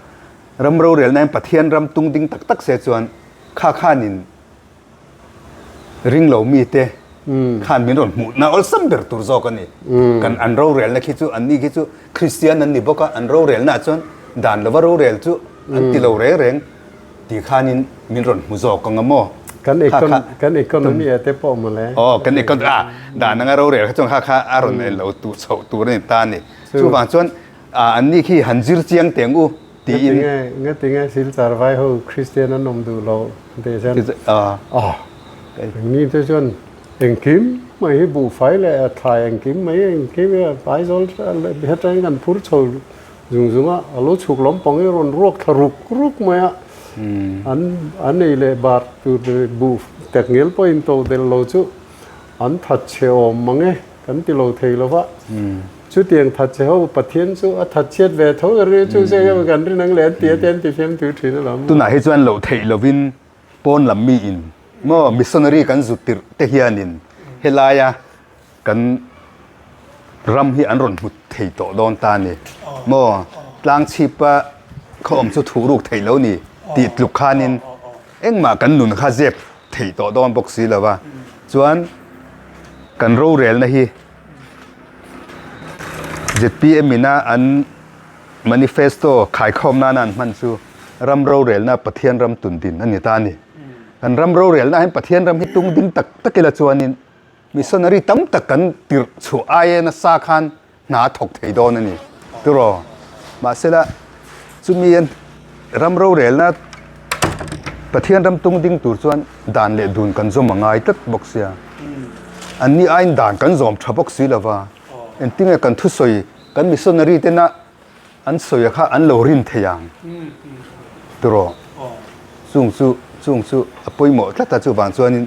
Ram rorelna hian Pathian ram tung ding tak tak se chuan kha khanin Ring lo mite khan min rawn hmuhna awlsam ber tur zawk a ni. Kan an rorelna khi chu anni khi chu Kristian an ni bawk a, an rorelna ah chuan dan lova rorel chu an ti lo reng reng ti khanin min rawn hmu zawk ang a maw? Kan kan economy ah te pawh mawle. Aw kan econ ah dan anga rorel kha chuan kha kha a rawn en lo tur chhoh tur a ni ta a ni. Chuvang chuan anni khi han zir chiang teng u. Tiin. Ngatinge ngatinge Silchar vai ho Kristian an awm duh lo an tih hian ah engni te chuan engkim mai hi buhfai leh a thlai engkim mai engkim hi Aizawl hetangin kan phur chho zung zung a a lo chhuk lawm pang hi a rawn ruak thla ruk ruk mai a an an ei leh bar tur buh tekngel pawhin to del lo chu an that chhe awm mang e. Kan ti lo thei lo va. Chutiang thatchhe ho Pathian chu a thatchhiat ve tho ka ring a, chu zeng emaw kan rin ang leh an ti a te an ti fiam tur thin alawm. Tunah hi chuan loh theih lovin pawn lam mi in maw missionary kan zu tirh te hianin helaia kan ram hi an rawn hmu thei tawh dawn ta a ni maw tlang chhipa khaw awm chu thuh ruk theih lo ni tih tluk khanin Engmah kan nun kha zep theih tawh dawn bawk si lo va, chuan kan rorelna hi zpm ina an manifesto khaikhawm nana an hman chu ram rorelna Pathian ram tun din a ni ta a ni. Kan ram rorelna hian Pathian ram hi tung ding tak tak ila chuanin missionary tam tak kan tirh chhuah aia nasa khan hna a thawk thei dawn a ni tiraw? Mahsela chumi an ram rorelna Pathian ram tung ding tur chuan dan leh dun kan zawm a ngai tlat bawk sia. Anni aiin dan kan zawm tha bawk si lova, engtinge kan thusawi kan missionary tena An sawi kha an lo rin thei ang tiraw? Chung chu chung chu a pawimawh tlat a, chuvang chuanin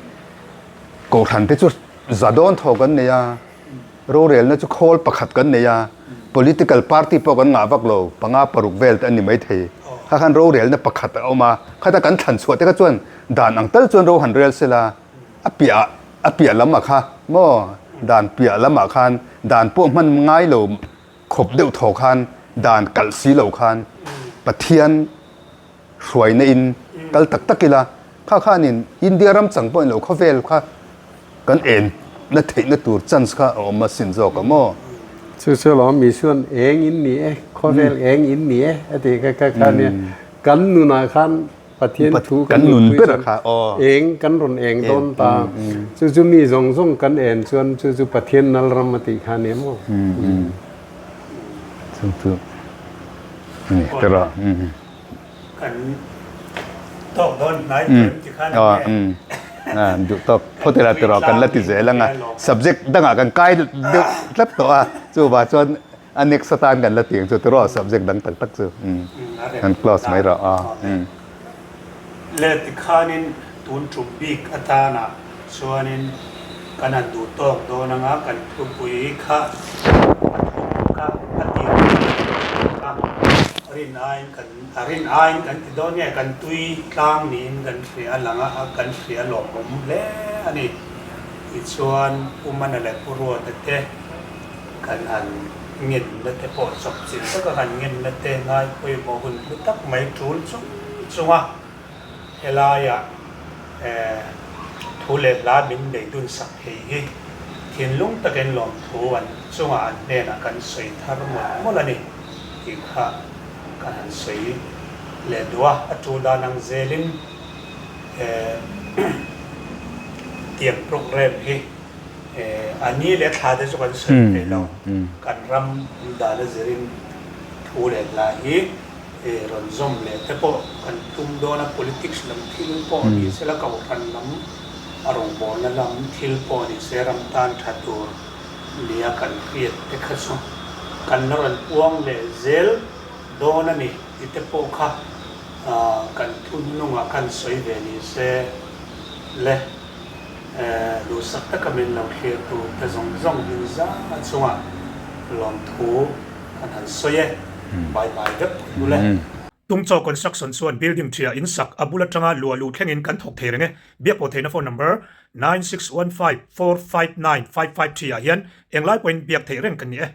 Kohhran te chu za dawn thaw kan nei a, rorelna chu khawl pakhat kan nei a, political party pawh kan ngah vak lo, panga paruk vel te an ni maithei. Kha khan rorelna pakhat a awm a, khata kan thlan chhuah te kha chuan dan ang tal chuan ro han rel sela, a piah a piah lamah kha maw dan piah lamah khan dan pawh hman ngai lo Khawp deuh thaw khan dan kalh si lo khan Pathian hruaina in kal tak tak ila. Kha khanin India ram chang pawhin lo khawvel kha kan en na theihna tur chance kha a awm a sin zawk a maw? Chu chu lawm Misuan eng in ni e, khawvel eng in ni e a tih kha kha kha nia. Kan nunah khan Pathian thu kan nunpui chuan eng kan rawn eng dawn ta. Chu chu mi zawng zawng kan en chuan chu chu Pathian nal ram a tih kha nia maw? Chu chu a ni tawh. Kan tawk dawn hnai tawh em ti khan ang nge. Duh tawk phawt ila tiraw kan la ti zel ang a. Subject dangah kan kai deuh tlat tawh a, chuvah chuan a next atan kan la ti ang chu tiraw subject dang tak tak chu kan close mai rawh a. Le tikhanin tun tum bik atana Chuanin kan han duh tawk dawn anga kan thupui kha a thawk kha a tir a, rin aiin kan a rin aiin kan ti dawn nge kan tui tlang niin kan hria a lang a, kan hria lawmawm hle a ni. Tichuan Pu Mana leh Pu Ruata te kan han ngenna te pawh chawp chilh taka kan ngenna te ngai pawimawh hun hlu tak mai tul chung chung a. Helaiah thu leh hla min nei dun sak thei hi thinlung takin lawmthu an chungah an hnenah kan sawi thar mawlh mawlh a ni tih kha ka han sawi leh duh a. A tul dan ang zelin tiang programme hi a ni leh thla te chu kan sawi thei lo, kan ram dan a zirin thu leh hla hi rawn zawm leh te pawh kan tum dawn a, politics lam thil pawh ni se la, kohhran lam a rawngbawlna lam thil pawh ni se ram tan tha tur nia kan hriat te kha chu kan la rawn puang leh zel dawn a ni tih te pawh kha kan thunhnungah khan sawi ve ni se le. Duhsak taka min lo thlir tu te zawng zawng in za chungah lawmthu kan han sawi e. Bye bye vek phawt ule. Tungchaw Construction chuan building ṭhia in sak a bul aṭanga luah luh thlengin kan thawk thei reng e. Biakpawh theihna phone number 9615459553 ah hian englai pawhin biak theih reng kan ni e.